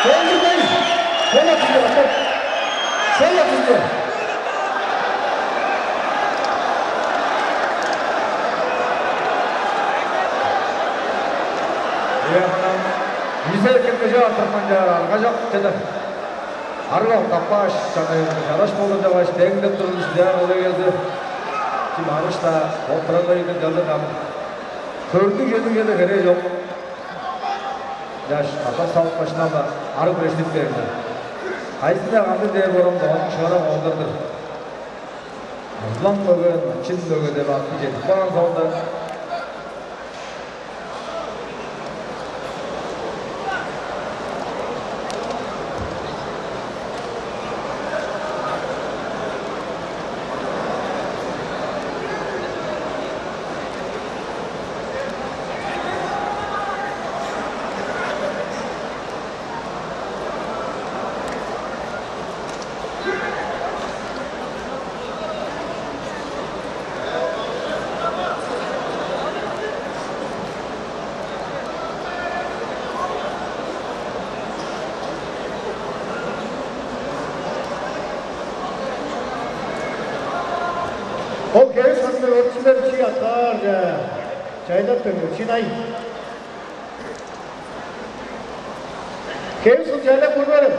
Доңгурбай, сола түзү, артар. Сола түзү. Ыяктан, үзе кеткеже артырман чаар арга чок чеде. Арга октапкаш, чанайырны чараш болур деп аш деңдеп турган шидяар ол эгези. Чим арыш-даа, ол туралайгын чалдыр кам. Көрдүг чедиге-де херээ чок. Чаш катап салып каштынам-даа, арыг бирээштип берди. Кайсы-даа кандыг дээр борамда, ону шыгара оңдардыр. Узлан мөге, чин мөге деп аттыг чедип барган соонда, ол кевис кырында өртүнер чий аткаар чайлап төнүр чинай. Кевис кыл чайлап көрберем.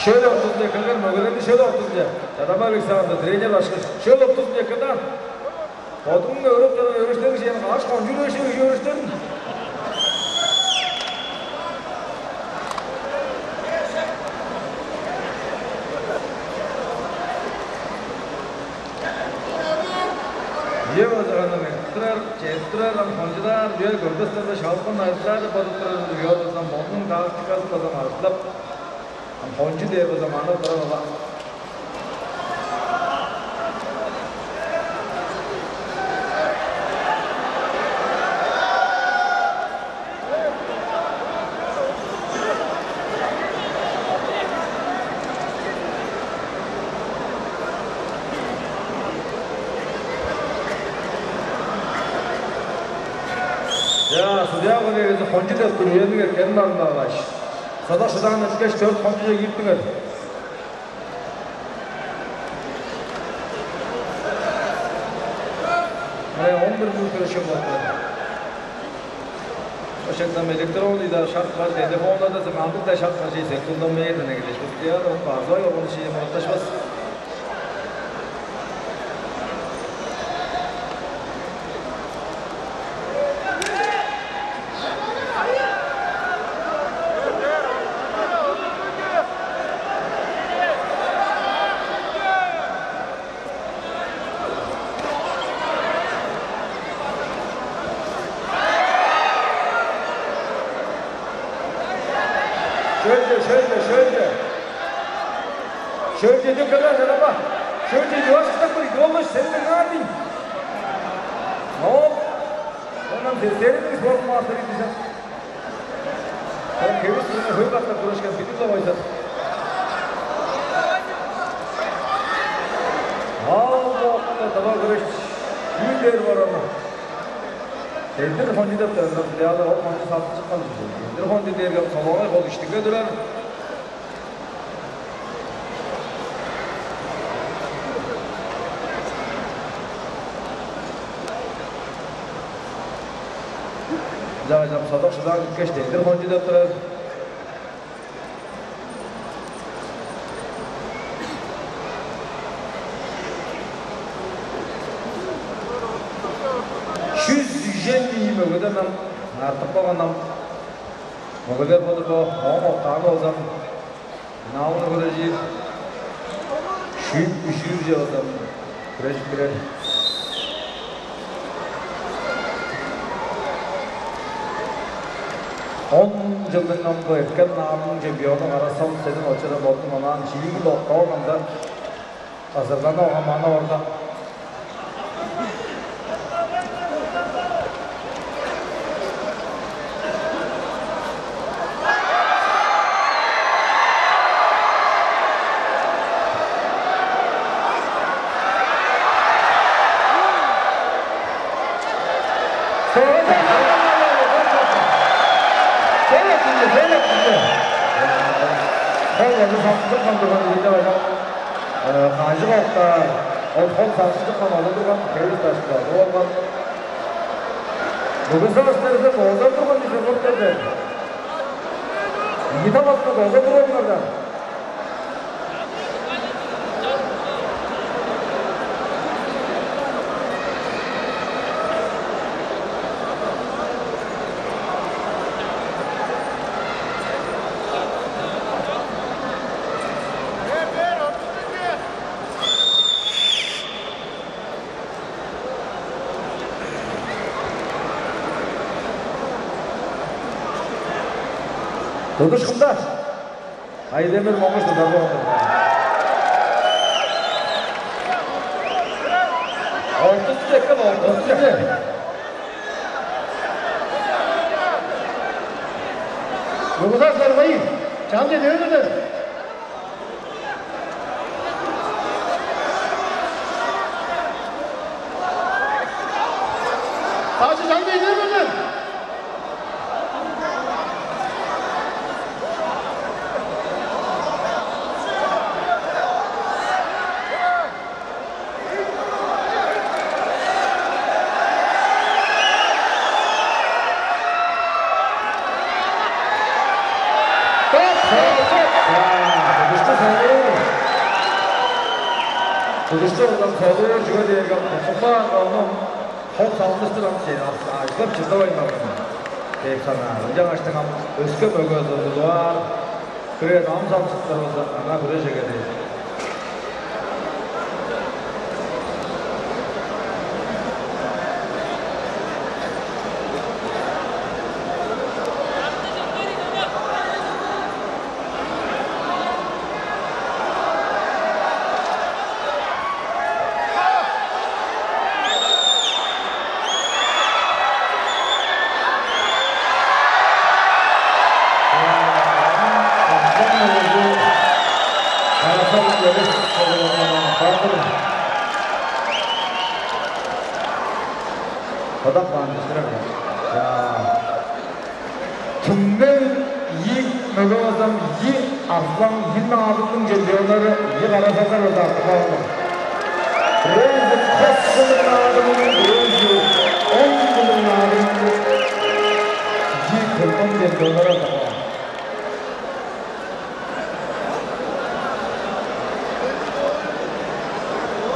Шөл ортузунче келген мөгелерни шөл ортузунче. Чадама Александр, тренер башкы. Шөл ортузунче келген. Бодуң өөрүп турар өөрүштериң чейин каш кончур өөрүштериң. Ийе, база аны мынтырар, чедип турар, ам хончудаар, үе көрбестен-даа шалбын ажылдаар деп бодап турар, үе болза, модунуң тактиказын база ажыглап, ам хончу дээр база манап турар ола. Чаа, судья коллегиясы кончуг деп күрүнениң эрткенин барымдаалааш, содак шыдаан эрткеш, дөрт кончуже киириптиңер. Мына он бир минут көрүшкен болду. Ошентен электронный-даа шак бар, телефонда-даа кандыг-даа шак бар, секундам мээрден эгелешпес. Яа, база ону шиие муратташпас. Шөлче, шөлче, шөлче. Шөлче, дөкелер жарама. Шөлче, юаш кыштап көр, ёлуш, сен дыңнаан дейн. Ол, онан сестериниң спорт мастери дижем. Ол кевис кырына хөй катап көрүшкен, бидиг-ле койза. Ал бокта дыва көрүш. Үй дээр барама. Элдир хончу деп дөрдүр, дияла ол хончу сатып чыккан. Элдир хончу дээрге солоңай хол иштинге турар. Жаа-жам содак шыдаан киткеш, элдир хончу деп турар. Чүс үжен ийи мөгеден ам артып калган ам. Мөгелер болур бо, ооң октааны болза, финалын хүрежир. Шүүп үшүүрже болза, хүрежип кирер. Он чылдың ам бо эрткен наадымның чемпиону Кара-Сал Седен-Очур болду, онаан чиигил октап алганда, азырлана оңа мана орда. Ол эми сактып кандырган үйүнде бажап, э, кажык октаар, ол хол саксыжып каан ала турган, хевис дашкылады болган. Бүгү савастарда дооза турган дизе кортарда. Ийи талакта дооза турганнарда. Тудушкунда. Айдемир Моңгуш тударлып алды. Ортузу чеккен, ортузу чеккен. Бүгү сарбайы чанче дөөдүлер. Бажы чаңгай бербеден. Тудушту солуур. Тудушту оон солуур, чүге дээрге бузуңмаан ону хол салмыстыр ам сен ажылап чыдавайн барган деп санаар. Ынчангаштың ам өске мөге ызы тудуп аар. Бирээзи ам салчыттар болза, аңаа хүрежеге дээр. Кадак баан дистирер. Чаа, Түңнел ийи мөге базам ийи арзылаң, ийи наадымның чемпионнары, ийи карасалдар база артып каалыңар. Бирээзи тос чылдың наадымының, бирээзи он чылдың наадымының ийи төрүттүнген чемпионнары артып каалыңар.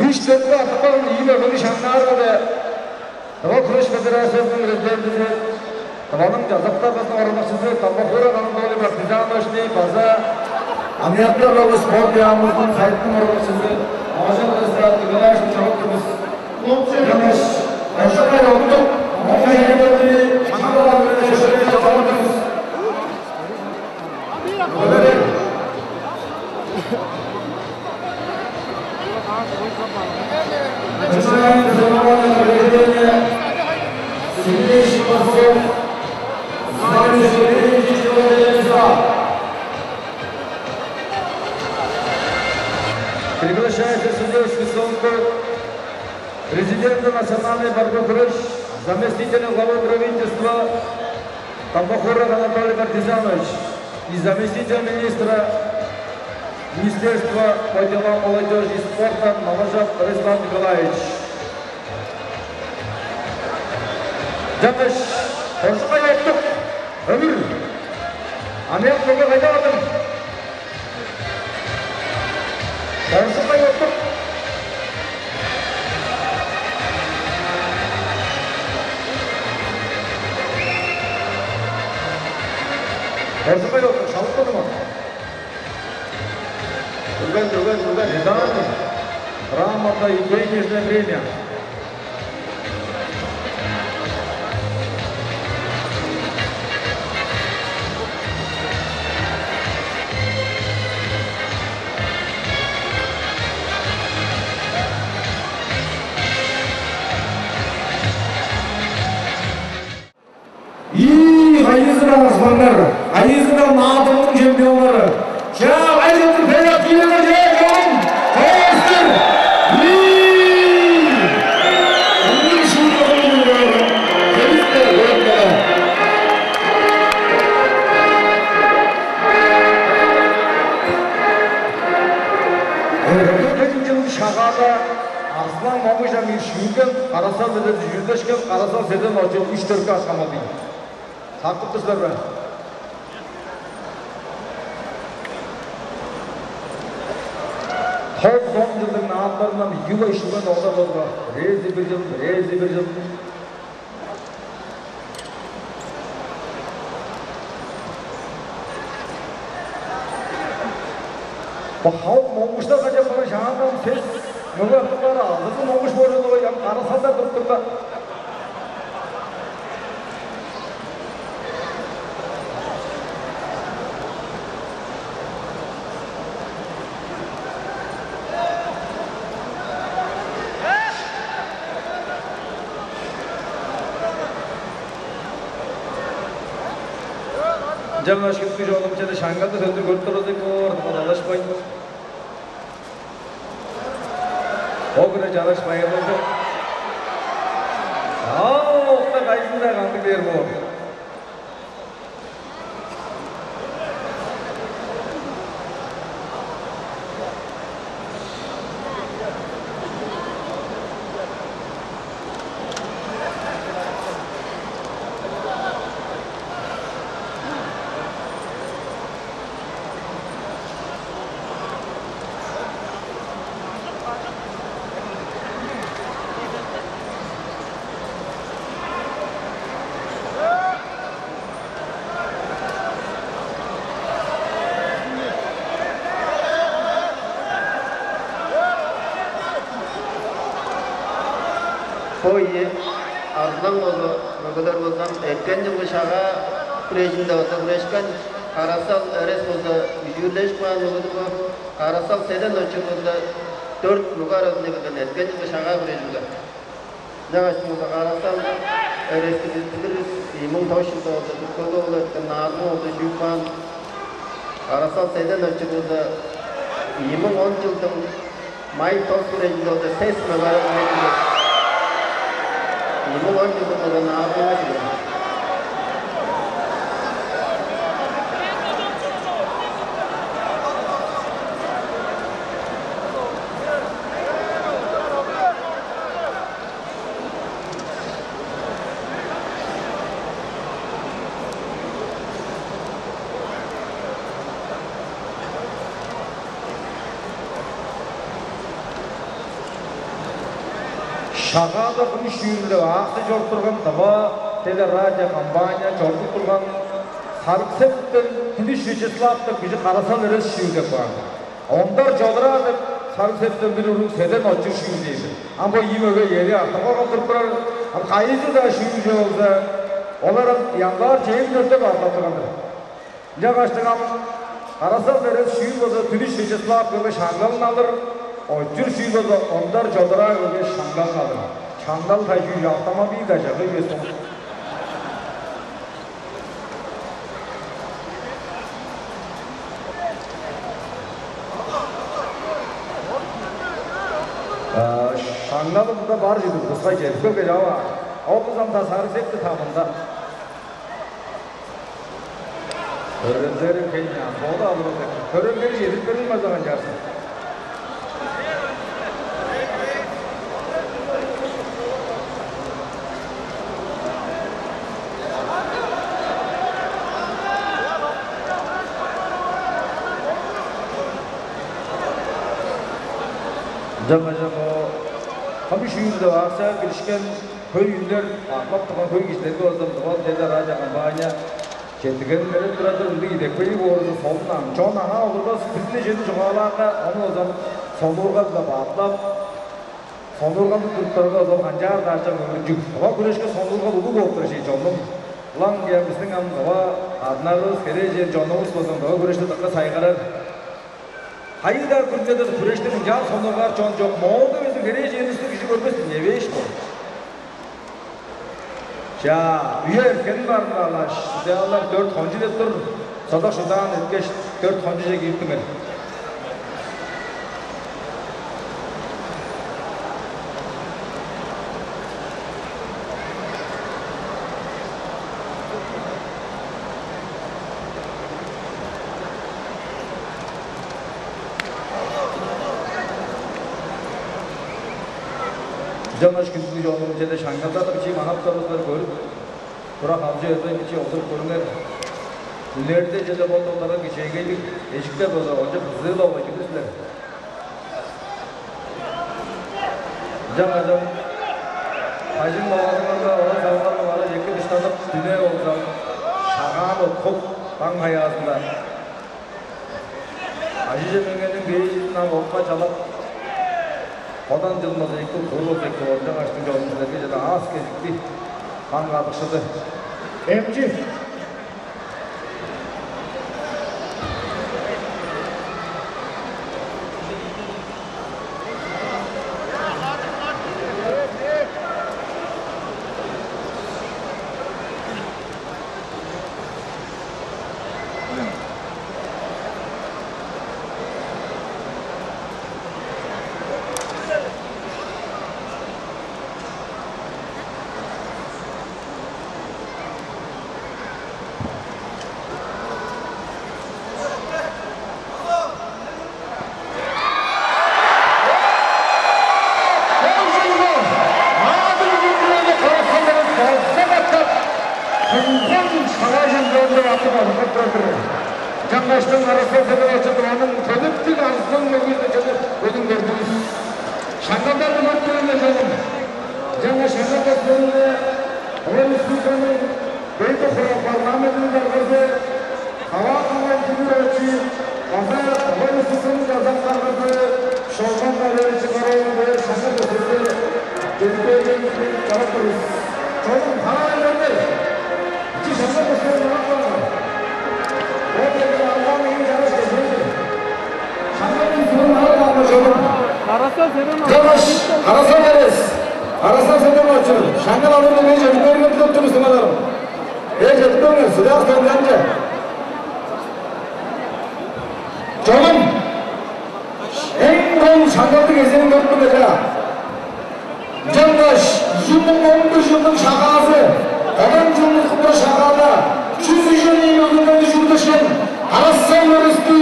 Үш төрүттүнген артып каалыңар, ийи мөгени шаңнаарга-даа, Тыва хүреш федерациязының президенти, Тываның Чазак даргазының оралакчызы Тамбахура Анатолий Партизановични база Амыяктар улус спорт яамызының сайдының оралакчызы Аажок Рестат Николаевични чалап тур бис. Ынчангаш ошкай оттук, оңай херекетти шаңналар-биле чөпшээрел чалап тур бис. Начинаем церемонию награждения сильнейших борцов звания чемпиона Чечни. Приглашается судейский стол президента национальной борьбы «Хүреш», заместителя главы правительства Тамбахуров Анатолий Партизанович и заместитель министра Министерства по делам молодежи и спорта Маложап Рестат Николаевич. Чаңгаш, ошкай оттук, өмүр. Амыяк мөге кайда бардың? Ошкай оттук. Ошкай оттук, шалып турдуңар. Үрген, үрген, үрген. Медаль, грамота и денежная премия. Ийи, кайызы-даа арзылаңнар, кайызы-даа наадымның чемпионнары. Чаа, кайызы-даа педагог кийлерге чаа чогум, тоостар. Ийи! Ындыг шуурган чемпионнары. Хевистер көрүп кала. Эрткен чыл Шагаада Арзылаң Монгуш Амир шүүрген, Карасал Седен чүүрлешкен, Карасал Седен очуп үш-дөрткү аткан болду. Сактып тур силер бе? Тос-он чылдың наадымнарындан ийи улай шүүрген оолдар болган. Бирээзи бир чыл, бирээзи бир чыл. Бо халык Монгуштар качап барган шаандан сес мөге артып каар, алгызы Монгуш боор чүве-дир, ам Карасалда туруп турда. Ынчангаш, күткү чонум, чеде шаңналды сөндүр көрүп турар дег боор, кудалашпайн. Бо хире чараш байырлалды. Ам окта кайызын-даа кандыг бээр боор. Бо ийи арзылаң болза, мөгелер болза, эрткен чылгы Шагаа хүрежинде база хүрешкен, Карасал Эрес болза, үжүүрлежип каан мөгедир бо. Карасал Седен Очур болза, дөрт мөге аразында кирген эрткен чылгы Шагаа хүрежинге. Ынчангаш болза Карасал Эрести биз билир бис, ийи муң тос чылда болза Түркпе-даа ол эрткен наадымга болза шүүп каан. Карасал Седен Очур болза ийи муң он чылдың май тос хүрежинде болза сес мөге аразында кирген. Ийи муң он чылдың болза наадымга кирген. Шагаада хүн шүүрүнде аксы чоруп турган, Тыва телерадио компания чорудуп турган, Сарыг-Септен Түлүш Вячеслав деп кижи Кара-Сал Эрес шүүр деп каан. Ондар Чодураа деп Сарыг-Септен бир уруг Седен Очур шүүр дээр. Ам бо ийи мөге эри артынга кылдырып турар. Ам кайызы-даа шүүрже болза, олар ам январь чээрби дөртте баарлап турган-дыр. Ынчангаштың ам Кара-Сал Эрес шүүр болза, Түлүш Вячеслав келгеш, шаңналын алыр, Очур шүүр болза, Ондар Чодураа келгеш, шаңналын алыр. Шаңнал тайчуур автомобиль-даа чыгыы эвес ол. Шаңналым мында бар чүве-дир, тускай чедип келгеш, ава. Ол кызам-даа Сарыг-Септи табында. Көрүнзерин кейин сода алып отыр. Көрүнзери чедип берилмезин канчаарсың? Ынчангаш бо хамык шүүрде акцияга киришкен хөй үннер, баарлап турган хөй кижилерге болза, Тыва телерадио компания четтиргенин берип турар-дыр. Ындыг идепкейлиг боорунга солун ам. Чон аңаа олурбас, бир-ле чүвени чугаалаарга, ону болза сонуургал-биле бадыткап, сонуургалдыг туруптарга болза канчаар-даа чок өөрүнчүг. Тыва хүрешке сонуургал улуг болуп турар чүве, чонум. Ылаңгыя бистиң ам тыва кадыннарывыс, херээжен чонувус болза тыва хүрешти дыка сайгарар. Кайы-даа күрүнеде хүрештиң ынчаар сонуургаар чон чок. Моолда безин херээженивисти кижи көрбес-тир, не бээш боор. Чаа, үе эрткенин барымдаалааш, судьялар дөрт хончу деп тур. Содак шудаан эрткеш, дөрт хончуже кириптиңер. Ынчангаш хүндүлүг чонум, чеде шаңналдады бичии манап турарывысты көрүп, тура халчы бербейн бичии олуруп көрүңер. Үнерде чеде бо доктарга кичээнгейлиг эжиктер болза, онча кызыыл овай чүдү силер. Ынчангаш бажың мавазыңарга ора-саваңарга бара эки дыштанып, дүне болза, шагаан уткуп, даң хаяазында ажы-чемеңерниң бээжизин ам отка чалап, кодан чылмаза эки уткуп болза эки. Ынчангаштың чонум, силерге чеде аас-кежикти, ам кадыкшыды. Эмчи. Ынчангаштың араса сыдып ачып, оның төлептиг азының мөгүзүнче өлүм көрдүңүз. Шаңналдан көрүп турар-дыр, чонум. Жаңа шаңналда соонда Тыва Республиканың Дойду Хурал парламентиниң даргазы Хаваа Кангай Тимурович база Тыва Республиканың Казак даргазы Шолбан Валерьевич Кара-оол бээр шаңнал дөстүрүнге чедип кээрин чалап тур бис. Чонум, хараа бериңер. Ичи шаңнал дөстүрүн манап кааңар. Ол черде албан эң чараш кезээ-дир. Шаңнал дөстүрүн манап кааңар, чонум. Араса Седен Очур. Чагаш, Араса Эрес. Араса Седен Очур. Шаңнал алырга бээр чедип кээрин дилеп тур бис, дуңмаларым. Бээр чедип келиңер, судья столчанче. Чонум, эң кол шаңналдыг кезээни көрүп тур бе, чаа? Ынчангаш ийи муң он бир чылдың шагаазы, кодан чылдың кымыр шагаада чүс үжен ийи мөгеден чүгүртешкен Араса Эрести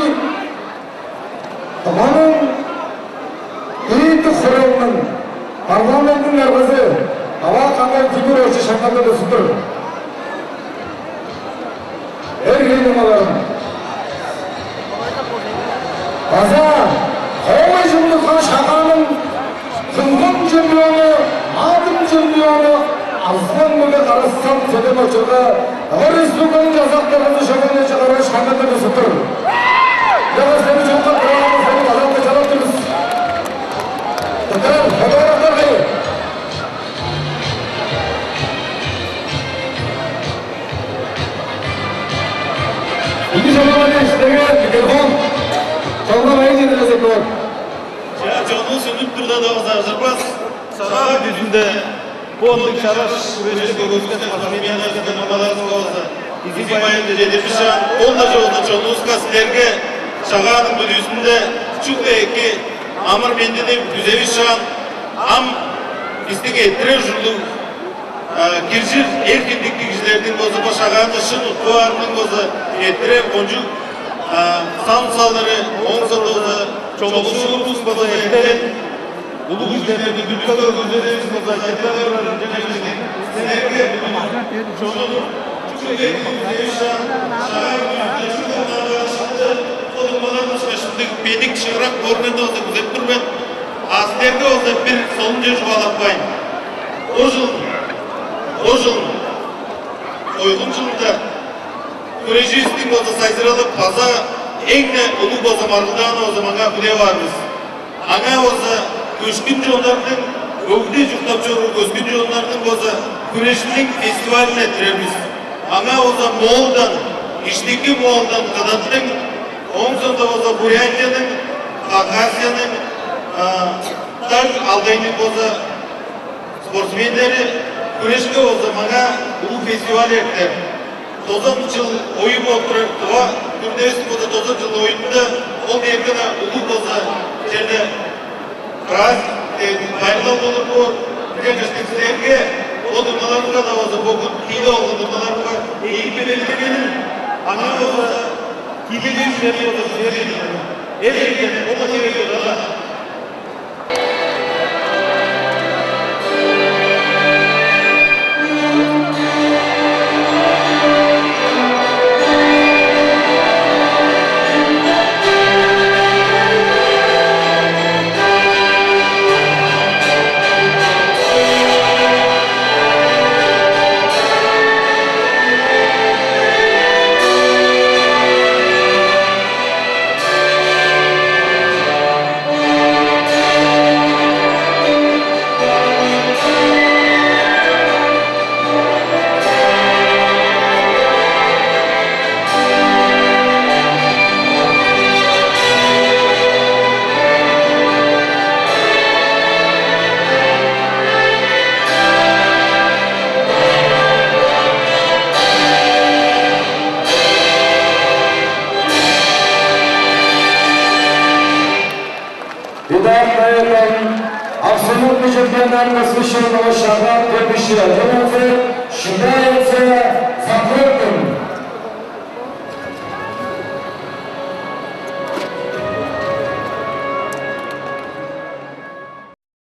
Тываның Дойду Хуралының парламентиниң даргазы Хаваа Кангай Тимурович шаңналда дөстүр. Эр-хей, дуңмаларым. База хоолай чымдыкка шагааның кылган чемпиону Аслан мөге Карасал Седен-Очурга Тыва Республиканың Казак даргазы Шогаан Эжи Караш ханганда кызып тур. Дагы сени чокка турарга сени казакка чалап тур бис. Тыктырар фотографтар кайы? Бүгү чогумга силерге микрофон. Чогумга байыр чедирер эки боор. Чаа, чонувус үнүп турда-даа база ажырбас. Шагаа бүдүүзүнде бо ындыг чараш күрешти көргүскен спортсменнерге, дыңнакчыларывыска база изиг байырны чедирбишаан, ол-даа чогуза чонувуска, силерге Шагааның бүдүүзүнде чүгле эки амыр-мендини күзевишаан, ам бистиң эрттирер ужурлуг, а, киржир эр хиндиктиг кижилерниң болза, бо Шагааны шын уткуп аарының болза, эрттирер кончуг, а, сан салыры, ооң соонда болза, чолукшуурувус болза, эрткен улуг кижилерни бүдүткел көргүзеривис болза, черле турар ынчангаш силерге бүгүн чонум чүгле эки күзевишаан, Шагаа бүдүүзүнде чүгле ынаар шынчы бодумгалар ышкаш ындыг бедик, шыырак боорун-даа болза күзеп тур мен. А силерге болза бир солун чүве чугаалап каайн. Бо чыл, бо чыл, койгун чылында хүреживистиң болза сайзыралы база эң-не улуг болза маргылдааны болза маңаа хүлээп аар бис. Аңаа болза көшкүн чоннарның, өгде чурттап чоруур көшкүн чоннарның болза хүрешиниң фестивалын эрттирер бис. Аңаа болза Моолдан, Иштики Моолдан, Кыдаттың, ооң соонда болза Бурятияның, Хакасияның, а, Даг Алтайның болза спортсменнери хүрешке болза маңаа улуг фестиваль эртер. Тозан чыл оюн болуп турар, Тыва күрүневистиң болза тозан чыл оюнунда ол дээрге-даа улуг болза черле праздник, э, байырлал болур боор. Ынчангаш силерге, ол дыңнакчыларга-даа болза, бо хүн киилеп алган дыңнакчыларга ийик белеткелин, аңаа болза киилегейин деп болза силерге, эш-өөрден ол-ла херек чорда. Итак, на этом абсолютный чемпионат, посвященного Шагаан Кирпиче одиннадцать, считается закрытым.